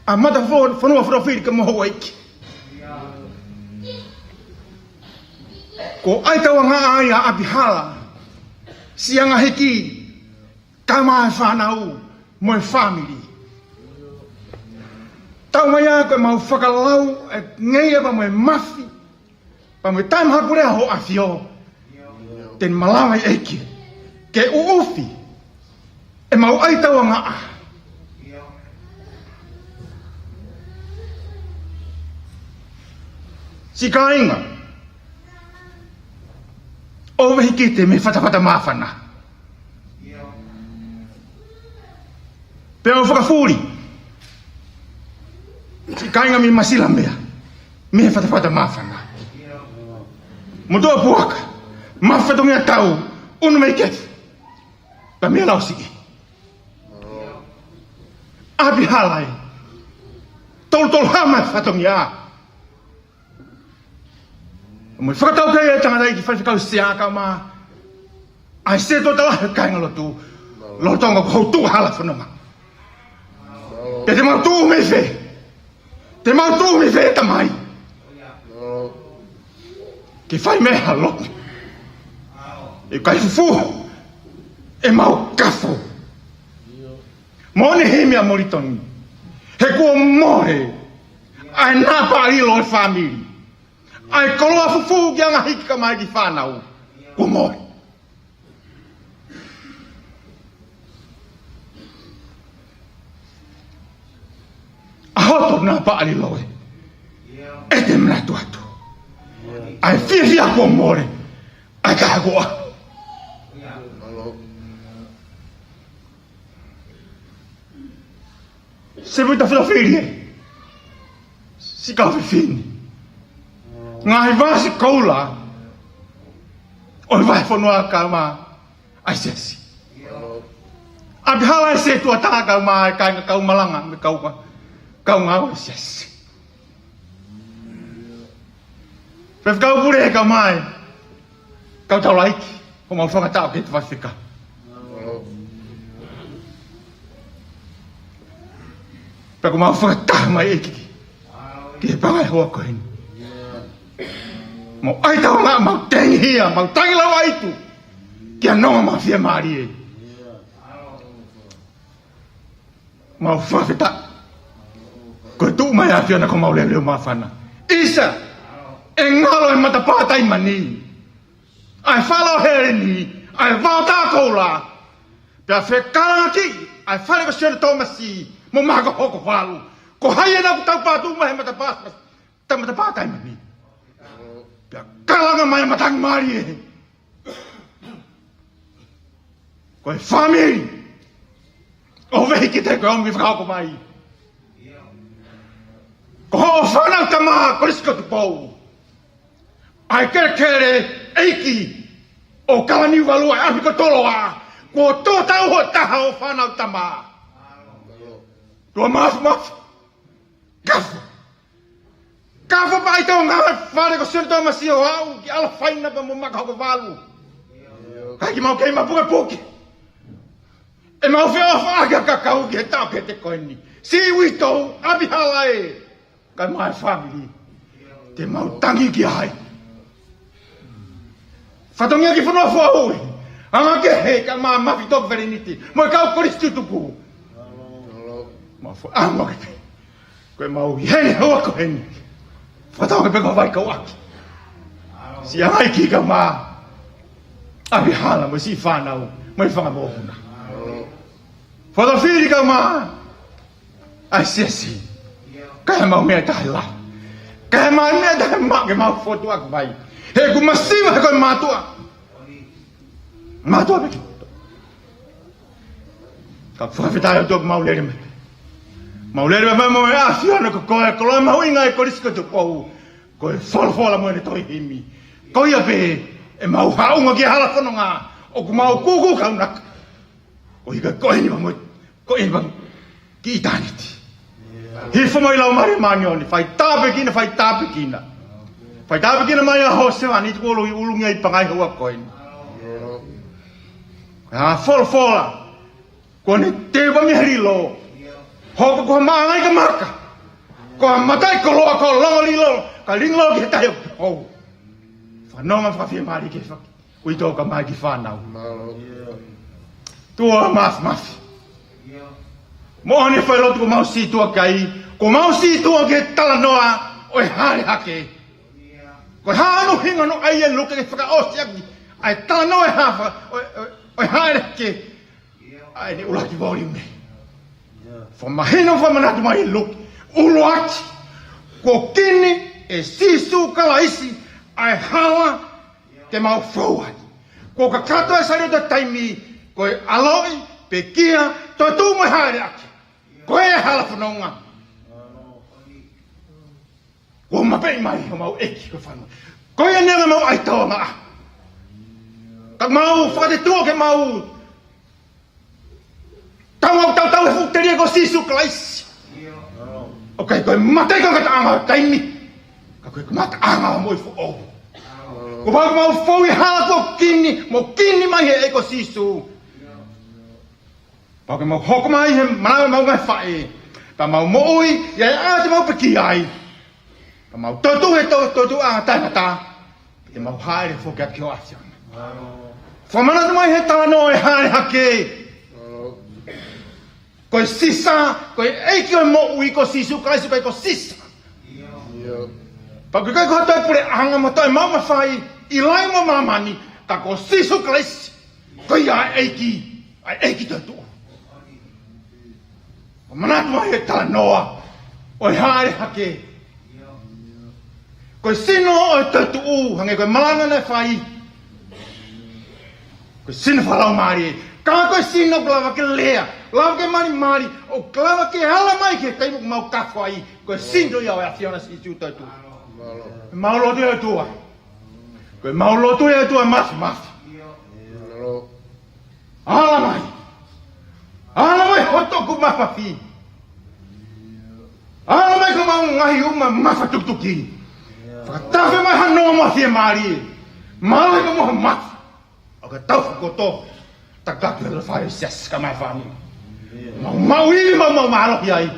ʻa e mata fo-, fonua fotofili kae ʻumaʻā houʻeiki. Kuo ʻai tauangaʻa ai ʻa ʻApihala, siʻi anga hiki, kae ʻumaʻā e fānau mo e fāmili. Tau mai ā ko ʻemau fakalau e ngeia pea mo e mafi, pea mo e tamahakulea hoʻo ʻAfio, te ne malava ʻa e ʻEiki ke ʻuʻufi ʻemau ʻai tauangaʻa. Siʻi kāinga ʻo Vehikite mei he fatafata māfana. Pea u fakafuli siʻi kāinga mei Masilamea mei he fatafata māfana. Motuʻa Puaka, Mafatongia Tau, ʻUnumeikefu, pea mei Lausiʻi. ʻApihala ē, Tolutolu Hama e fatongia. Mo e fakataukei e tangataʻeiki faifekau Siaka mo e setuata lahi e kāingalotu, lolotonga ko hoʻo tuʻu hala fononga. Pea te mau tuʻu mei fē? Te mau tuʻu mei fē, Tamai? Ke fai mei ha lotu. ʻIkai fufū ʻemau kafo. Moʻoni e himi ʻa Molitoni. He kuo mole ʻa e napaʻalilo e fāmili. ʻA e koloa fufū ki he anga hiki kae ʻumaʻā e kiʻi fānau, kuo mole. ʻA hoto napaʻalilo ē, ʻete manatu atu. ʻA e fiefia kuo mole ʻa e kahakoa. Sevuita Filofili ē, siʻi kau fefine, ngaahi vāsi koula ʻo e vahefonua kae ʻumaʻā e siasi. ʻApihala e setuata kae ʻumaʻā e kāinga kau malanga mo e kau, kaungā ʻo e siasi. Faifekau Pule kae ʻumaʻā e kau taulaʻeiki, ko homau fakataha ki he faifekau. Pea ko homau fakataha mai ʻEiki ki he paʻanga ʻo e houa ko eni. Mau ʻai tauʻanga, mau tengihia, mau tangi lauaitu ki he nonga mo e fiemālie. Mau fakafetaʻi. Ko e tuʻu mai ʻa e ʻAfiona ko homau leʻo māfana. ʻIsa, ʻe ngalo he matapā taimi ni ʻa e fale ʻo Heleni, ʻa e vaotā koula. Pea fekalangakiʻi ʻa e fale ko Sione Tōmasi mo Maka Hokovalu. Ko hai ena ʻoku tau pātuʻu mai he matapā, ta matapā taimi ni? Pea kalanga mai e matangi mālie. Ko e fāmili ʻo Vehikite ko e ʻomi fakahoko mai. Ko hoʻo fānau tama Kolisi ko Tupou. ʻA e kelekele ʻeiki ʻo Kalaniuvalu, ʻa e ʻapi ko Toloa. Kuo tō tau hoʻo taha ʻo fānau tama. Tuʻa Mafimafi. Kafo. Kafo pea ʻi Tonga e fale ko Sione Tōmasi ʻo aʻu ki ʻAlofaina pea mo Maka Hokovalu. Kae ʻikai ke mau kei mapukepuke ʻemau feʻofaʻaki ʻa e kakai ki he taʻokete ko eni. Siʻi uitou, ʻApihala ē, kae ʻumaʻā e fāmili, te mau tangi ki ai. Fatongia ki Funofuaʻu ē, anga kehe kae ʻumaʻā Mafi Toki Feleniti mo e kau Kolisi tutuku. Mau fo-, anga kehe. Ko ʻemau ʻi heni he houa ko eni. Fakatauange pē ko e vai kau ʻaki. Siʻi anga ʻeiki kae ʻumaʻā ʻApihala mo siʻi fānau mo e fanga mokopuna. Fakafili kae ʻumaʻā ʻa e siasi. Kae ʻumaʻā e meʻa tahi la. Kae ʻumaʻā e meʻa tahi ma ke mau fotu ʻaki mai. He ʻoku masiva he ko e mātuʻa. Mātuʻa pē ki. Ka fakafetaʻi atu ʻoku mau lele mai. Mau lele mai mo e ʻAfiona ko koe, koloa mahuʻinga e Kolisi ko Tupou. Ko e folofola mo ʻene tohi himi. Ko ia pē ʻemau haʻunga ki he hala fononga, ʻoku mau kūkū kaunaka. ʻO ʻikai ko eni pē mo, ko eni pē ki ʻitāniti. Hifo mai Laumālie Māʻoniʻoni, fai tāpuekina, fai tāpuekina. Fai tāpuekina mai ʻa Hōsua ni tuku ʻulu ʻi ʻulungia ʻi Pangai he houa ko eni. Ko e folofola, kuo ne teu pē mei he lilo. Hoko ko ha maʻanga ʻi ka maka. Ko ha mataʻikoloa ko e longo lilo, ka lilo ki he tahi ʻoku hou. Fanongo fakafiemālie ki he fai. Uitou kae ʻumaʻā e kiʻi fānau. Mālō. Tuʻa Mafimafi. Moʻoni e failotu kuo mau sītuʻa ki ai, kuo mau sītuʻa ki he talanoa ʻo e hāʻele hake. Ko e hā hono ʻuhinga naʻe ʻai ʻe Luke ke fakaʻosi ʻaki ʻa e talanoa ʻo e hā fa-, ʻo, ʻo, ʻo e hāʻele hake ʻa ʻene ʻuluaki voliune. Fakamahino, fakamanatu mai ʻe Luke, ʻuluaki, kuo kini ʻe Sīsū Kalaisi ʻa e hala ke mau fou ai. Kuo kakato e sāliote taimi, ko e ʻaloʻi, pekia, toetuʻu mo e hāʻele ʻaki. Ko e hala fononga. Kuo mapeʻi mai homau ʻEiki ko e fānau. Ko ia neongo ʻemau ʻaitauangaʻa, ka mau fakatetuo ke mau tau, mau tautau he fuʻu telia ko Sīsū Kalaisi. ʻOku ʻikai ko e mate ko e ngataʻanga ʻo e taimi, ka ko e ngataʻanga ʻo e moʻui foʻou. Kuo pau ke mau fou ʻi he hala kuo kini, mo kini mai he ʻEiki ko Sīsū. Pau ke mau hoko mai he manava ʻemau ngaahi faʻē, pea mau moʻui ʻi he ʻaho te mau pekia ai. Pea mau toetuʻu he to-, toetuʻu ʻa e taʻengata, pea te mau hāʻele foki atu ki ho ʻAfiona. Fakamanatu mai he talanoa ʻo e hāʻele hake, ko e Sisa, ko e ʻEiki ʻo e moʻui ko Sīsū Kalaisi, ʻikai ko Sisa. Pea ʻoku ʻikai ko ha toe puleʻanga mo ha toe maʻu mafai ʻi langi mo māmani, ka ko Sīsū Kalaisi. Ko ia ʻa e ʻEiki, ʻa e ʻEiki toetuʻu. Fakamanatu mai he talanoa ʻo e hāʻele hake, ko e sino ʻo e toetuʻu, hangē ko e malanga naʻe fai, ko e sino fakalaumālie. Ka ko e sino ʻoku lava ke lea, lava ke malimali, ʻoku lava ke ala mai ki he taimi ʻoku mau kafo ai, ko e sino ia ʻo e ʻAfiona Sīsū toetuʻu. Mau lotu ʻOtua. Ko ʻemau lotu ʻOtua Māfimafi. Mālō. Ala mai. Ala mai ho toku mafafi. Ala mai ko ʻemau ngaahi uma mafatukituki. Fakatafe mai ha nonga mo ha fiemālie. Mālō ko mo ha mafi. ʻO ka tau fokoto, takaki ʻa e fai siasi ka mai fānau. Mau, mau ivi, mau, mau mālohi ai.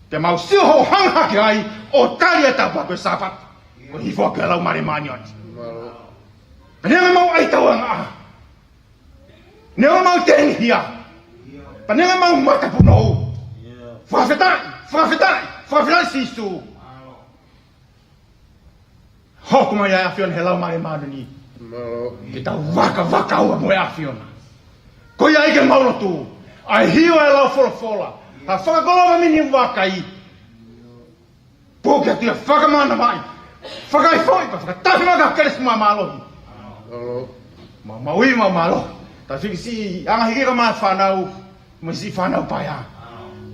Te mau sio hoʻo hanga hake ai, ʻo tali ʻa e tapa ko e Sāpate. Ko e hifo ʻa e Laumālie Māʻoniʻoni. Pea neongo ʻemau ʻaitauangaʻa, neongo ʻemau tengihia, pea neongo ʻemau matapunou. Fakafetaʻi, fakafetaʻi, fakafetaʻi Sīsū. Hoko mai ʻa e ʻAfiona he Laumālie Māʻoniʻoni. Mālō. Ke tau vakavaka ua mo e ʻAfiona. Ko ia ai ke mau lotu. ʻA e hiva ʻa e lau folofola. Ha fakakolova mini vakai. Pō ke atu ia fakamānavaʻi. Fakaifoʻi pea fakatafe mai ka kelesi mo mālohi. Mālō. Mau, mau ivi, mau mālohi. Tau fiki siʻi anga hiki ka mai fānau. Mo siʻi fānau paea.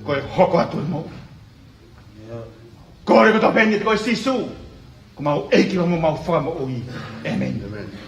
Ko e hoko atu e moʻui. Kole ko e tau pehē ni ko e Sīsū, ko homau ʻEiki mo homau Fakamoʻui. ʻĒmeni. ʻĒmeni.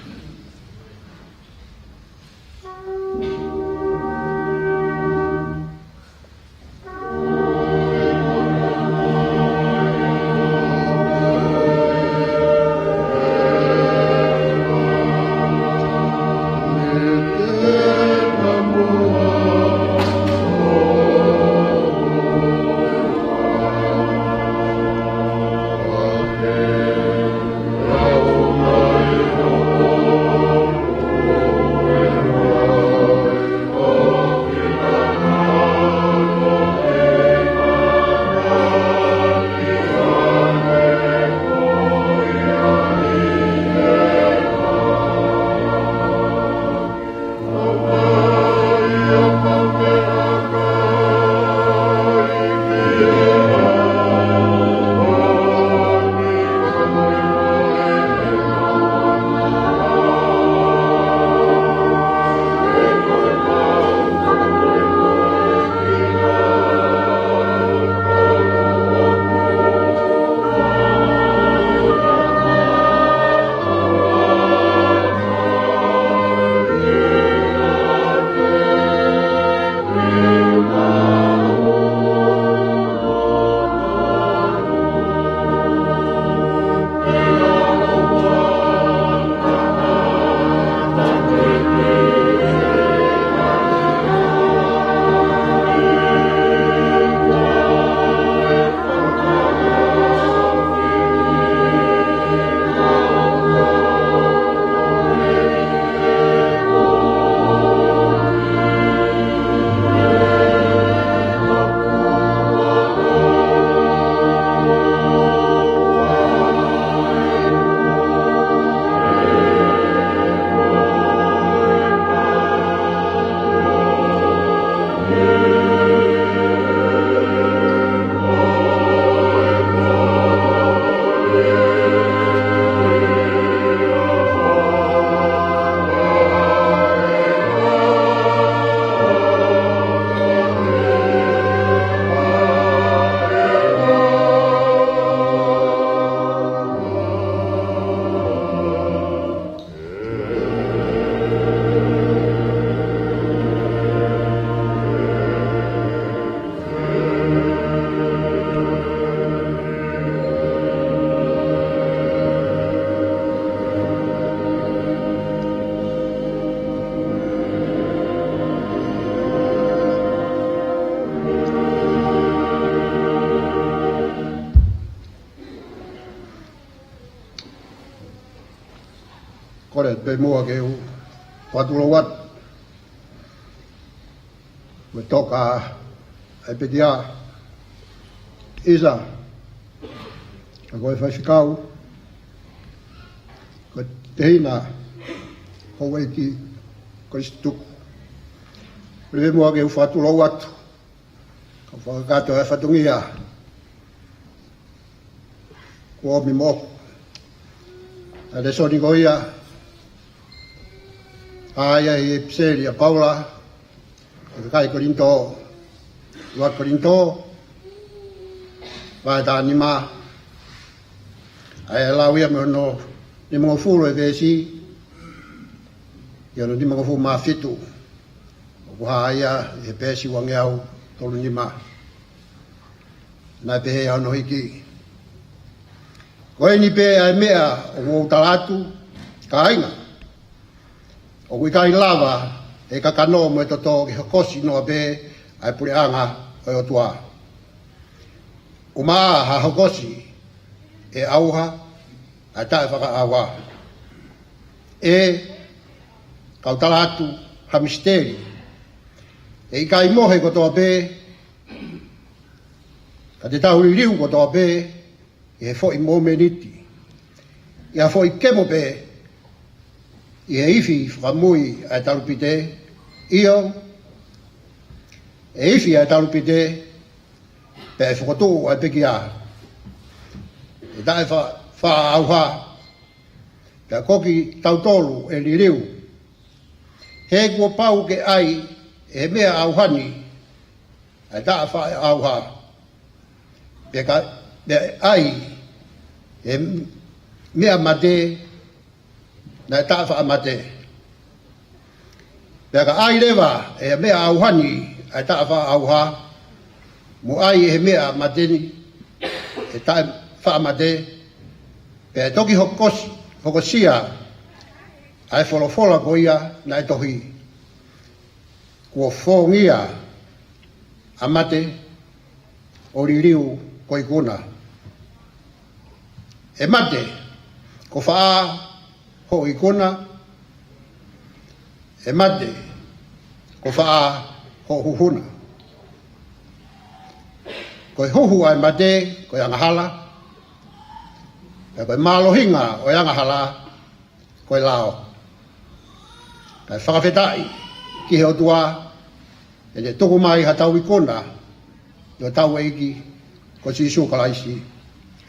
Pea muʻa ke u fakatulou atu mo e toka ʻa e pekia, ʻisa, ka ko e faifekau, ko e tehina, ko e ʻEiki, ko e situku. Pea muʻa ke u fakatulou atu, ka u fakakakato e fatongia kuo ʻomi moʻoku ʻa e lēsoni ko ia, ʻa ia ʻi he ʻipiseli ʻa Paula ki he kakai Kolinitō, ua Kolinitō, vahe taha nima, ʻa ia ʻe lau ia mei hono nimangofulu e veesi ki hono nimangofulu mā fitu. ʻOku hā ia ʻi he peesi uangeau tolu nima. Naʻe pehē hono hiki: Ko eni pē ʻa e meʻa ʻoku ou tala atu, kāinga, ʻoku ʻikai lava ʻe he kakano mo e toto ke hokosi noa pē ʻa e puleʻanga ʻo e ʻOtua. ʻUmaʻā ha hokosi ʻe ʻauha ʻa e taʻefakaʻauha. ʻE, kau tala atu ha misiteli: ʻe ʻikai mohe kotoa pē, ka te tau liliu kotoa pē ʻi he foʻi momeniti, ʻi ha foʻi kemo pē, ʻi he ifi fakamui ʻa e talupite, ʻio, ʻe ifi ʻa e talupite, pea ʻe fokotuʻu ʻa e pekia, ʻe taʻefakaʻauha, pea ko kitautolu ʻe liliu. He kuo pau ke ʻai ʻe he meʻa ʻauha ni ʻa e taʻefakaʻauha, pea ka, pea ʻai ʻe he meʻa mate ʻa e taʻefakaʻamate. Pea ka ʻai leva ʻe he meʻa ʻauha ni ʻa e taʻefakaʻauha, mo ʻai ʻe he meʻa mate ni ʻa e taʻefakaʻamate, pea ʻe toki hokosi, hokosia ʻa e folofola ko ia naʻe tohi: Kuo fōngia ʻa mate, ʻo liliu ko e ikuna. ʻE mate, ko fē hoʻo ikuna? ʻE mate, ko fē hoʻo huhu na? Ko e huhu ʻa e mate ko e angahala, pea ko e mālohinga ʻo e angahala ko e lao. Kae fakafetaʻi ki he ʻOtua, ʻe ne tuku mai haʻatau ikuna ʻi hotau ʻEiki ko Sīsū Kalaisi.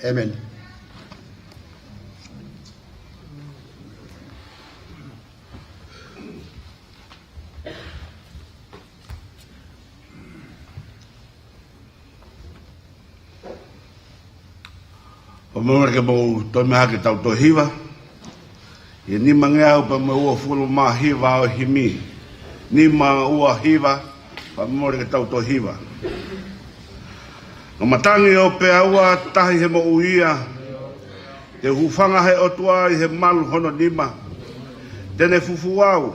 ʻĒmeni. Fakamole ke mou toe mai hake ʻetau toe hiva. ʻI he nimangeau pea mo e uofulu mā hiva ʻo e himi. Nima ua hiva, fakamole ke tau toe hiva. Ngaahi matangi ʻo peau, tahi he moʻui ia. Te u hūfanga he ʻOtua ʻi he malu hono nima. Te ne fufū au,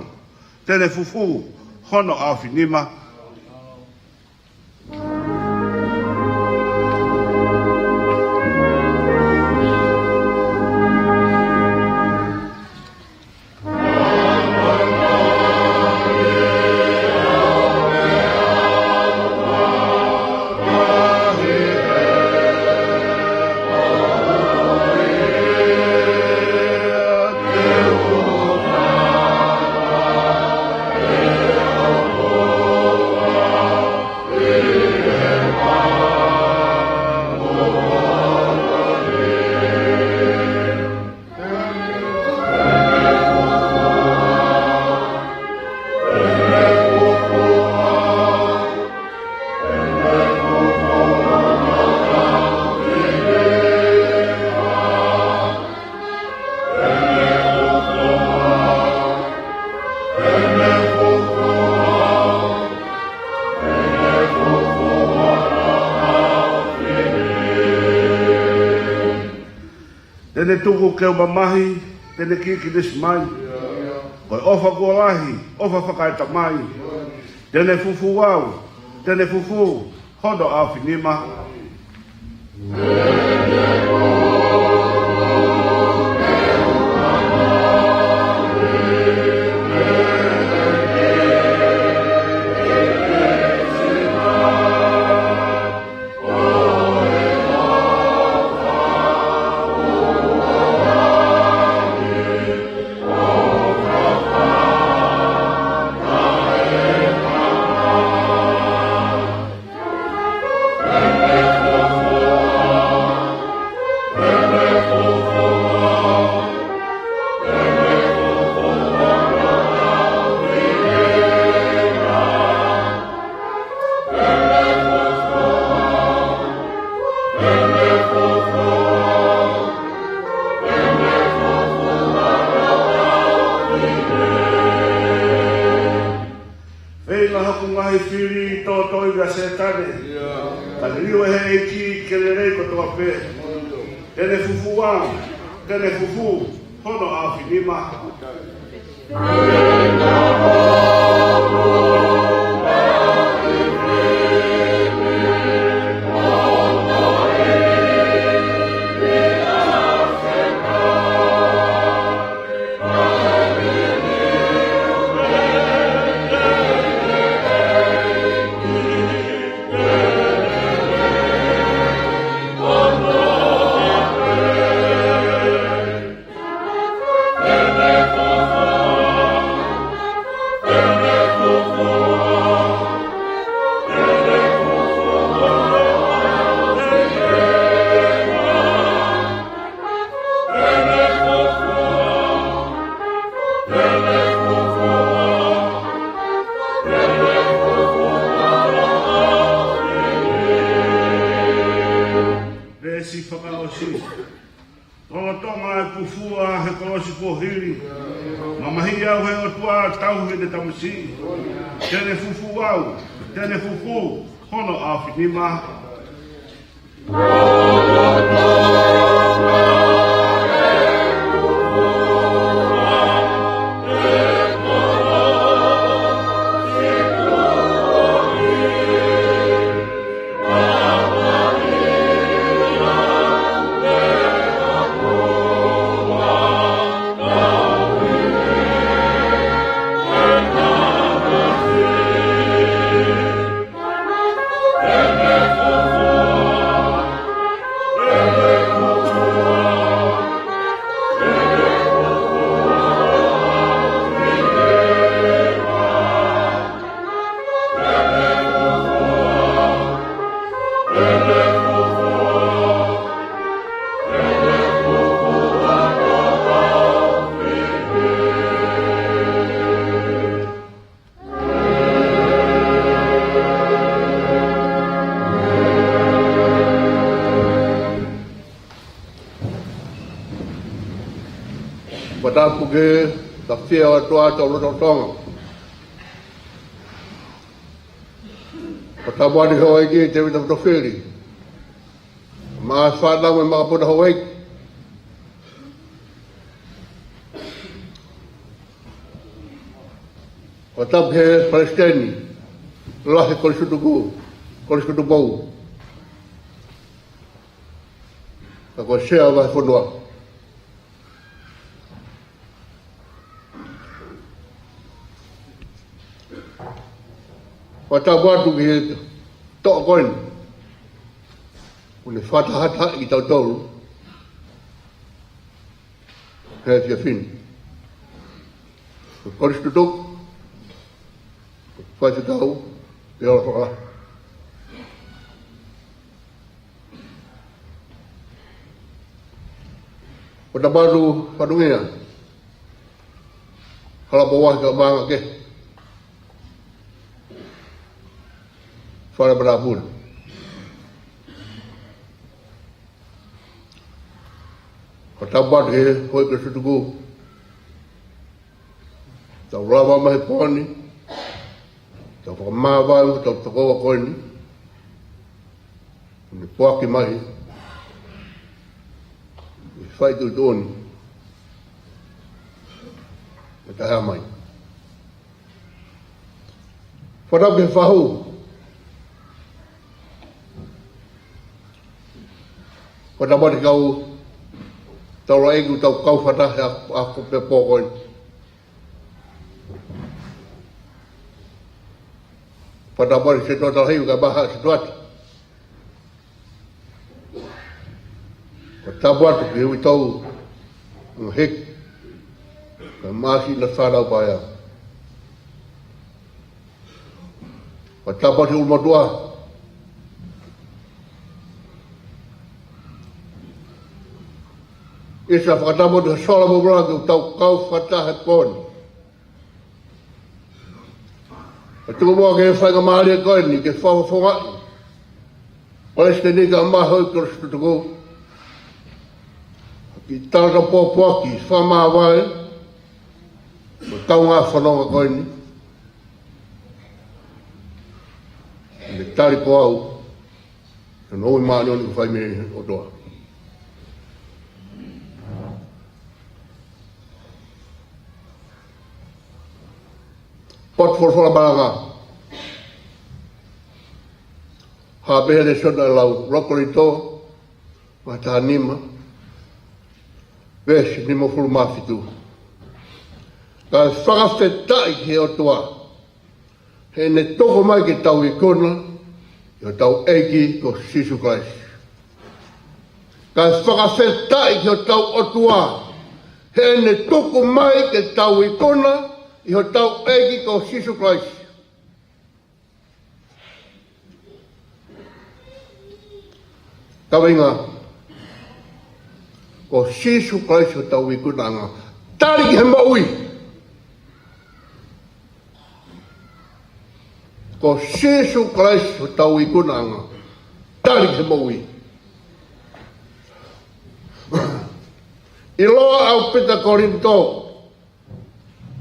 te ne fufū hono ʻaofinima. Te ne tuku ke u mamahi, te ne kikilisi mai. Ko e ʻofa kuo lahi, ʻofa fakaetamai. Te ne fufū au, te ne fufū hono ʻaofinima. Ai fili tōtōivi ʻa Sētane. Ka liliu ʻe he ʻEiki ke lelei kotoa pē. Te ne fufū au, te ne fufū hono ʻaofinima. Veesi fakaʻosi. Lolotonga e kufua he kolosi kuo hili, mamahiʻi au ʻe he ʻOtua, tauhi ʻene tamasiʻi. Te ne fufū au, te ne fufū hono ʻaofinima. Patapu ke tafia atu atu ʻo loto Tonga. Patapu atu ki he houʻeiki Tēvita Tofili. Mo e fānau mo e makapuna houʻeiki. Patapu ki he palesiteni lahi Kolisi Tutuku, Kolisi Tupou. Ka ko e sea vahefonua. Patapu atu ki he toʻa ko eni. ʻOku ne fakatahatahaʻi kitautolu he efiafi ni. Kolisi Tutuku, Faifekau, ʻi he Ola Fakalahi. Patapu atu fatongia, hala pō, vahe kae ʻumaʻā ange ki he fale matāpule. Patapu atu ki he houʻeiki Kolisi Tutuku. Tau lava mai he pō ni, tau fakamāvae mo tau tokoua ko eni. ʻOku ne foaki mai ʻi he faituʻutuʻuni ʻo e taʻehāmai. Patapu ki he fahu. Patapu atu ki he kau taulaʻeiki ʻoku tau kau fakataha he ako, ako pē pō ko eni. Patapu atu ki he setuata lahi kae ʻumaʻā e setuata. Patapu atu ki he uitou, ngaahi hiki, kae ʻumaʻā siʻi fānau paea. Patapu atu ki he ʻulumotuʻa. ʻIsa, fakatapu atu ki he sola mo e vela ʻoku tau kau fakataha he pō ni. Pea tuku muʻa ki he faingamālie ko eni ke fakafofongaʻi e palesiteni kae ʻumaʻā e houʻeiki Kolisi Tutuku. Ke tau pōpoaki fakamāvae ʻo e kaungā fononga ko eni. Tali ko au, ʻa e moʻui māʻoniʻoni ʻoku fai mei he ʻOtua. Potu folofola malanga. Hā pē he lēsoni ʻa e lau, ʻuluaki Kolinitō, vahe taha nima, veesi nimangofulu mā fitu. Kae fakafetaʻi ki he ʻOtua, heʻene tuku mai ke tau ikuna ʻi hotau ʻEiki ko Sīsū Kalaisi. Kae fakafetaʻi ki hotau ʻOtua, heʻene tuku mai ke tau ikuna ʻi hotau ʻEiki ko Sīsū Kalaisi. Kaveinga, ko Sīsū Kalaisi hotau ikunaʻanga, tali ki he moʻui. Ko Sīsū Kalaisi hotau ikunaʻanga, tali ki he moʻui. ʻIloa ʻaupito ʻa Kolinitō,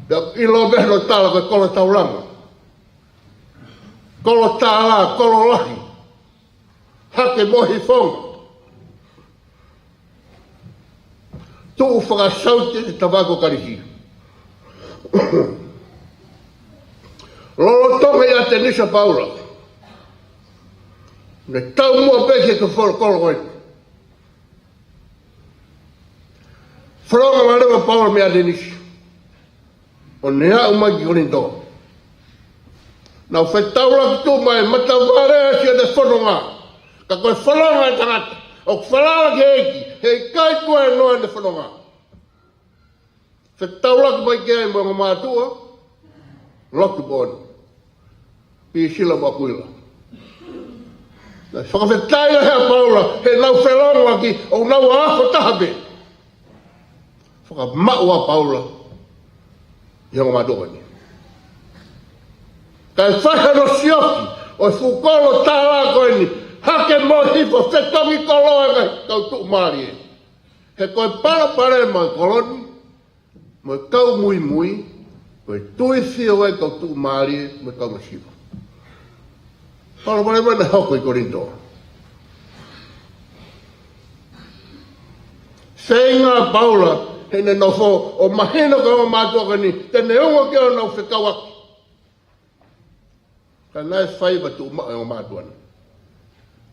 pea ʻiloa pē hono tala ko e kolo taulanga. Kolo tālā, kolo lahi. Hake mo Hifonga. Tuʻu fakasaute ʻi he tavako Kalisi. Lolotonga ʻi ʻAtenisi ʻa Paula, ne taumuʻa pē ki he kolo ko ē. Fononga mālie ʻa Paula mei ʻAtenisi, ʻo ne aʻu mai ki Kolinitō. Nau fetaulaki tuʻu mai, matavale ʻa siʻene fononga. Ka ko e fononga ʻa e tangata ʻoku falala ki he ʻEiki, heʻikai tuēnoa ʻene fononga. Fetaulaki mai ki ai mo e ongo mātuʻa, lotu moʻoni. Pisila mo ʻAkuila. Naʻe fakafetaʻi lahi ʻa Paula, he naʻa nau felōngoaki, ʻo nau ako taha pē. Fakamaʻu ʻa Paula ʻi he ongo mātuʻa ni. Kae fai hono siofi ʻo e fuʻu kolo tālā ko eni, hake mo Hifo, fetongi koloa e ngaahi kau tuʻumālie. He ko e palopalema ʻo e kolo ni, mo e kau muimui, ko e tuifio ʻa e kau tuʻumālie mo e kau masiva. Palopalema naʻe hoko ʻi Kolinitō. Feinga ʻa Paula heʻene nofo ʻo mahino ki he ongo mātuʻa ko eni te ne ongoʻi ʻenau fekauʻaki. Ka naʻe fai ʻa e tuʻumaʻu ʻa e ongo mātuʻa ni,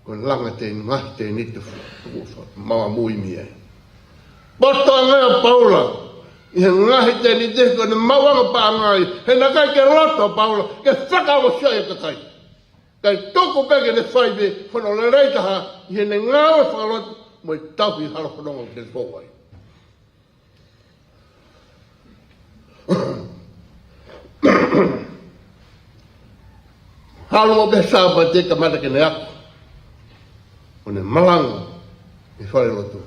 ko e langa ʻa e ngaahi tēniti ʻoku maʻu ʻa muimui ai. Poto ange ʻa Paula ʻi he ngaahi tēniti ko ʻene maʻuʻanga paʻanga ai, he naʻe ʻikai ke loto ʻa Paula ke fakaongosia ʻa e kakai. Kae tuku pē ke ne fai pē hono lelei taha ʻi heʻene ngāue fakalotu mo e tauhi hala fononga ʻoku ne fou ai. Halu mo pē Sāpate kamata ke ne ako, ʻo ne malanga ʻi he falelotu.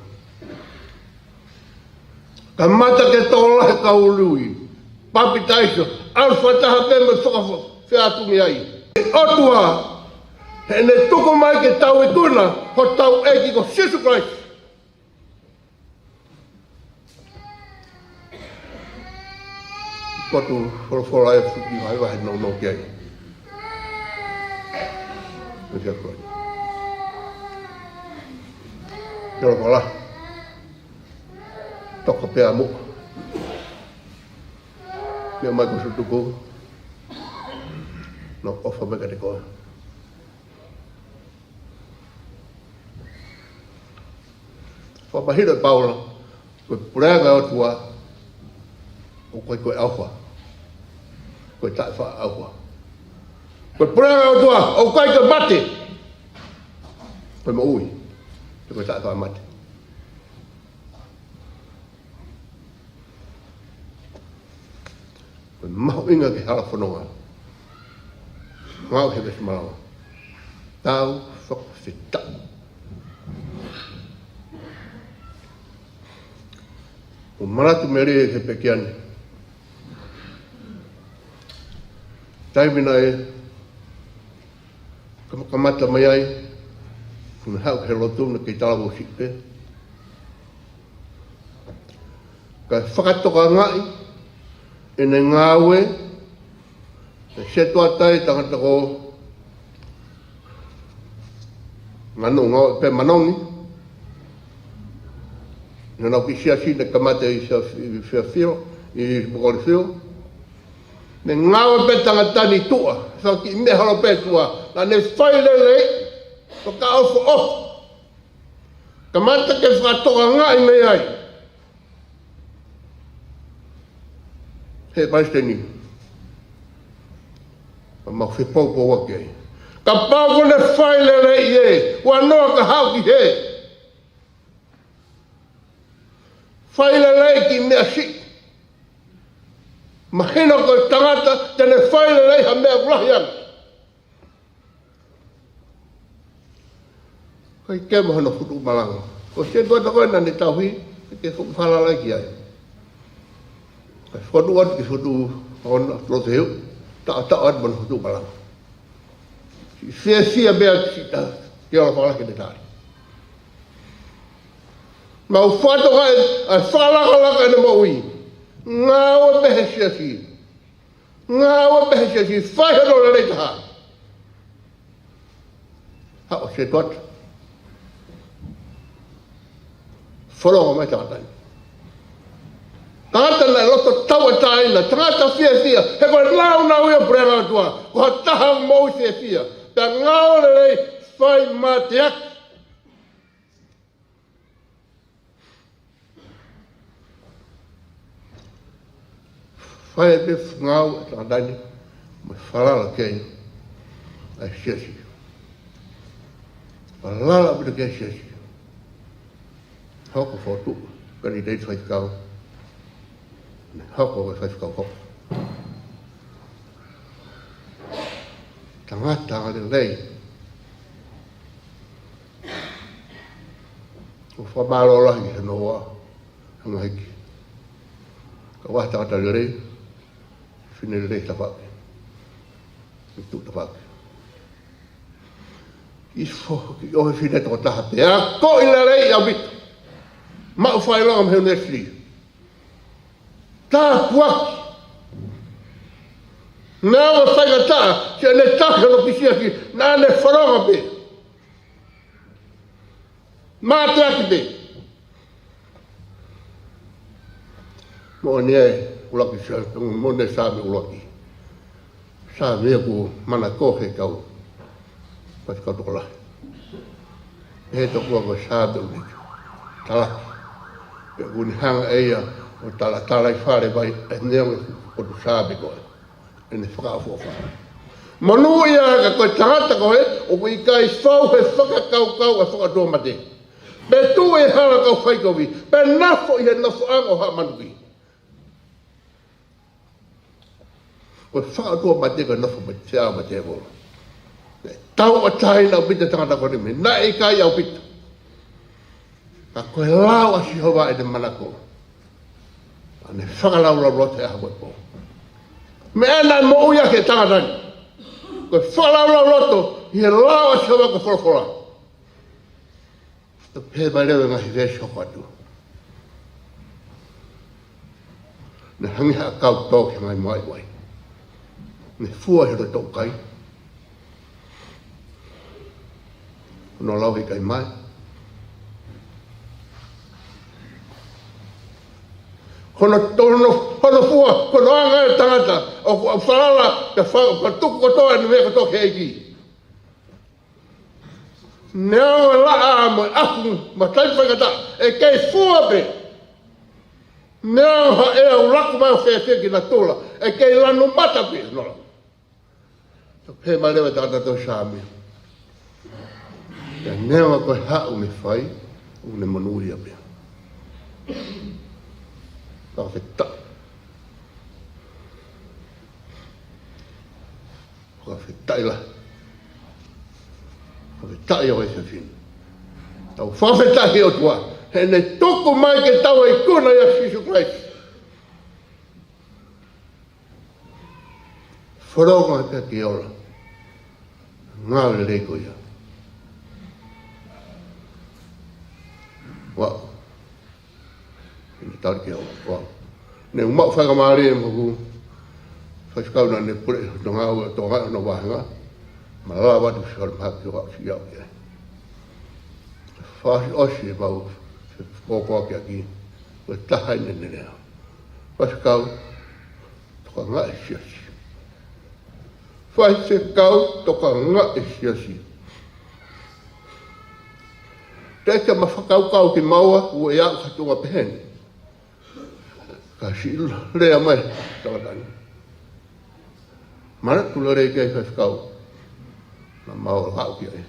Kamata ke tokolahi e kau ului, papitaiso, ʻalu fakataha pē mo e fakafeʻātungiaʻi. ʻOtua, heʻene tuku mai ke tau ikuna hotau ʻEiki ko Sīsū Kalaisi. Potu folofola ʻe fuki vahevahe nounou ki ai. Meʻa ko ē. Folofola. Toko pea mo. Meʻa mai ko Sutuku. Nau ʻofa mai kiate koe. Fakamahino ʻe Paula, ko e puleʻanga ʻo e ʻOtua, ʻoku ʻikai ko e ʻauha, ko e taʻefaʻaʻauha. Ko e puleʻanga ʻo e ʻOtua, ʻoku ʻikai ko e mate, ko e moʻui, ko e taʻefaʻamate. Ko e mahuʻinga ki he hala fononga. Ngāue he veesi malanga. Tau fakafetaʻi. ʻO manatu melie he pekia ni. Taimi naʻe kama-, kamata mai ai, kuo ne haʻu ki he lotu naʻe kei talavou siʻi pē. Kae fakatokangaʻi ʻene ngāue, ʻe setuata ai tangata ko Ngano ngāue pē Manongi. Naʻa nau ki siasi naʻe kamata ʻi Fair-, ʻi Fairfield, ʻi Mokolifio. Ne ngāue pē tangata ni tuʻa, faki meʻa holo pē tuʻa, naʻa ne fai lelei, fakaʻofoʻofa. Kamata ke fakatokangaʻi mei ai. He Palesiteni. Ka mau fepoupou ake. Kapau ko ne fai lelei ē, ua noa ka haʻu ki hē. Fai lelei ki meʻa siʻi. Mahino ko e tangata, te ne fai lelei ha meʻa ʻoku lahi ange. Ko e ke mo hono futu malanga. Ko se tuata ko ē naʻa ne tauhi, ke futu falala ki ai. Ka futu atu ki futu ona, loto heu, taʻataʻa atu mo hono futu malanga. Siʻi fiefia pea siʻi ta, ke ola fala ke ne tali. Mau fatu kai, ʻa e fakalakalaka ʻene moʻui. Ngāue pē he siasi. Ngāue pē he siasi, fai hono lelei taha. Haʻu se tuata. Folonga mai tangata ni. Tangata naʻe loto tauʻatāina, tangata fiefia, he ko e nāunau ia ʻo e Puleʻanga ʻo e ʻOtua, ko ha taha moʻui fiefia. Pea ngāue lelei, fai mateaki. Fai pē fungau e tangata ni, mo e falala ki ai ʻa e siasi. Falala pē ki ai ʻa e siasi. Hoko fotu, kani tei faifekau. Ne hoko ko e faifekau hoko. Tangata lelei. ʻO fakamālō lahi ki he noa, hanga hiki. Ka ua tangata lelei, fine lelei tafaʻaki. Fitu tafaʻaki. ʻI foki ʻo e fine tokotaha pē, ʻa ko e lelei ʻaupito. Maʻu fakaʻilonga mei he Unisitali. Tāpuaki. Naʻa ne faingataʻa, ke ne taki hono ki siasi, naʻa ne folonga pē. Mateaki pē. Moʻoni ē, ʻuluaki Sā-, moʻoni ē Saame ʻuluaki. Saame ʻoku manako he kau, pasi kau tokolahi. He tokua ko Saame ʻuluaki. Talaki. Pea ʻoku ne hanga ʻe ia ʻo talatala ʻi fale vai, ʻe neongo ko e Saame ko ē. ʻEne fakaʻofoʻofa. Monūʻia ka ko e tangata ko ē, ʻoku ʻikai fou he fakakaukau ʻa e fakaʻotuamate. Pe tuʻu he hala kau faikovi, pe nofo ʻi he nofoʻanga ʻo haʻa manuki. Ko e fakaʻotuamate ko e nofo mate, feʻao mate e volo. Tauʻatāina ʻaupito e tangata ko eni, naʻe ʻikai ʻaupito. Ka ko e lao ʻa Sihova ʻene manako. ʻA ʻene fakalaulauloto he ʻaho mo e pō. Meʻa naʻe moʻui ʻaki e tangata ni. Ko e fakalaulauloto ʻi he lao ʻa Sihova ko e folofola. Tau pehē mai leva e ngaahi veesi hoko atu. Ne hangē ha ʻakau tō ki he ngaahi moai vai. Ne fua ʻe he loto ʻoku kai. Hono lau he kai mai. Hono, hono, hono fua, hono anga e tangata, ʻoku, ʻoku falala, ka fa-, ka tuku kotoa ʻene meʻa kotoa ki he ʻEiki. Neongo e laʻā mo e ʻafu, mo e taimi faingataʻa, ʻe kei fua pē. Neongo ha ʻea ʻoku laku mai ʻo fēfē ki natula, ʻe kei lanu mata pē, no. Tau pehē mai leva e tangata ʻo Saame. Pea neongo ko e hā ʻoku ne fai, ʻoku ne monūʻia pē. Fakafetaʻi. Fakafetaʻi lahi. Fakafetaʻi ʻo e fefine. Tau fakafetaʻi ki he ʻOtua. Heʻene tuku mai ke tau ikuna ʻia Sīsū Kalaisi. Folonga pē ke ola. Ngāue lelei ko ia. Ua. ʻIni tali ke ua. Ua. Ne u maʻu faingamālie mo hoku faifekau naʻa ne pule ʻi Tonga, ʻo Tonga ʻo hono vāhenga. Malava tu si ora mahaki ua si au ke. Fakaʻosiʻosi ʻemau fepōpoaki ʻaki, ko e taha eni ʻene lea. Faifekau, tokangaʻi e siasi. Faifekau, tokangaʻi e siasi. Teʻeki ke ma fakakaukau kimaua ʻoku ʻi ai ha tuʻunga pehē ni. Ka siʻi lea mai tangata ni. Manatu lelei ki ai faifekau. Naʻa mau lau ki ai.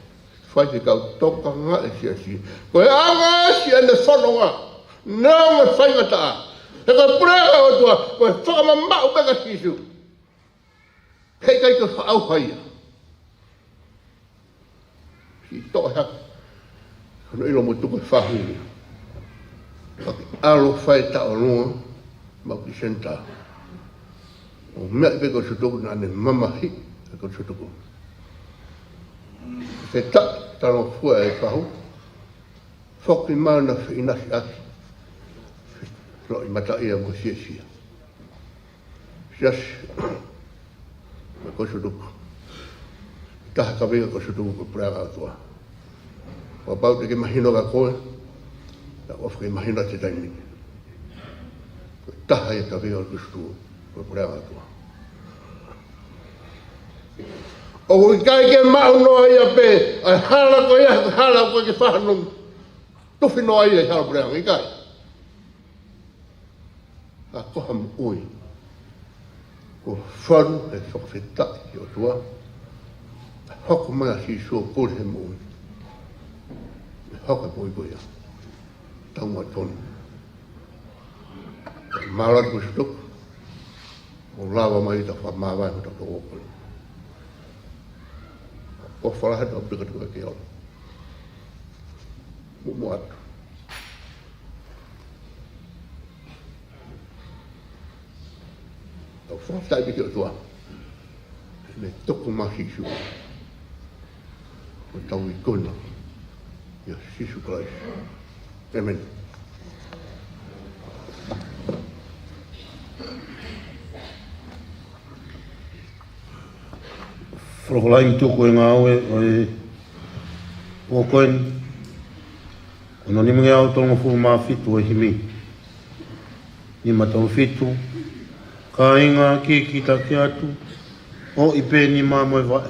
Faifekau, tokangaʻi e siasi. Ko e anga ʻeni ʻene fononga. Neongo e faingataʻa. He ko e puleʻanga ʻo e ʻOtua, ko e fakamamaʻu pē kia Sīsū. Heʻikai ke faʻauha ia. Siʻi toʻo hake. Hono ʻilo mo tuku e fahu ni. Pea ke ʻalu ʻo fai e taʻu ʻe ua, maʻu ki he senitā. ʻO meʻa pē ko Sutuku naʻa ne mamahiʻi, ko Sutuku. Fetaʻi talangofua e fahu. Foki mai ʻo na feʻinasiʻaki. Loʻimataʻia mo siesia. Siasi, mo Kosutuku. Taha e kaveinga ʻo Kosutuku ko e puleʻanga ʻo e ʻOtua. Kapau te ke mahino kia koe, ta ofi ke mahino ʻi he taimi ni. Taha ia e kaveinga ʻo Kosutuku ko e puleʻanga ʻo e ʻOtua. ʻOku ʻikai ke maʻu noa ia pē, ʻa e hala ko ia, hala ko ē ke fahanu. Tufi noa ia ʻi he hala puleʻanga, ʻikai. Ka ko ha moʻui. Ko e falu e fakafetaʻi ki he ʻOtua. Hoko mai ʻa Sīsū ʻo pule he moʻui. Hoko e moʻui ko ia. Tau mai tonu. Mālō atu Kosutuku. ʻO lava mai ʻetau fakamāvae mo ʻetau tō ʻoku. ʻOfa lahi atu ʻaupito kiate koe ke ʻalu. Muʻomuʻa atu. Tau fakafetaʻi ki he ʻOtua. He naʻe tuku mai ʻa Sīsū. Ko hotau ikuna. ʻIa Sīsū Kalaisi. ʻĒmeni. Folofola ʻi he tuku e ngāue ʻo e pō ko eni. Ko hono nimangeau tolungofulu mā fitu ʻo e himi. Nima tolu fitu. Kāinga, kikite atu, ʻo ʻi pē nima mo e vaʻe.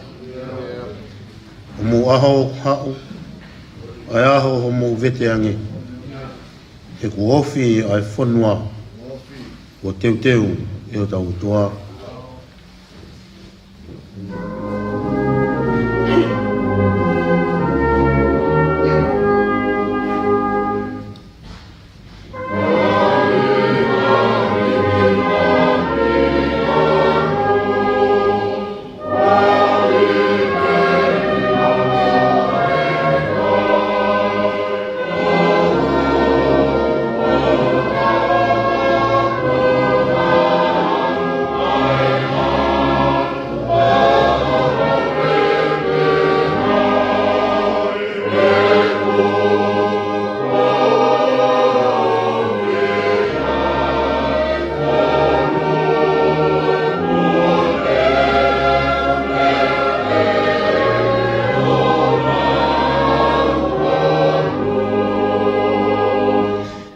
Homou ʻaho ʻoku haʻu, ʻa e ʻaho homou veteange. He kuo ofi ʻa e fonua, kuo teuteu ʻe hotau ʻOtua.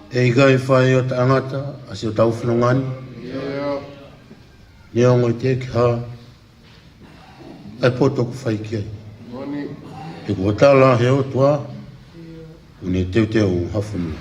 ʻE ʻikai fai ʻe ha tangata ʻa siʻotau fononga ni. Neongo ʻi he hā ʻa e poto ʻoku fai ki ai. He kuo tala ʻe he ʻOtua, ʻoku ne teuteu ha fonua.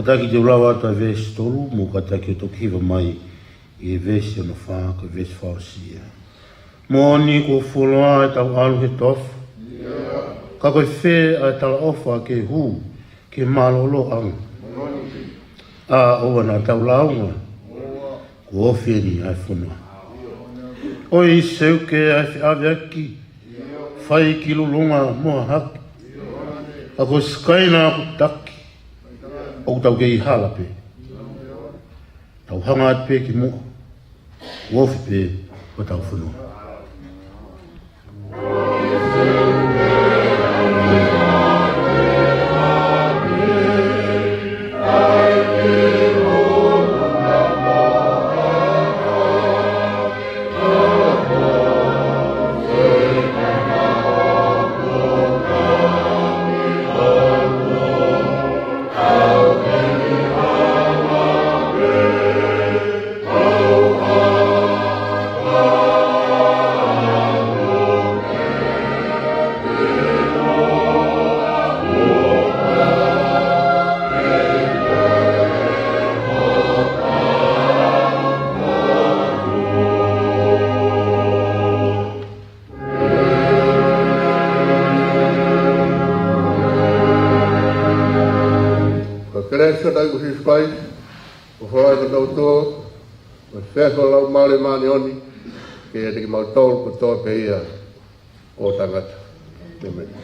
Kātaki te u lau atu ʻa e veesi tolu, mou kātaki ʻo toki hiva mai ʻi he veesi hono fā, ko e veesi fakaʻosi ia. Moʻoni kuo fuoloa ʻetau ʻalu he toafa. Ka ko e fē ʻa e talaʻofa ke hū ki he mālōlōʻanga? ʻA ʻoua naʻa tau lāunga, kuo ofi eni ʻa e fonua. ʻOi, seuke ʻa e feʻaveaki, fai ki Lulunga mo Hahake. Ka ko Sikaina ʻoku taki, ʻoku tau kei hala pē. Tau hanga atu pē ki muʻa, kuo ofi pē hotau fonua. Ko e kelesi ʻa hotau ʻEiki ko Sīsū Kalaisi, ko e folofola ʻa e ʻOtua, ko e feohi ʻa e Laumālie Māʻoniʻoni, ke ʻiate kimautolu kotoa pē ia ʻo taʻengata. ʻĒmeni.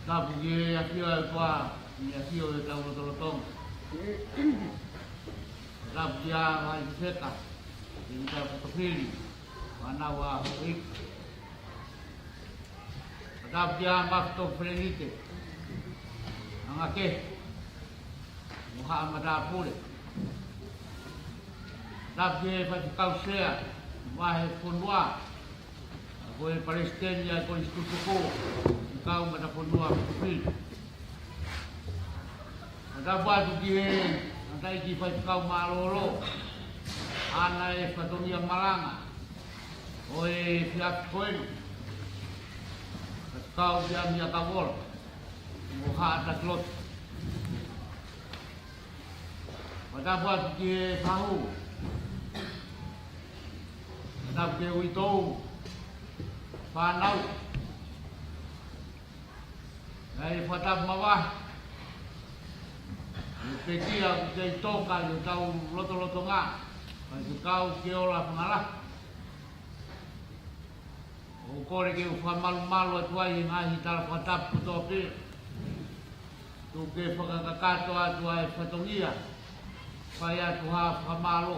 Tapu ki he ʻafio ʻa e ʻOtua, ʻi he ʻafio ʻi hotau lotolotonga. Tapu kia Vaifefeka, ʻi he tapu tofili, fānau ʻa houʻeiki. Tapu kia Mafito Felenite, anga kehe, mo haʻa matāpule. Tapu ki he faifekau sea, vahefonua, ʻa ia ko e palesiteni ʻa e Kolisi Kutuku, faifekau matāfonua Kutuku. Tapu atu ki he tangataʻeiki faifekau mālōlō, ʻa ia ʻoku ne fatongia malanga ʻo e efiafi ko eni, faifekau kia Mia Kavola, mo haʻa takiloto. Tapu atu ki he fahu. Tapu ki he uitou, fānau. ʻA ia ʻoku fakatapu makehe. ʻI he pekia ʻoku kei toka ʻi hotau lotolotonga, faifekau Keola Fangala. ʻOku ou kole ke u fakamalumalu atu ai he ngaahi tala fakatapu kotoa pē. Tuku ke fakakakato atu ʻa e fatongia, fai atu ha fakamālō.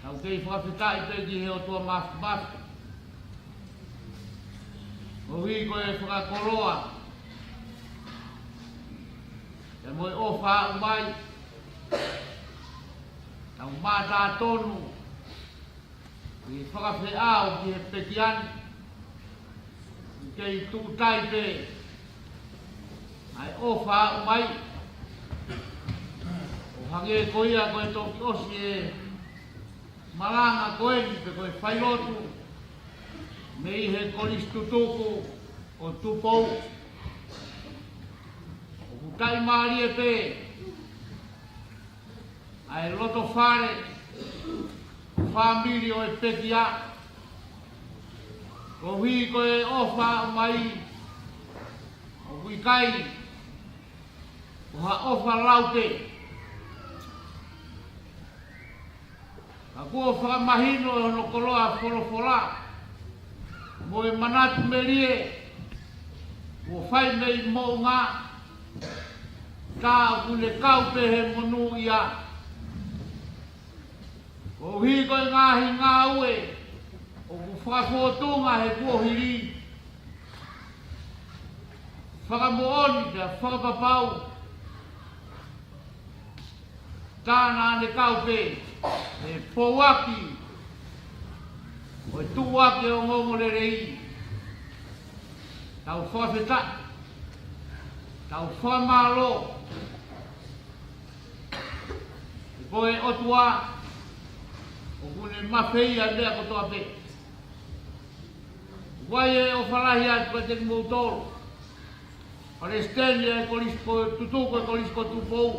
Tau kei fakafetaʻi pē ki he ʻOtua Māfimafi koeʻuhi ko e fakakoloa pea mo e ʻofa aʻu mai. Tau mātā tonu ki he fakafeʻao ki he pekia ni. Kei tuʻu tai pē ʻa e ʻofa aʻu mai. ʻO hangē ko ia ko e toki ʻosi e malanga ko eni pe ko e failotu mei he Kolisi Tutuku ʻo Tupou. ʻOku taʻimālie pē ʻa e loto fale, fāmili ʻo e pekia. Koeʻuhi ko e ʻofa aʻu mai, ʻoku ʻikai ko ha ʻofa lau pē. Ka kuo fakamahino ʻe hono koloa folofola mo e manatu melie kuo fai mei moʻunga, tā ʻoku ne kau pē he monūʻia. Koeʻuhi ko e ngaahi ngāue ʻoku fakafōtunga he kuohili, fakamoʻoni pea fakapapau, tā naʻa ne kau pē he pouaki ʻo e tuʻuaki ʻo e ongoongolelei. Tau fakafetaʻi, tau fakamālō. He ko e ʻOtua ʻoku ne mafeia e meʻa kotoa pē. ʻOku ʻi ai e ʻofa lahi atu kiate kimoutolu, Palesiteni ʻo e Kolisi ko Tutuku, ko e Kolisi ko Tupou.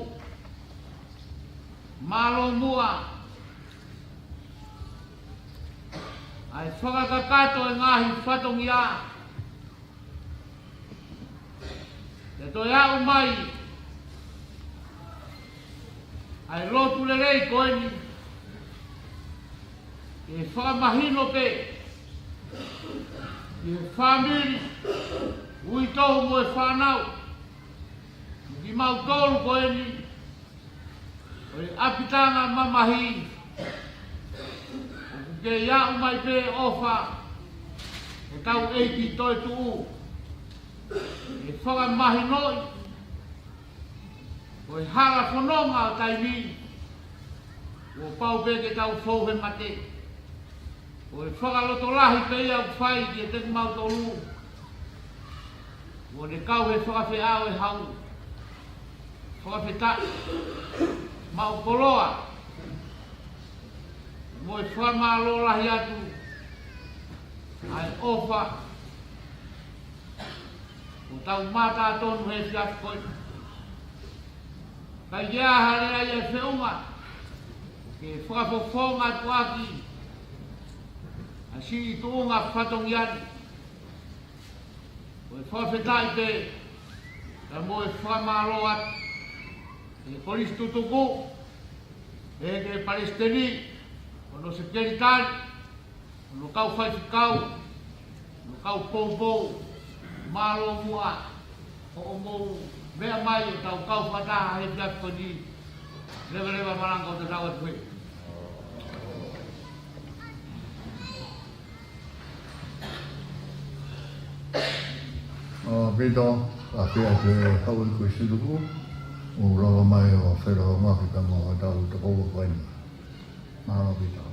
Mālō muʻa ʻa e fakakakato e ngaahi fatongia ke toe aʻu mai ʻa e lotu lelei ko eni, ke fakamahino pē ki he fāmili, uitou mo e fānau, mo kimautolu ko eni ʻo e ʻapitanga mamahi, ʻoku kei aʻu mai pē ʻofa ʻo hotau ʻEiki toetuʻu, ke fakamahinoʻi ko e hala fononga ʻo taimi, kuo pau pē ke tau fou he mate. Ko e fakalotolahi pē ia ʻoku fai kiate kimautolu kuo ne kau he fakafeʻao e hau. Fakafetaʻi, maʻu koloa mo e fakamālō lahi atu ʻa e ʻofa ʻoku tau mātā tonu he efiafi ko eni. Kae ʻi ai ha lea ʻe feʻunga ke fakafofonga atu ʻaki ʻa e siʻi tuʻunga fatongia ni, ko e fakafetaʻi pē pea mo e fakamālō atu ki he Kolisi Tutuku, pehē ki he Palesiteni, hono sekelitali, hono kau faifekau, hono kau poupou. Mālō muʻa hoʻomou meʻa mai ʻo tau kau fakataha he efiafi ko eni. Leveleva malanga ʻo tatau atu pē. ʻAupito, ʻa pea te hau i ko Siluku, ʻo lava mai ʻo fela o ngaki kama ʻo tau toko ua ko eni. Mālō ʻaupito.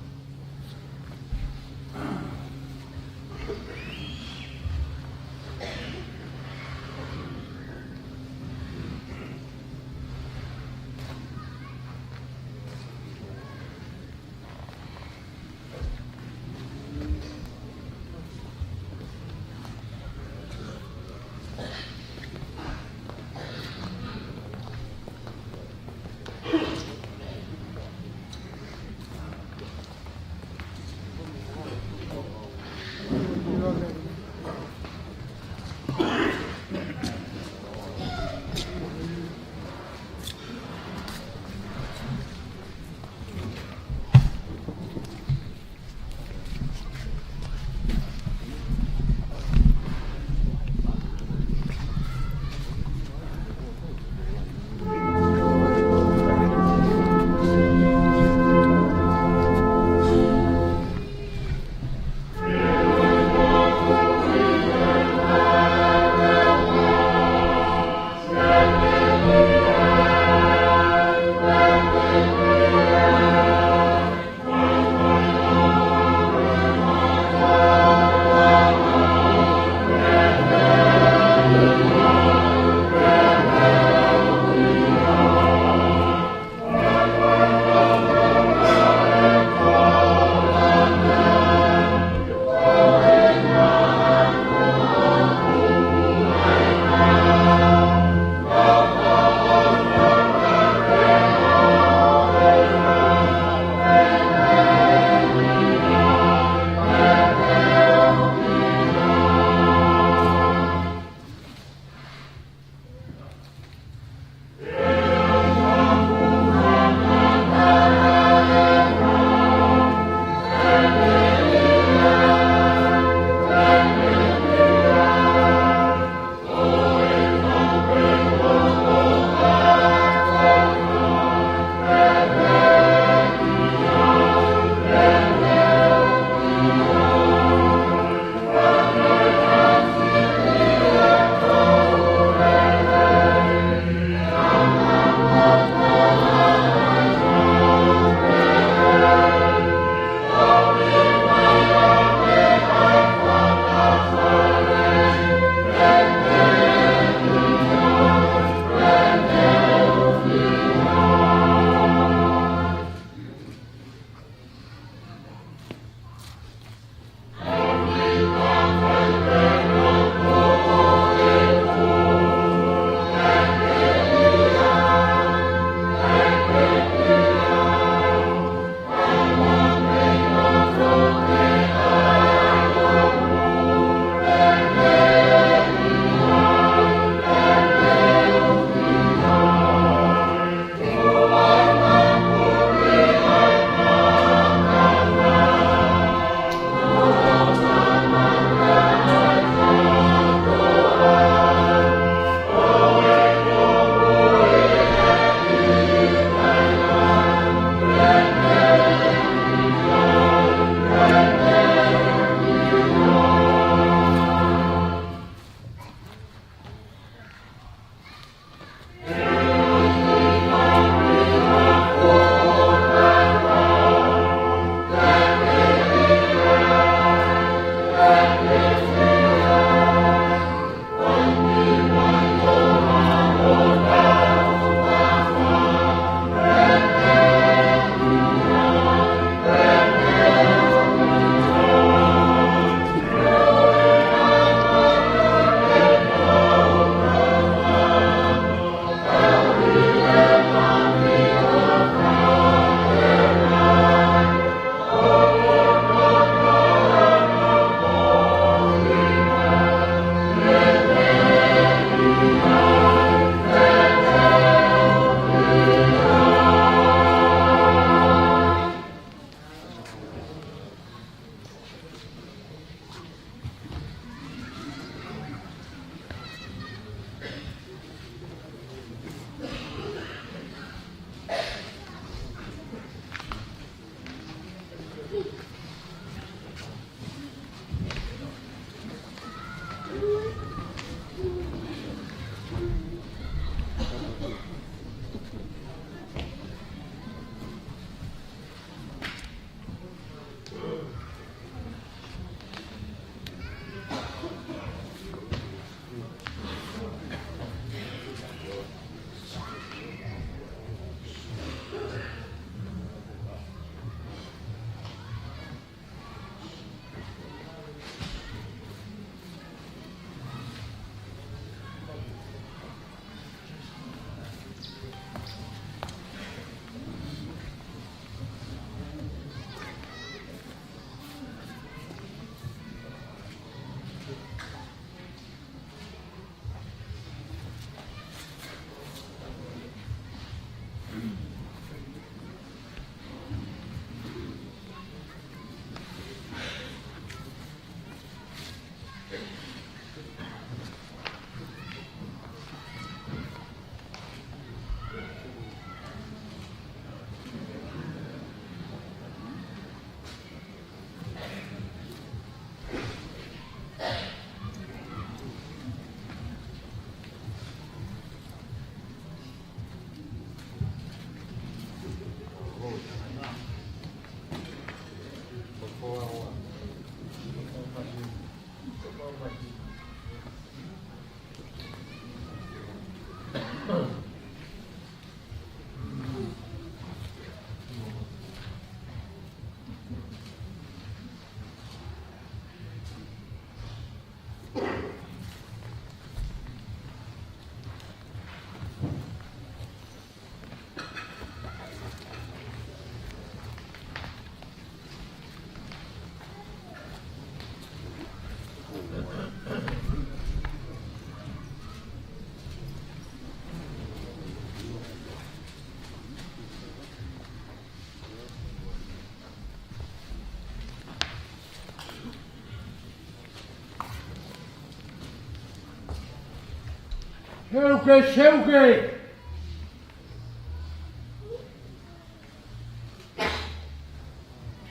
Seuke, seuke.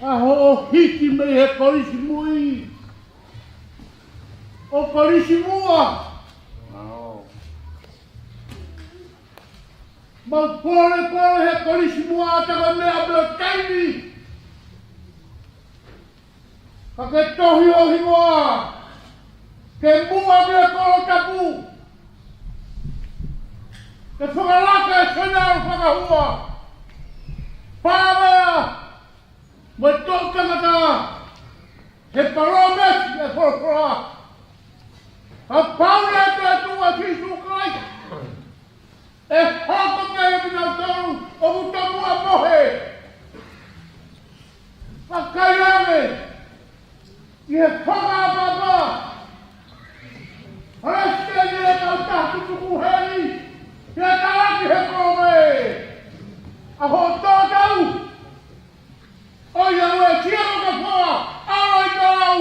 ʻAho ʻo hiki mei he kolisi mui. ʻO kolisi muʻa. Mau polepole he kolisi muʻa ʻa e meʻa pē ʻo taimi. Ka ke tohi ʻo hingoa, ke muʻa mei he kolo tapu, ke fakalaka e senalo fakahua, pāvea mo e toʻu tangata, he palōmesi e folofola. Kapau leva ʻe tuʻu ʻa Sīsū Kalaisi, ʻe hoko mai ʻa kinautolu ʻoku tomuʻa mohe. Vakai ange ki he fakaʻapaʻapa. Palesiteni ʻo e kautaha tutuku heni, ke talaki he kolo mai. ʻAho tōtau. ʻOiauē, sia mo ka foa, ʻalu ʻi ka lau.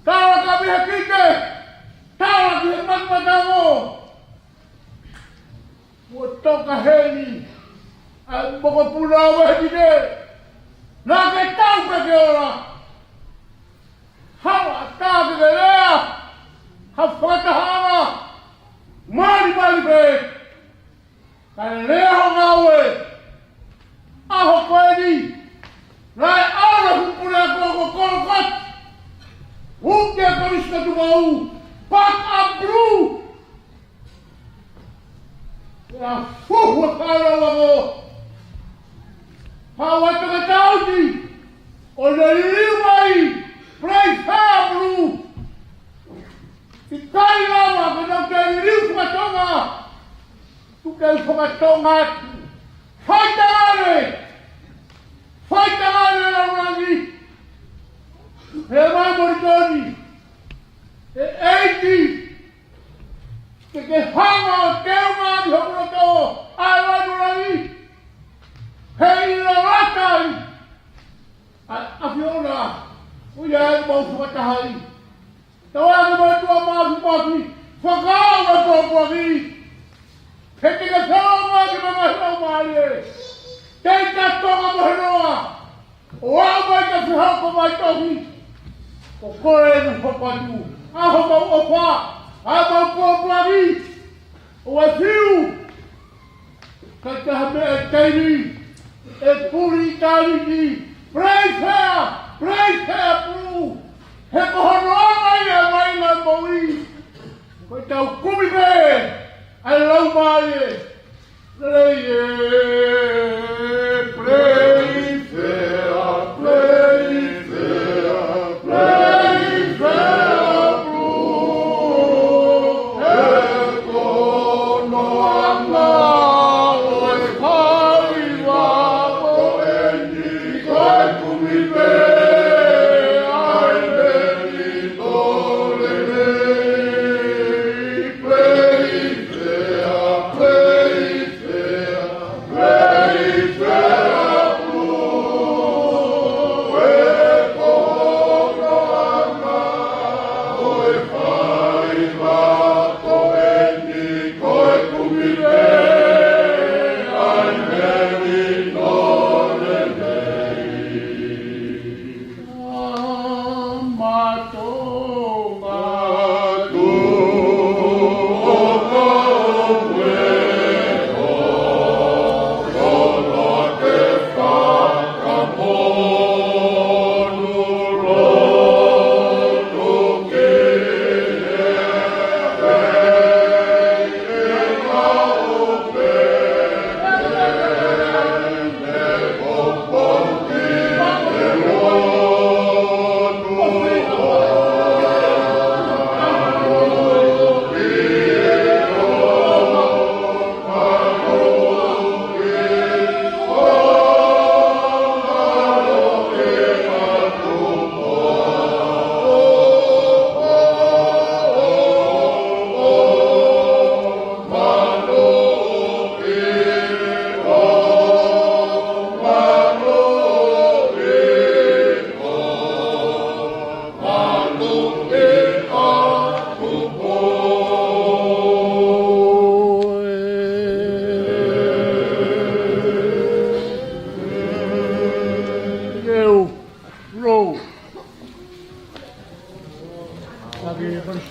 Talaki mei he kite, talaki he matamataongo. Kuo toka heni ʻa e mokopuna ʻo e kite. Naʻa ke tau pē ke ola. Hala tā ke ke lea ha fakatahaʻanga malimali pē. Kae lea ho ngāue. ʻAho ko eni, naʻe ʻalu e Puleako ko Kolokati, uke e kolisi ka tumau, paka blue. ʻIa fuhu e kalo ako. Pau atu ke tauti, ʻo ne liliu mai, Playfair blue. ʻIkai lava ke nau ke liliu fakatonga. Tuku ke u fakatonga atu. Faitangane! Faitangane Laulani! He mai Moritoni! He ʻEiki! Ke ke hanga ʻo teunga ʻi hoku loto ʻa e Laulani! He ʻi Laulani! ʻA, ʻa Fiona! ʻOiauē mau fakataha ai! Tau ʻa e mātuʻa māfimafi, fakaʻau e pōpoaki. He te ke fēfē mai ki he ngaahi laumālie. Tei ka tonga mo he noa. ʻO aʻu mai ka fihoko mai tohi. Ko koe ʻe hoko atu. ʻA homau ʻofa. ʻA homau pōpoaki. ʻO e fiu. Ka ʻi ha meʻa ʻe taimi, ʻe puli ʻi tāliki, Playfair, Playfair blue, he ko hono anga ia mai ngā moʻui, ko e tau kumi pē, ʻa e laumālie, lelei ē, Playfair, Playfair.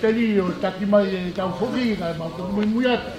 Eli ʻo taki mai e tau foki ka mau toki muimui atu.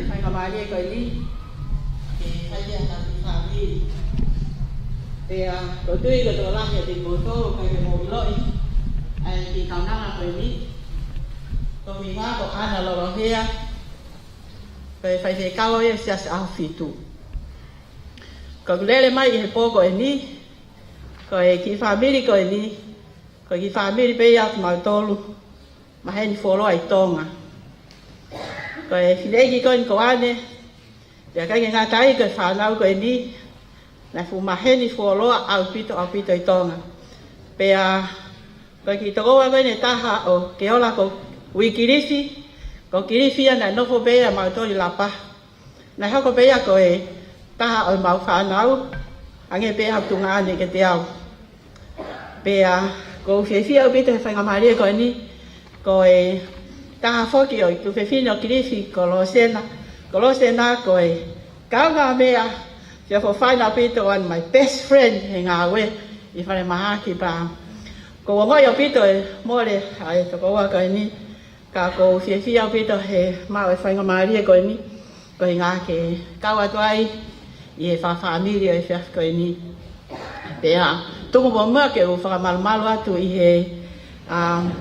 Faingamālie ko eni ke fai ʻe he kiʻi fāmili. Pea ʻoku ou tui ko e tokolahi ʻiate kimoutolu ʻoku ʻikai ke mou ʻiloʻi ʻa e kiʻi kaunanga ko eni. Ko e meʻa ko ʻAna Lolohea, ko e faifekau ia ʻo e Siasi ʻAhofitu. Ko ʻeku lele mai ʻi he pō ko eni, ko e kiʻi fāmili ko eni, ko e kiʻi fāmili pē ia ʻo kimautolu maheni fuoloa ʻi Tonga. Ko e fineʻeiki ko eni ko ʻAne, pea ʻikai ke ngata ai, ko e fānau ko eni naʻe fuʻu maheni fuoloa ʻaupito, ʻaupito ʻi Tonga. Pea ko e kiʻi tokoua ko eni ʻe taha ʻo Keola ko Uikilifi, ko Kilifi ia naʻe nofo pē ia ʻa mautolu ʻi Lapa. Naʻe hoko pē ia ko e taha ʻo ʻemau fānau, hangē pē ha tuongaʻane kiate au. Pea ʻoku ou fiefia ʻaupito he faingamālie ko eni, ko e taha foki ʻo e tuofefine ʻo Kilifi ko Losena. Ko Losena ko e kaungāmeʻa fia fofana ʻaupito, one of my best friend he ngāue ʻi falemahaki. Pea ʻoku ou ongoʻi ʻaupito e mole ʻa e tokoua ko eni, ka ʻoku ou fiefia ʻaupito he maʻu e faingamālie ko eni, ko e ʻuhinga ke kau atu ai ʻi he fakafāmili ʻo e efiafi ko eni. Pea tuku muʻa ke u fakamalumalu atu ʻi he, um,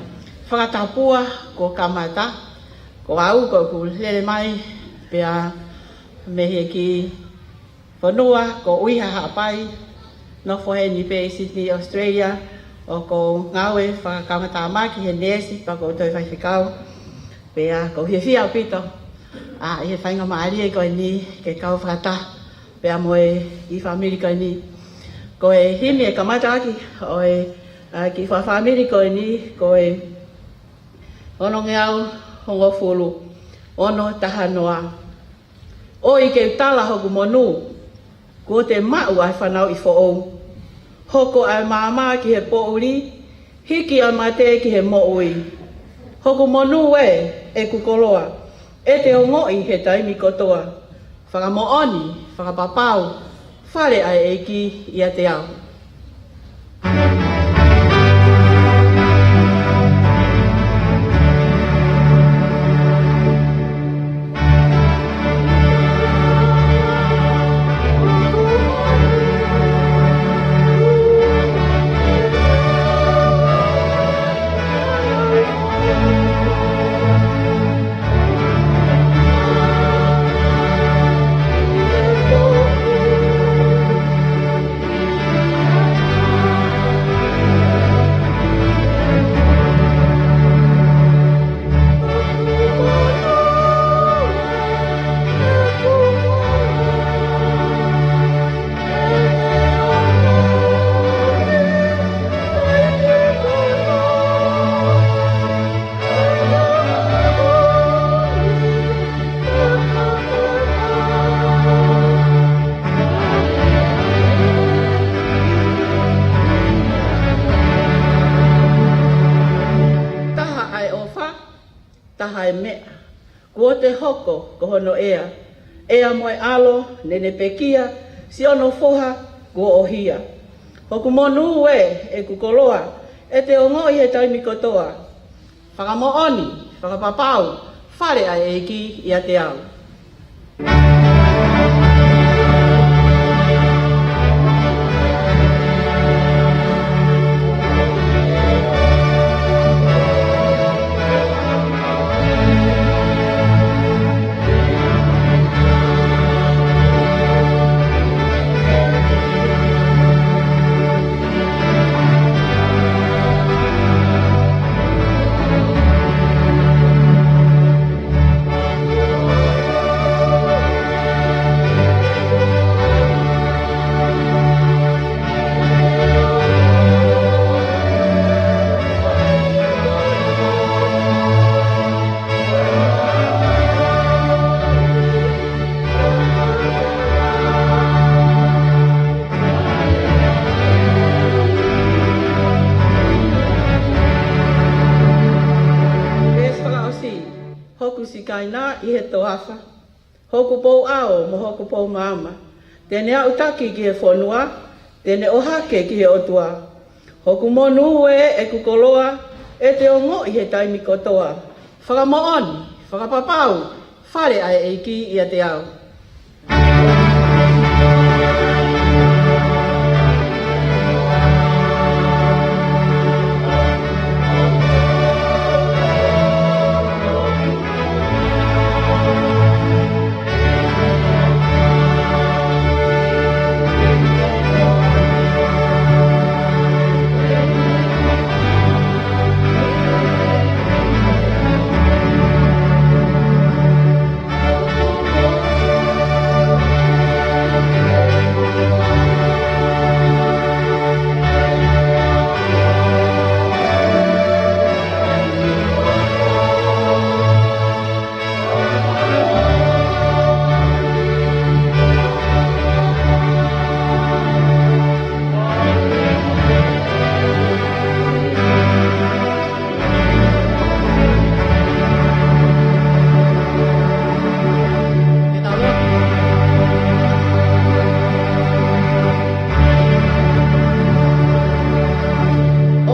fakatapua kuo kamata. Ko au ʻoku ou lele mai pē ia mei he kiʻi fonua ko ʻUiha Haʻapai, nofo heni pē ʻi Sydney, Australia, ʻoku ou ngāue fakakaungātāmaki he neesi pea ʻoku ou toe faifekau. Pea ʻoku ou fiefia ʻaupito ʻa, ʻi he faingamālie ko eni ke kau fakataha pea mo e kiʻi fāmili ko eni. Ko e himi ʻe kamata ʻaki ʻo e, ʻa, kiʻi fakafāmili ko eni, ko e onongeau hongofulu ono taha noa. ʻOi ke u tala hoku monū, kuo te maʻu ʻa e fanauʻi foʻou. Hoko ʻa e maama ki he poʻuli, hiki ʻa e mate ki he moʻui. Hoku monū ē, ʻeku koloa, ʻe te ongoʻi he taimi kotoa. Fakamoʻoni, fakapapau, fale ʻa e ʻEiki ʻiate au. Taha ʻa e ʻofa, taha ʻa e meʻa, kuo te hoko ko hono ʻea. ʻEa mo e ʻAlo, neʻineʻi pekia, siʻono foha kuo ʻohia. Hoku monū ē, ʻeku koloa, ʻe te ongoʻi he taimi kotoa. Fakamoʻoni, fakapapau, fale ʻa e ʻEiki ʻiate au. Veesi fakaʻosi. Hoku Sikaina ʻi he toafa, hoku pouʻao mo hoku poumaama. Te ne aʻutaki ki he fonua, te ne ʻohake ki he ʻOtua. Hoku monū ē, ʻeku koloa, ʻe te ongoʻi he taimi kotoa. Fakamoʻoni, fakapapau, fale ʻa e ʻEiki ʻiate au.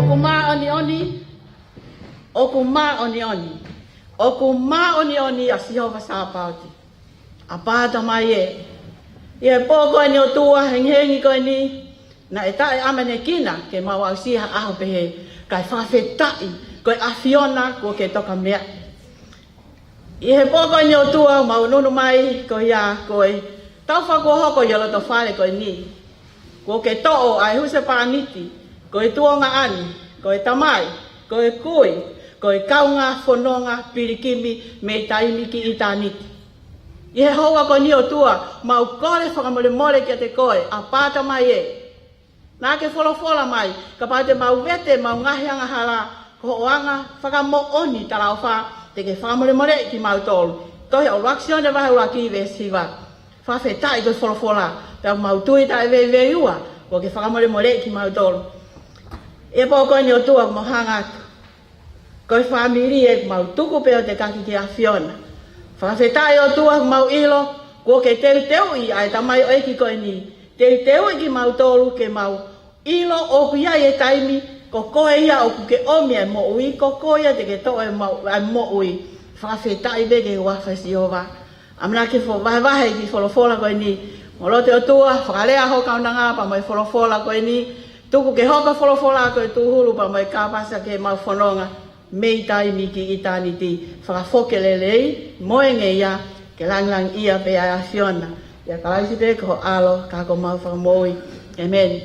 ʻOku māʻoniʻoni, ʻoku māʻoniʻoni, ʻoku māʻoniʻoni ʻa Sihova Sāpaoti. ʻApā Tamai ē, ʻi he pō ko eni ʻOtua hengihengi ko eni, naʻe taʻeʻamanekina ke mau aʻusia ha ʻaho pehē, kae fakafetaʻi ko e ʻAfiona kuo ke tokameaʻi. ʻI he pō ko eni ʻOtua mau ʻunuʻunu mai ko ia ko e taufa kuo hoko ʻi he loto fale ko eni. Kuo ke toʻo ʻa e husepāniti, ko e tuongaʻane, ko e tamai, ko e kui, ko e kaungā fononga pilikimi mei taimi ki ʻitāniti. ʻI he houa ko eni ʻOtua, mau kole fakamolemole kiate koe, ʻApā Tamai ē. Naʻa ke folofola mai, kapau te mau vete ʻemau ngaahi angahala, ko hoʻo anga fakamoʻoni talaʻofa, te ke fakamolemoleʻi kimautolu. Tohi ʻa ʻuluaki Sione vahe ʻuluaki veesi hiva. Fakafetaʻi ko e folofola, pea mau tui taʻeveiveiua, kuo ke fakamolemoleʻi kimautolu. ʻI he pō ko eni ʻOtua mau hanga atu. Ko e fāmili ē mau tuku pē ʻo tekaki ki he ʻAfiona. Fakafetaʻi ʻOtua mau ʻilo, kuo ke teuteuʻi ʻa e tamaioʻeiki ko eni. Teuteuʻi kimautolu ke mau ʻilo ʻoku ʻi ai e taimi, ko koe ia ʻoku ke ʻomi ʻa e moʻui, ko koe ia te ke toʻo e mau-, ʻa e moʻui. Fakafetaʻi pē ki he huafa ʻo Sihova. ʻAmanaki ke fo-, vahevahe ki he folofola ko eni. Mo loto ʻOtua, fakalea ho kaunanga pea mo e folofola ko eni. Tuku ke hoko e folofola ko e tūhulu pea mo e kāpasa ki heʻemau fononga. Mei taimi ki ʻitāniti, fakafoki lelei, mo e ngeia, ke langilangiʻia pē ʻa e ʻAfiona. ʻIa Kalaisi pē ko ho ʻAlo, ka ko homau Fakamoʻui. ʻĒmeni.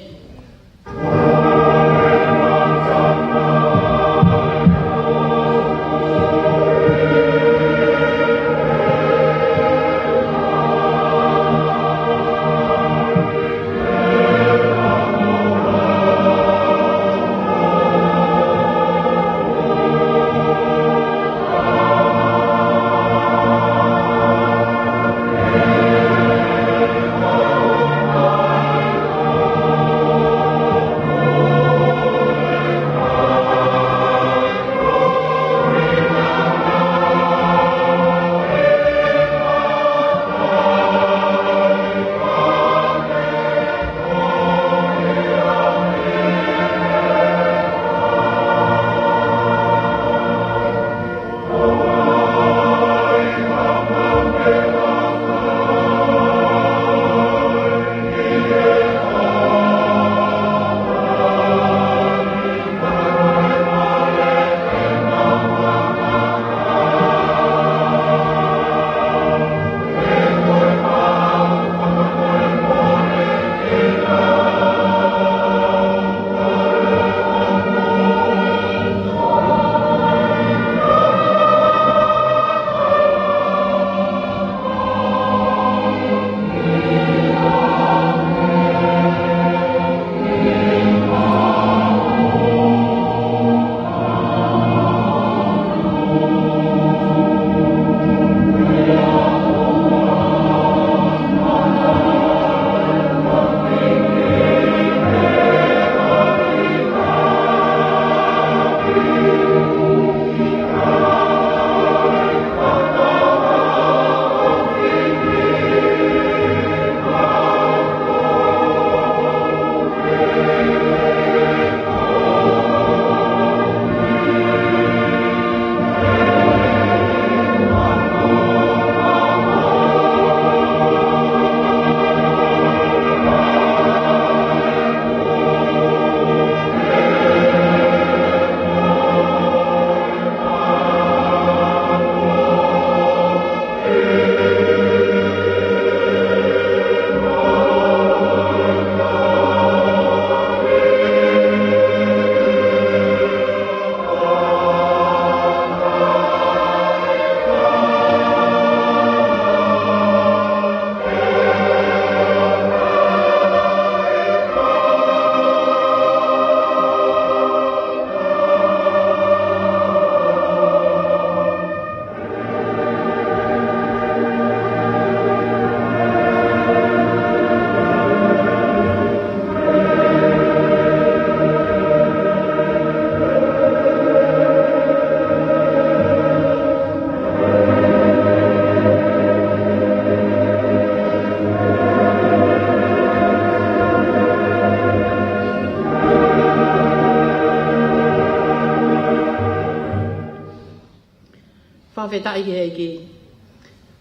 Fakafetaʻi ki he ʻEiki.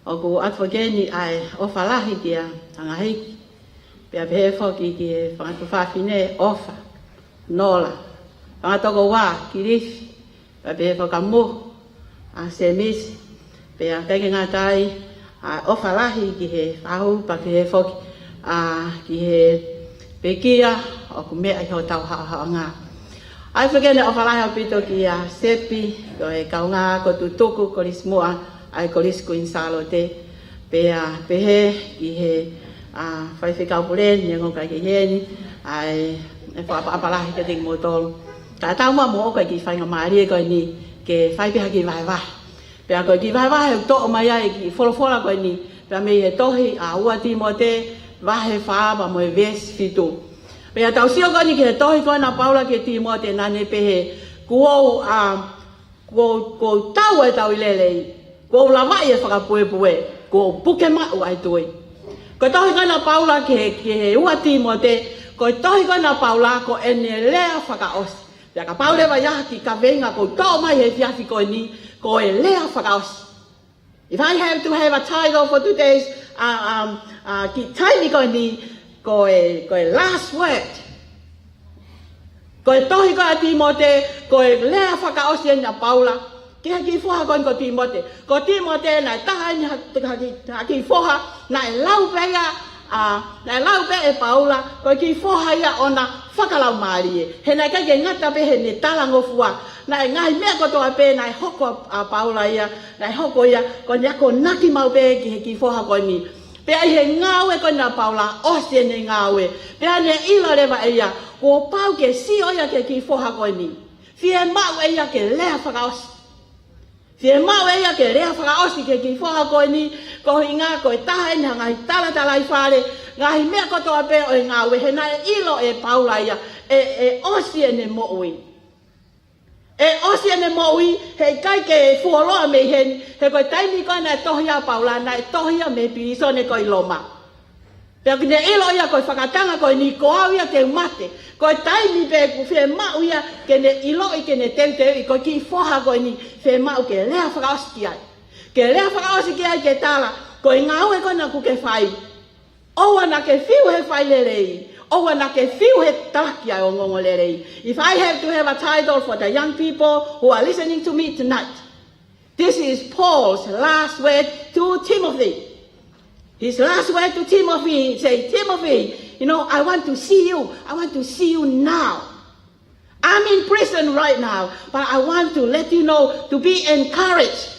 ʻOku ʻoatu foki eni ʻa e ʻofa lahi kia Tangahiki. Pea pehē foki ki he fanga tuofāfine ʻofa, Nola. Fanga tokoua, Kilifi. Pea pehē foki kia Muhu, ʻa Semisi. Pea ʻikai ke ngata ai, ʻa e ʻofa lahi ki he fahu, pea pehē foki, ʻa, ki he pekia, ʻoku meʻa ʻi hotau haʻohaʻonga. ʻOatu foki eni ʻofa lahi ʻaupito kia Sepi, ko e kaungā ako tutuku Kolisi Muʻa ʻa e Kolisi Kuini Sālote. Pea pehē ki he, ʻa, faifekau pule ni, ʻoku ʻikai ke ʻi heni, ʻa e, ʻe fakaʻapaʻapa lahi kiate kimoutolu. Ka tau muʻa mo ʻoku ʻi ai e kiʻi faingamālie ko eni ke fai pē ha kiʻi vahevahe. Pea ko e kiʻi vahevahe ʻoku toʻo mai ai e kiʻi folofola ko eni, pea mei he tohi ʻa ua Tīmote, vahe fā pea mo e veesi fitu. Pea tau sio ko eni ki he tohi ko ena ʻa Paula kia Tīmote, naʻa ne pehē, kuo u, ʻa, kuo, kuo u tau ʻa e tauʻi lelei, kuo u lavaʻi ʻa e fakapuepue, kuo u puke maʻu ʻa e tui. Ko e tohi ko ena ʻa Paula ki he, ki he ua Tīmote, ko e tohi ko ena ʻa Paula ko ʻene lea fakaʻosi. Pea kapau leva ʻe ʻi ai ha kiʻi kaveinga ʻoku ou toʻo mai he efiafi ko eni, ko e lea fakaʻosi. If I have to have a title for today's, uh, um, uh, kiʻi taimi ko eni, ko e, ko e last word. Ko e tohi ko ē ʻa Tīmote, ko e lea fakaʻosi eni ʻa Paula ki he kiʻi foha ko eni ko Tīmote. Ko Tīmote naʻe taha eni ha, ha kiʻi, ha kiʻi foha, naʻe lau pē ia, ʻa, naʻe lau pē ʻe Paula ko e kiʻi foha ia ʻona fakalaumālie. He naʻe ʻikai ke ngata pē heʻene talangofua, naʻe ngaahi meʻa kotoa pē naʻe hoko ʻa, ʻa Paula ia, naʻe hoko ia ko ʻene akonaki maʻu pē ki he kiʻi foha ko eni. Pea ʻi he ngāue ko ena ʻa Paula, ʻosi ʻene ngāue, pea ne ʻilo leva ʻe ia kuo pau ke sio ia ki he kiʻi foha ko eni. Fiemaʻu ʻe ia ke lea fakaʻosi. Fiemaʻu ʻe ia ke lea fakaʻosi ki he kiʻi foha ko eni, koeʻuhinga ko e taha eni ha ngaahi talatalaifale, ngaahi meʻa kotoa pē ʻo e ngāue, he naʻe ʻilo ʻe Paula ia ʻe, ʻe ʻosi ʻene moʻui. ʻE ʻosi ʻene moʻui, heʻikai ke fuoloa mei heni, he ko e taimi ko ē naʻe tohi ai ʻa Paula, naʻe tohi ia mei he pilīsone ko ē ʻi Loma. Pea ʻoku ne ʻilo ia ko e fakatanga ko eni kuo au ia ke u mate. Ko e taimi pē ʻoku fiemaʻu ia ke ne ʻiloʻi, ke ne teuteuʻi, ko e kiʻi foha ko eni fiemaʻu ke lea fakaʻosi ki ai. Ke lea fakaʻosi ki ai ke tala, ko e ngāue ko ena ʻoku ke fai, ʻoua naʻa ke fiu he fai lelei, ʻoua naʻa ke fiu he talaki ʻa e ongoongolelei. If I have to have a title for the young people who are listening to me tonight, this is Paul's last word to Timothy. His last word to Timothy, he said, Timothy, you know, I want to see you. I want to see you now. I'm in prison right now, but I want to let you know to be encouraged.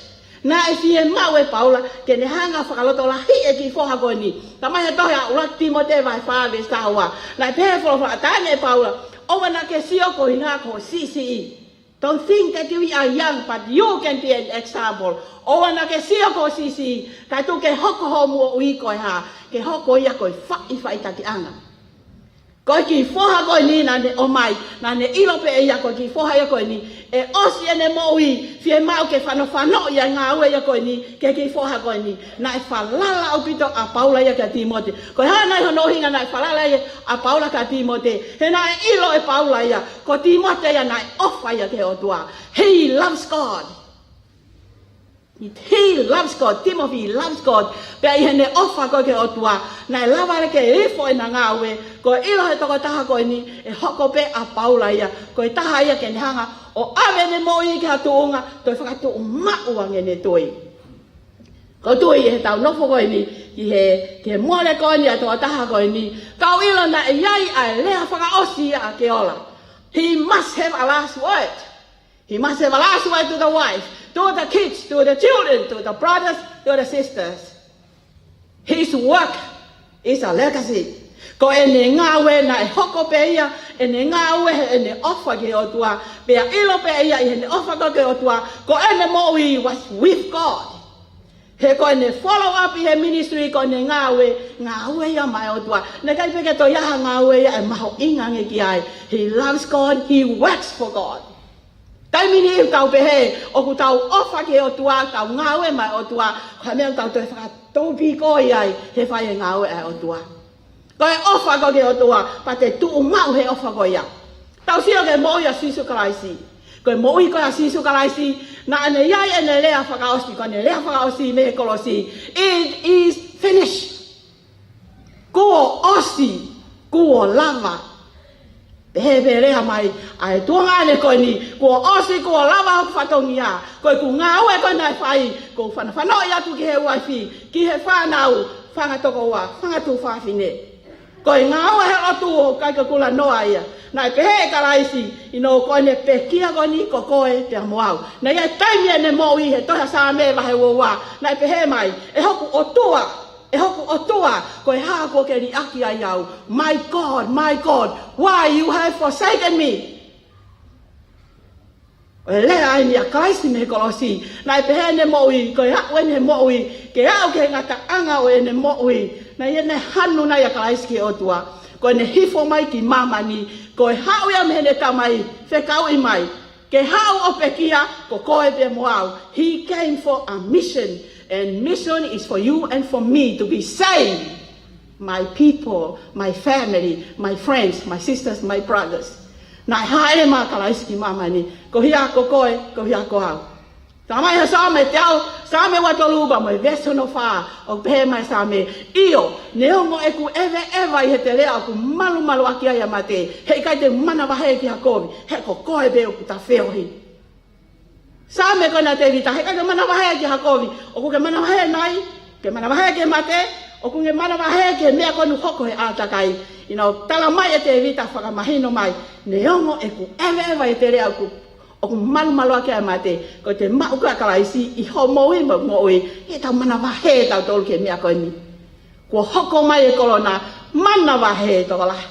Naʻe fiemaʻu ʻe Paula ke ne hanga ʻo fakalotolahiʻi e kiʻi foha ko eni. Talamai he tohi ʻa ua Tīmote vahe fā veesi taha ua. Naʻe pehē folofola, talamai ʻe Paula, ʻoua naʻa ke sio koeʻuhinga ko ho siʻisiʻi. Don't think that we are young, but you can be an example. ʻOua naʻa ke sio ki ho siʻisiʻi, kae tuku ke hoko hoʻo moʻui ko e hā, ke hoko ia ko e faʻifaʻitakiʻanga. Ko e kiʻi foha ko eni naʻa ne ʻomai, naʻa ne ʻilo pē ʻe ia ko e kiʻi foha ia ko eni, ʻe ʻosi ʻene moʻui, fiemaʻu ke fanofanoʻi ʻa e ngāue ia ko eni, ki he kiʻi foha ko eni. Naʻe falala ʻaupito ʻa Paula ia kia Tīmote. Ko e hā nai hono ʻuhinga naʻe falala ai ʻa Paula kia Tīmote? He naʻe ʻilo ʻe Paula ia ko Tīmote ia naʻe ʻofa ia ki he ʻOtua. He loves God. He loves God. Timothy loves God. Pea ʻi heʻene ʻofa ko ē ki he ʻOtua, naʻe lava leva ke ifo ʻena ngāue. Ko e ʻilo he tokotaha ko eni, ʻe hoko pē ʻa Paula ia ko e taha ia ke ne hanga ʻo ʻave ʻene moʻui ki ha tuʻunga toe fakatuʻumaʻu ange ʻene tui. Ko e tui ʻi heʻetau nofo ko eni ki he, ki he mole ko eni ʻa e tokotaha ko eni, ka u ʻilo naʻe ʻi ai ʻa e lea fakaʻosi ia ʻa Keola. He must have a last word. He must have a last word to the wife, to the kids, to the children, to the brothers, to the sisters. His work is a legacy. Ko ʻene ngāue naʻe hoko pē ia, ʻene ngāue he ʻene ʻofa ki he ʻOtua, pea ʻilo pē ia ʻi heʻene ʻofa ko ē ki he ʻOtua, ko ʻene moʻui was with God. He ko ʻene follow up ʻi he ministry, ko ʻene ngāue, ngāue ia maʻa e ʻOtua. Naʻe ʻikai pē ke toe ʻi ai ha ngāue ia ʻe mahuʻinga ange ki ai. He loves God, he works for God. Taimi ni ʻoku tau pehē ʻoku tau ʻofa ki he ʻOtua, tau ngāue maʻa e ʻOtua, ko e meʻa ʻoku tau toe fakatōpikoʻi ai he fai e ngāue ʻa e ʻOtua. Ko e ʻofa ko ē ki he ʻOtua, pea te tuʻumaʻu he ʻofa ko ia. Tau sio ki he moʻui ʻa Sīsū Kalaisi. Ko e moʻui ko ē ʻa Sīsū Kalaisi, naʻa ne ʻi ai ʻene lea fakaʻosi, ko ʻene lea fakaʻosi mei he kolosi, "It is finished." Kuo ʻosi, kuo lava. Pehē pē lea mai ʻa e tuongaʻane ko eni, "Kuo ʻosi, kuo lava hoku fatongia." Ko ʻeku ngāue ko ē naʻe fai, ko e fanafanoʻi atu ki he uaifi, ki he fānau, fanga tokoua, fanga tuofāfine. Ko e ngāue he lotu ʻoku ʻikai ko e kulanoa ia. Naʻe pehē ʻe Kalaisi, ʻi hono ko ʻene pekia ko eni ko koe pea mo au. Naʻe ʻi ai e taimi ʻene moʻui he tohi ʻa Saame vahe uaua, naʻe pehē mai, "ʻE hoku ʻOtua, ʻe hoku ʻOtua, ko e hā kuo ke liʻaki ai au? My God, my God, why you have forsaken me?" ʻO e lea ʻa eni ʻa Kalaisi mei he kolosi. Naʻe pehē ʻene moʻui, ko e aʻu eni he moʻui, ke aʻu ki he ngataʻanga ʻo ʻene moʻui, naʻe ʻi ai ʻene hanu nai ʻa Kalaisi ki he ʻOtua. Ko ʻene hifo mai ki māmani, ko e haʻu ia mei heʻene Tamai, fekauʻi mai, ke haʻu ʻo pekia, ko koe pea mo au. He came for a mission, and mission is for you and for me to be saved. My people, my family, my friends, my sisters, my brothers. Naʻe hāʻele mai ʻa Kalaisi ki māmani, ko hia ko koe, ko hia ko au. Talamai he Saame teau, Saame ua tolu pea mo e veesi hono fā, ʻoku pehē mai Saame, "ʻIo, neongo ʻeku ʻeveʻeva ʻi he teleʻa ʻoku malumalu ʻaki ai ʻa mate, heʻikai te u manavahē ki ha kovi, he ko koe pē ʻoku ta feohi." Saame ko ena ʻa Tēvita, heʻikai ke manavahē ki ha kovi. ʻOku ke manavahē nai, ke manavahē ki he mate, ʻoku ke manavahē ki he meʻa ko eni ʻoku hoko he ʻātakai. ʻI hono talamai ʻe Tēvita, fakamahino mai, "Neongo ʻeku ʻeveʻeva ʻi he teleʻa ʻoku, ʻoku malumalu ʻaki ai ʻa mate, ko ʻete maʻu ʻa Kalaisi ʻi hoʻo moʻui mo ʻeku moʻui, ʻe tau manavahē tautolu ki he meʻa ko eni." Kuo hoko mai e kolona, manavahē tokolahi.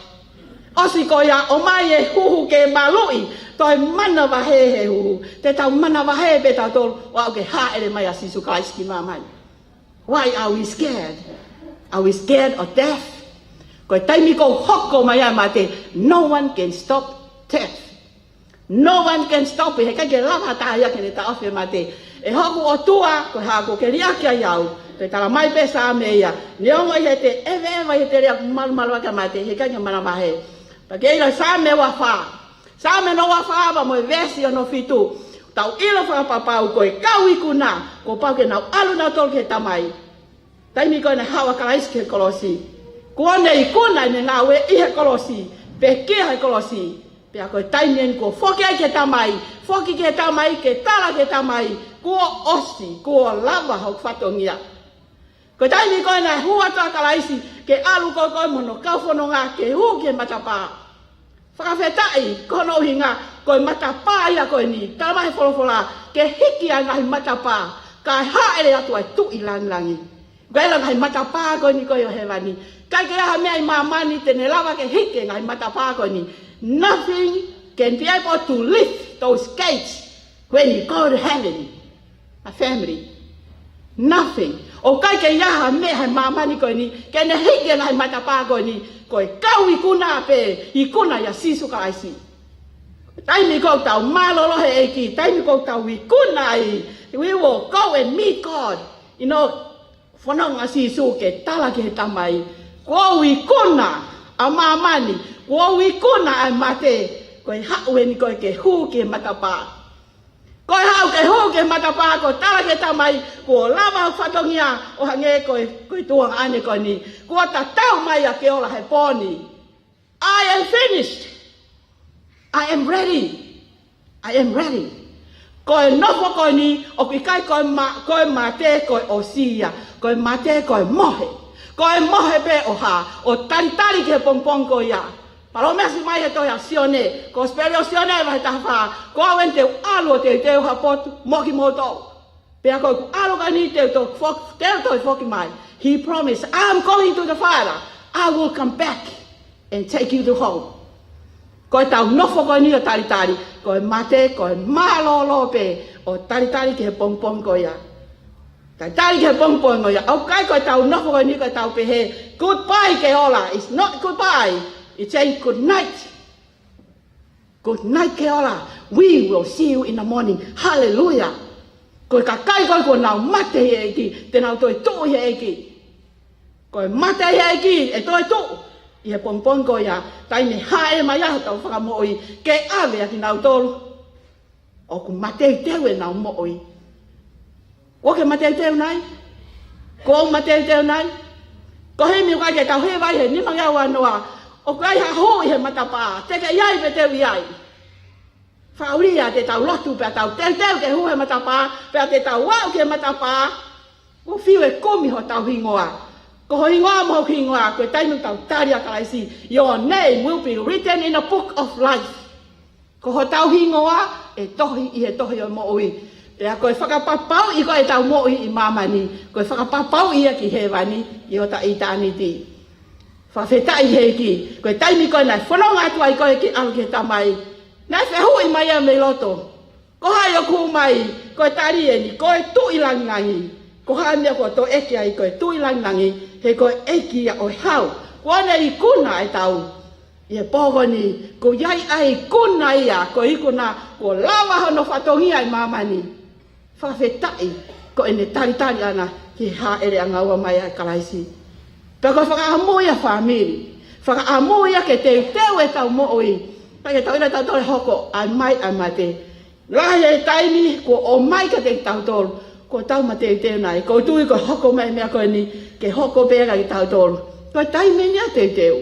ʻOsi ko ia, ʻomai e huhu ke maluʻi, toe manavahē he huhu. Te tau manavahē pē tautolu, ʻo aʻu ki he hāʻele mai ʻa Sīsū Kalaisi ki māmani. Why are we scared? Are we scared of death? Ko e taimi ʻoku hoko mai ai ʻa mate, no one can stop death. No one can stop it. Heʻikai ke lava ha taha ia ke ne taʻofi e mate. ʻE hoku ʻOtua, ko e hā kuo ke liʻaki ai au? Pea talamai pē ʻe Saame ia, "Neongo ʻi heʻete ʻeveʻeva ʻi he teleʻa ʻoku malumalu ʻaki ʻa mate, heʻikai ke manavahē." Pea ke ʻilo Saame ua fā. Saame hono ua fā pea mo e veesi hono fitu. Tau ʻilo fakapapau ko e kau ikuna, kuo pau ke nau ʻalu nautolu ki he Tamai. Taimi ko ē naʻe haʻu ai ʻa Kalaisi ki he kolosi, kuo ne ikuna ʻene ngāue ʻi he kolosi, pekia he kolosi. Pea ko e taimi eni kuo foki ai ki he Tamai, foki ki he Tamai, ke tala ki he Tamai, "Kuo ʻosi, kuo lava hoku fatongia." Ko e taimi ko ē naʻe hū atu ai ʻa Kalaisi, ke ʻalu ko ē ko ē mo hono kau fononga, ke hū ki he matapā. Fakafetaʻi, ko hono ʻuhinga, ko e matapā ia ko eni, talamai he folofola, ke hiki ʻa e ngaahi matapā, kae hāʻele atu ʻa e Tuʻi langilangi. Ko e ngaahi matapā ko eni ko ē ʻo hēvani. ʻIkai ke ʻi ai ha meʻa ʻi māmani te ne lava ke hiki e ngaahi matapā ko eni. Nothing can be able to lift those gates when you go to heaven. A family. Nothing. ʻOku ʻikai ke ʻi ai ha meʻa he māmani ko eni, ke ne hiki e ngaahi matapā ko eni, ko e kau ikuna pē, ikuna ʻia Sīsū Kalaisi. Taimi ko ē ʻoku tau mālōlō he ʻEiki, taimi ko ē ʻoku tau ikuna ai, we will go and meet God. You know, fononga ʻa Sīsū ke tala ki he Tamai, "Kuo u ikuna ʻa māmani, kuo u ikuna ʻa e mate, ko e haʻu eni ko ē ke hū ki he matapā." Ko e haʻu ke hū ki he matapā, ko e tala ki he Tamai, "Kuo lava hoku fatongia ʻo hangē ko e, ko e tuongaʻane ko eni. Kuo tatau mai ʻa e ola he pō ni. I am finished. I am ready. I am ready." Ko e nofo ko eni, ʻoku ʻikai ko e ma-, ko e mate ko e ʻosi ia. Ko e mate ko e mohe. Ko e mohe pē ʻo hā, ʻo talitali ki he pongipongi ko ia. Palōmesi mai he tohi ʻa Sione, Kosipeli ʻa Sione vahe taha fā, "Ko au eni te u ʻalu ʻo teuteu ha potu mo kimoutolu. Pea ko ʻeku ʻalu ko eni te u toe foki, te u toe foki mai." He promised, "I'm going to the Father. I will come back and take you to home." Ko ʻetau nofo ko eni ʻo talitali, ko e mate ko e mālōlō pē ʻo talitali ki he pongipongi ko ia. Talitali ki he pongipongi ko ia. ʻOku ʻikai ko ʻetau nofo ko eni ko ʻetau pehē, "Goodbye ke ola." It's not goodbye. It's saying good night. Good night ke ola. We will see you in the morning. Hallelujah. Ko e kakai ko ē kuo nau mate he ʻEiki, te nau toe tuʻu he ʻEiki. Ko e mate he ʻEiki, ʻe toe tuʻu ʻi he pongipongi ko ia, taimi ʻe hāʻele mai ai hotau Fakamoʻui ke ʻave ʻa kinautolu. ʻoku mateuteu ʻenau moʻui. ʻOku ke mateuteu nai? ʻOku ou mateuteu nai? Ko e himi ʻoku ʻikai ke tau hiva ai he nima ngeau ua noa, ʻoku ʻi ai ha hū ʻi he matapā, te ke ʻi ai pe te u ʻi ai? Fakaʻulia te tau lotu pea tau teuteu ke hū he matapā, pea te tau aʻu ki he matapā, ʻoku fiu e kumi hotau hingoa. Ko ho hingoa mo hoku hingoa, ko e taimi ʻoku tau tali ʻa Kalaisi, your name will be written in a book of life. Ko hotau hingoa ʻe tohi ʻi he tohi ʻo e moʻui. Pea ko e fakapapauʻi ko ʻetau moʻui ʻi māmani, ko e fakapapauʻi ia ki hēvani, ʻi hota ʻitāniti. Fakafetaʻi he ʻEiki, ko e taimi ko ē naʻe fononga atu ai koe ke ʻalu ki he Tamai, naʻe fehuʻi mai ia mei loto: Ko hai ʻoku hū mai? Ko e tali eni, ko e Tuʻi Langilangi. Ko e hā e meʻa kuo toe ʻeke ai ko e Tuʻi Langilangi? He ko e ʻEiki ia ʻo e hau. Kuo ne ikuna e tau. ʻI he pō ko eni, ʻoku ʻi ai ʻa e ikuna ia, ko e ikuna kuo lava hono fatongia ʻi māmani. Fakafetaʻi, ko ʻene talitali ʻana ki he hāʻele ʻanga ua mai ʻa Kalaisi. Pea ko e fakaʻamu ia fāmili. Fakaʻamu ia ke teuteu ʻetau moʻui. Pea ke tau ʻilo ʻe tautolu e hoko, ʻa e mai ʻa e mate. Lahi e taimi kuo ʻomai kiate kitautolu, kuo tau mateuteu nai? ʻOku ou tui ko e hoko mai e meʻa ko eni, ke hoko pē ia kiate kitautolu. Ko e taimi eni ʻo e teuteu.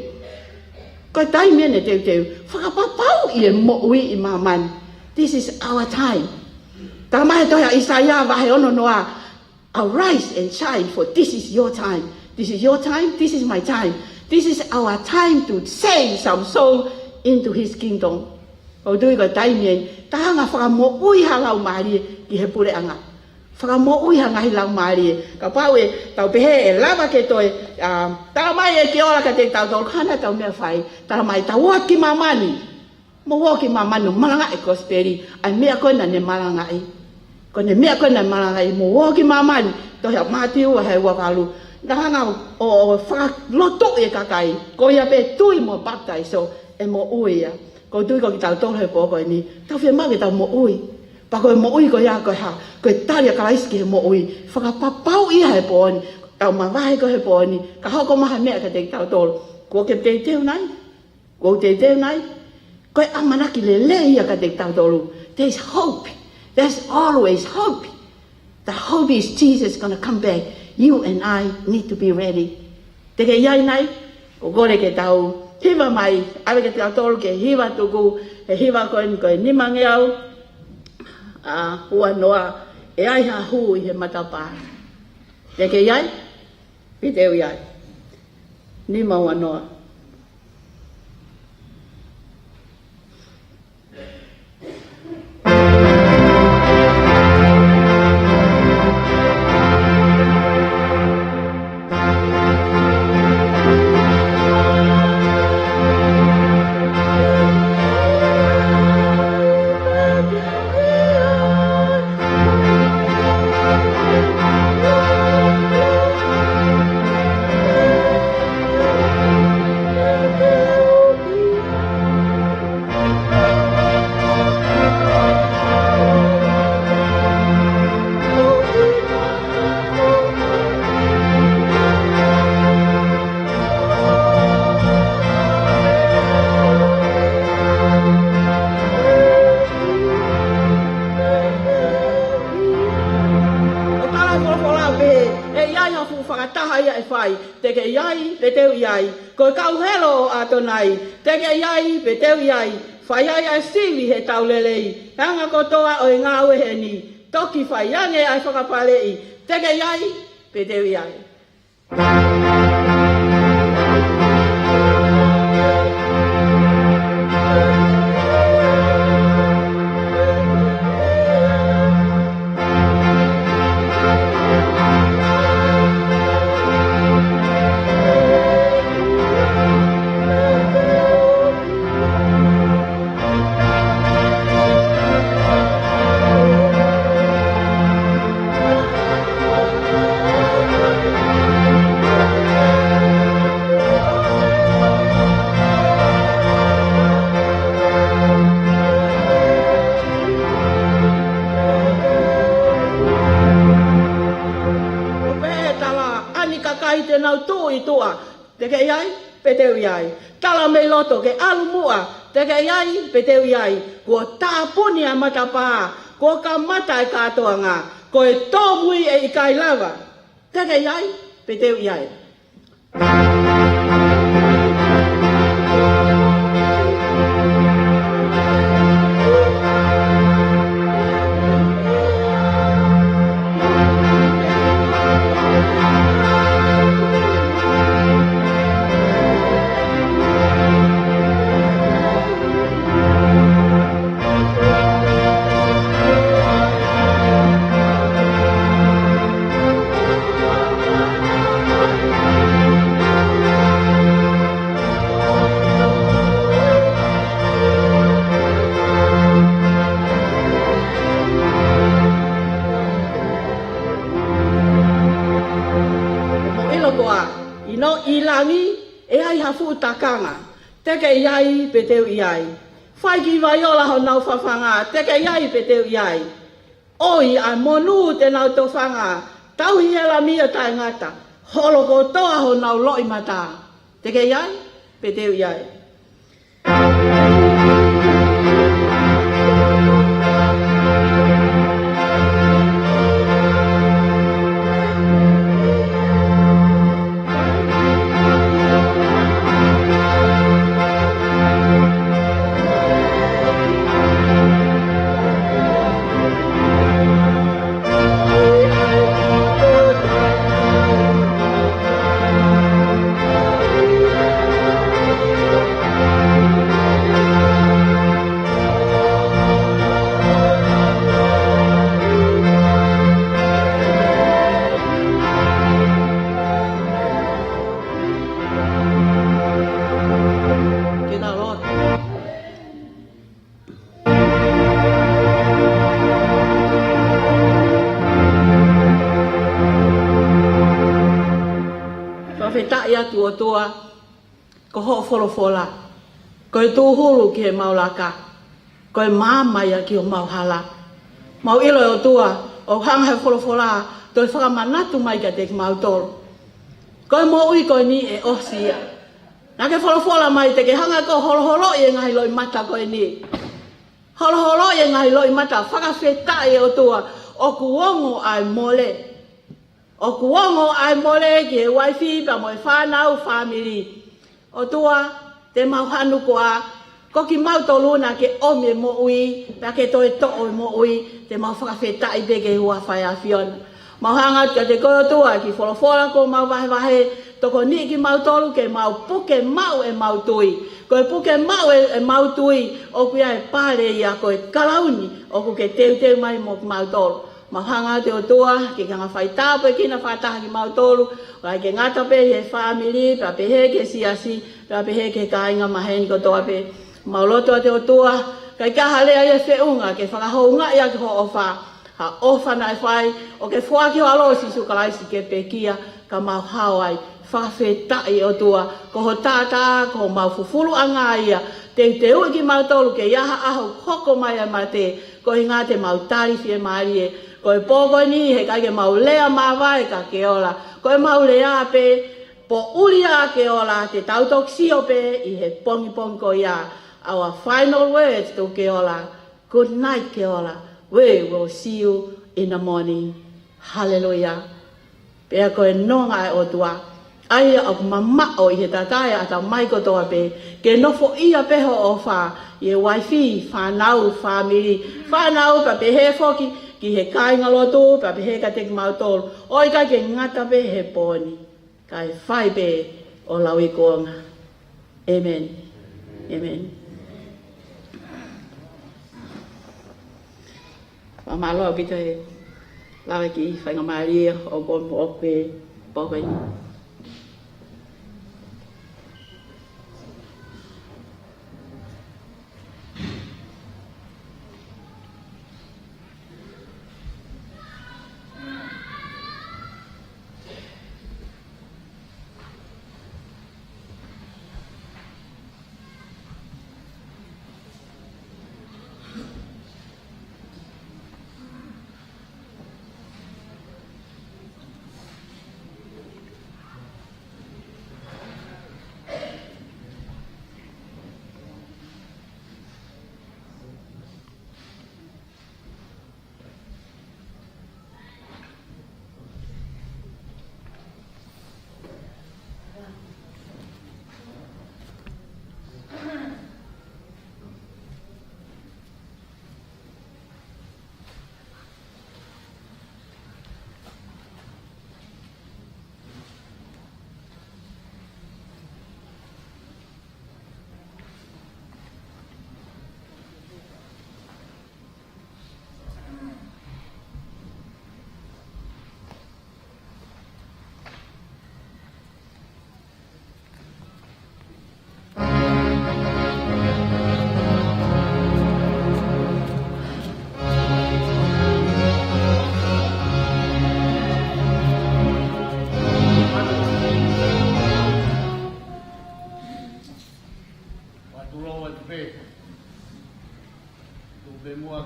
Ko e taimi eni ʻo e teuteu. Fakapapauʻi e moʻui ʻi māmani. This is our time. Talamai he tohi ʻa ʻAisea vahe ono noa, "Arise and shine, for this is your time." This is your time, this is my time. This is our time to save some soul into his kingdom. ʻOku ou tui ko e taimi eni, tau hanga ʻo fakamoʻui ha laumālie ki he puleʻanga. Fakamoʻui ha ngaahi laumālie. Kapau ʻe tau pehē ʻe lava ke toe, ā, talamai ʻe ʻEiki ʻo ola kiate kitautolu, ko e hā nai ʻetau meʻa ʻe fai? Talamai tau ō ki māmani. Mou ō ki māmani ʻo malangaʻi e kosipeli, ʻa e meʻa ko ē naʻa ne malangaʻi. Ko ʻene meʻa ko ē naʻe malangaʻi, mou ō ki māmani, tohi ʻa Mātiu vahe ua valu. Naʻa ne hanga ʻo, ʻo fakalotoʻi e kakai, ko ia pē tui mo papitaiso ʻe moʻui ia. ʻOku ou tui ko kitautolu he pō ko eni, tau fiemaʻu ke tau moʻui. Pea ko e moʻui ko ia ko e hā? Ko e tali ʻa Kalaisi ki he moʻui. Fakapapauʻi ia he pō ni, tau mavahe ko ē he pō ni, ka hoko mai ha meʻa kiate kitautolu. ʻOku ke teuteu nai? ʻOku ou teuteu nai? Ko e ʻamanaki lelei ia kiate kitautolu. There is hope. There's always hope. The hope is Jesus gonna come back. You and I need to be ready. Te ke ʻi ai nai? ʻOku ou kole ke tau hiva mai, ʻave kiate kitautolu ke hiva tuku, he hiva ko eni ko e nima ngeau, ā, ua noa, ʻe ʻi ai ha hū ʻi he matapā. Te ke ʻi ai? Pe te u ʻi ai? Nima ua noa. ʻOku tala e folofola pē, ʻe ʻi ai ha fuʻu fakataha ia ʻe fai. Te ke ʻi ai, pe te u ʻi ai? Ko e kau helo ʻo ʻAtonai, te ke ʻi ai, pe te u ʻi ai? Fai ai ʻa e sivi he tau lelei, anga kotoa ʻo e ngāue heni. Toki fai ange ʻa e fakapaleʻi, te ke ʻi ai, pe te u ʻi ai? ʻOku pehē ʻe he tala, ʻa e kakai te nau tuʻu ʻi tuʻa, te ke ʻi ai, pe te u ʻi ai? Tala mei loto, ke ʻalu muʻa, Te ke ʻi ai pe te u ʻi ai? Kuo tāpuni ʻa e matapā, kuo kamata e kātoanga, ko e tōmui ʻe ʻikai lava. Te ke ʻi ai pe te u ʻi ai? Mo ʻilo koā, ʻi no ʻi langi, ʻe ai ha fuʻu takanga. Te ke ʻi ai pe te u ʻi ai? Fai ki Vaiola honau fafanga, te ke ʻi ai pe te u ʻi ai? ʻOi ʻa e monū te nau tofanga, tauhi ʻe Lami ʻo taʻengata, holo kotoa honau loʻimata. Te ke ʻi ai pe te u ʻi ai? Ke na loa. Fakafetaʻi atu ʻOtua, ko hoʻo folofola ko e tūhulu ki heʻemau laka, ko e maama ia ki homau hala. Mau ʻilo ʻe ʻOtua, ʻoku hanga ʻe he folofola ʻo toe fakamanatu mai kiate kimautolu ko e moʻui ko eni ʻe ʻosi ia. Naʻa ke folofola mai te ke hanga ʻo holoholoʻi e ngaahi loʻimata ko eni. Holoholoʻi e ngaahi loʻimata. Fakafetaʻi ʻe ʻOtua, ʻoku ongo ʻa e mole. ʻOku ongo ʻa e mole ki he uaifi pea mo e fānau, fāmili. ʻOtua, te mau hanu koā, ko kimautolu naʻa ke ʻomi e moʻui, pea ke toe toʻo e moʻui. Te mau fakafetaʻi pē ki he huafa ʻo e ʻAfiona. Mau hanga atu kiate koe ʻOtua, kiʻi folofola kuo mau vahevahe, tokoniʻi kimautolu ke mau puke maʻu ʻemau tui. Ko e puke maʻu ʻe, ʻemau tui, ʻoku ʻi ai e pale ia, ko e kalauni ʻoku ke teuteu mai mo kimautolu. Mau hanga atu ʻOtua, ke ke hanga ʻo fai tāpuekina fakataha kimautolu, ʻikai ke ngata pē ʻi he fāmili, pea pehē ki he siasi, pea pehē ki he kāinga maheni kotoa pē. Mau lotu atu ʻOtua, ʻikai ke ʻi ai ha lea ʻi he feʻunga ke fakahoungaʻi ʻaki hoʻo ʻofa, ha ʻofa naʻe fai ʻo ke foaki ho ʻAlo Sīsū Kalaisi ke pekia, ka mau hao ai. Fakafetaʻi ʻOtua, ko ho taʻataʻa, ko homau fufuluʻanga ia, teuteuʻi kimautolu ke ʻi ai ha ʻaho hoko mai ʻa e mate, koeʻuhinga te mau tali fiemālie. Ko e pō ko eni, heʻikai ke mau lea māvae ka ke ola. Ko ʻemau lea pē, poʻuli ā ke ola, te tau toki sio pē ʻi he pongipongi ko ia. Our final words to ke ola. Good night ke ola. We will see you in the morning. Hallelujah. Pea ko e nonga ʻa e ʻOtua, ʻa ia ʻoku mamaʻo ʻi he tatae ʻa e ʻatamai kotoa pē, ke nofoʻia pē hoʻo ʻofa ʻi he uaifi, fānau, fāmili, fānau, pea pehē foki ki he kāingalotu, pea pehē kiate kimautolu, ʻo ʻikai ke ngata pē he pō ni, kae fai pē ʻo lauikuonga. ʻĒmeni. ʻĒmeni. Fakamālō ʻaupito e lave ki he faingamālie ʻoku ou maʻu ʻi he pō ko eni.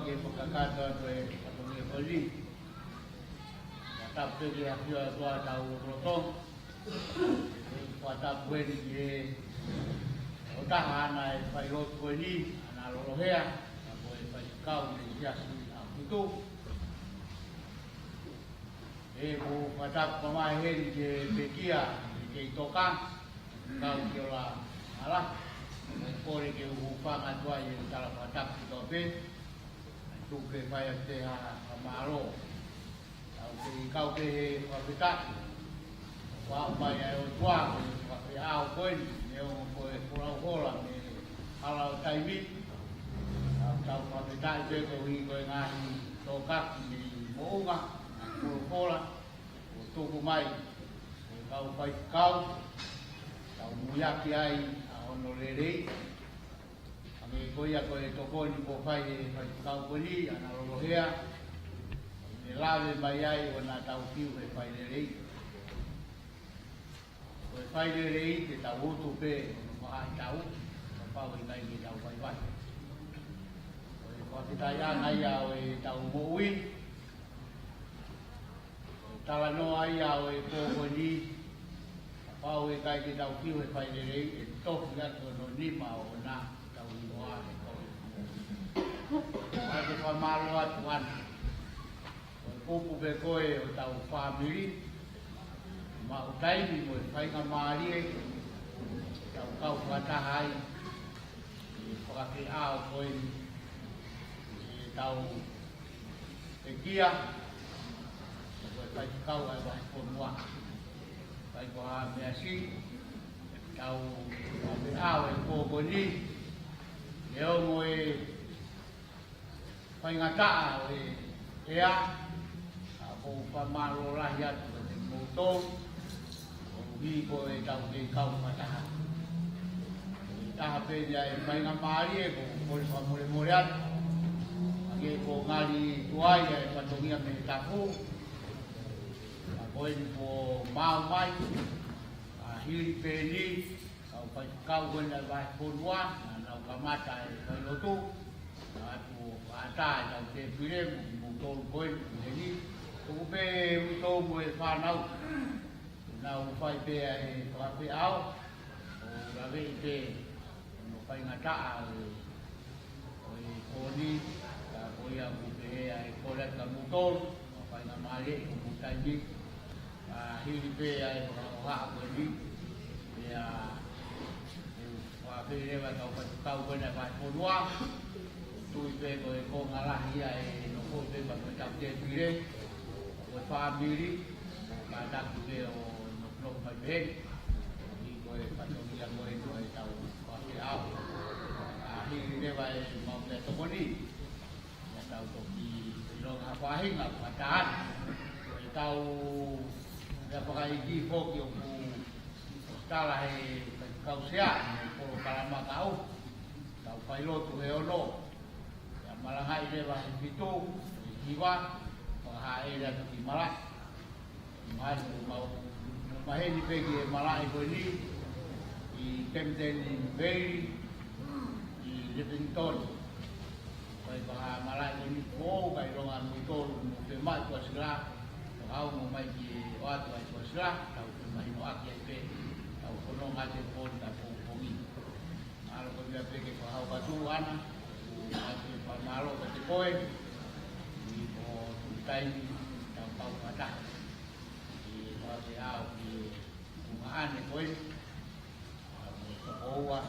Ke fakakakato atu e fatongia ko eni. Fakatapu ki he ʻafio ʻa e ʻOtua ʻi hotau lotolotonga. Fakatapu eni ki he tokotaha ʻa e failotu ko eni, ʻAna Lolohea, ʻa ia ko e faifekau mei he Siasi ʻAhofitu. ʻE, ʻoku fakatapu mai heni ki he pekia, ki he kei toka, kau ki ola ala. ʻOku ou kole ke u hūfanga atu ai he tala fakatapu kotoa pē. Tuku ke fai atu ha fakamālō. Tau kei kau pē he fakafetaʻi. Kuo ʻomai ʻe he ʻOtua ko e fakafeʻao ko eni, neongo ko e folau hola mei he hala ʻo taimi. Tau, tau fakafetaʻi pē koeʻuhi ko e ngaahi tokaki mei moʻunga, ngaahi folofola kuo tuku mai ʻe he kau faifekau, tau muiaki ai ʻa hono lelei. Hangē ko ia ko e tokoni kuo fai ʻe he faifekau ko eni, ʻAna Lolohea, ʻoku ne lave mai ai ʻo na tau fiu he fai lelei. Ko e fai lelei te tau utu pē hono faʻahitaʻu, kapau ʻe ʻikai ke tau vaivai. Ko e fakafetaʻiʻanga ia ʻo ʻetau moʻui, ko e talanoa ia ʻo e pō ko eni, kapau ʻe ʻikai ke tau fiu he fai lelei, ʻe toki atu hono nima ʻo na tau hingoa he kovi. Ka ke fakamālō atu ʻAna. Ko e kupu pē ko ē ʻo hotau fāmili, maʻu taimi mo e faingamālie, tau kau fakataha ai, ʻi he fakafeʻao ko eni, ʻi heʻetau pekia, ko e faifekau ʻa e vahefonua. Kae ko ha meʻa siʻi, tau fakafeʻao he pō ko eni, neongo e faingataʻa ʻo e ʻea, ka ʻoku ou fakamālō lahi atu kiate kimoutolu, koeʻuhi ko ʻetau kei kau fakataha. Ko e taha pē ia e faingamālie, ʻoku ou kole fakamolemole atu. Hangē ko e ngali tuai ʻa e fatongia mei he tafu. Ka ko eni kuo maau mai, ka hili pē eni, kau faifekau ko eni ʻa e vahefonua, naʻa nau kamata e failotu, naʻa atu ʻo fakaʻatā ʻetau tēpile, mo kimoutolu ko eni, ko eni. Tuku pē ʻe moutolu mo e fānau, nau fai pē ʻa e fakafeʻao, ʻo laveʻi pē hono faingataʻa ʻo e, ʻo e pō ni, ka ko ia ʻoku pehē ʻa e kole atu kia moutolu, ʻo faingamālie ʻi hoʻomou taimi, ʻa hili pē ʻa e fakahohaʻa ko eni, pea, ʻe, ʻoku pehē leva kau faifekau ko eni ʻa e vahefonua, tui pē ko e konga lahi ia ʻe nofo pē pea mo ʻetau tēpile, ko e fāmili, kātaki pē ʻo nofo mai pē, ʻi ko e fatongia ko ē ʻo ʻetau fakafeʻao. ʻA hili leva ʻemau meʻatokoni, ʻe tau toki ʻilonga ha faʻahinga fakataha. ʻE tau meʻa fakaikiiki foki ʻoku tala he faifekau sea, mo e polokalama kaʻu. Tau failotu he ono. Pea malangaʻi leva he fitu, ʻi he hiva, fakahāʻele atu ki malaʻe. Mahalo ʻoku mau, mau maheni pē ki he malaʻe ko eni, ʻi Camden Vale, ʻi Livingstone. Ko e fakahā malaʻe ko eni ko, ka ʻilonga moutolu, mo femaʻi Tuʻasila, fakahau mo mai ki he ʻoatu ʻa e Tuʻasila, tau femahinoʻaki ai pē, tau fononga atu he pō ni, ka pongipongi. Mahalo ko e meʻa pē ke fakahau atu ʻAna, ʻoatu e fakamālō kiate koe, ʻi hoʻo tuku taimi, tau kau fakataha. ʻI hoʻo ʻalu ki he tuʻunga ʻanepō, ʻa mo tokoua,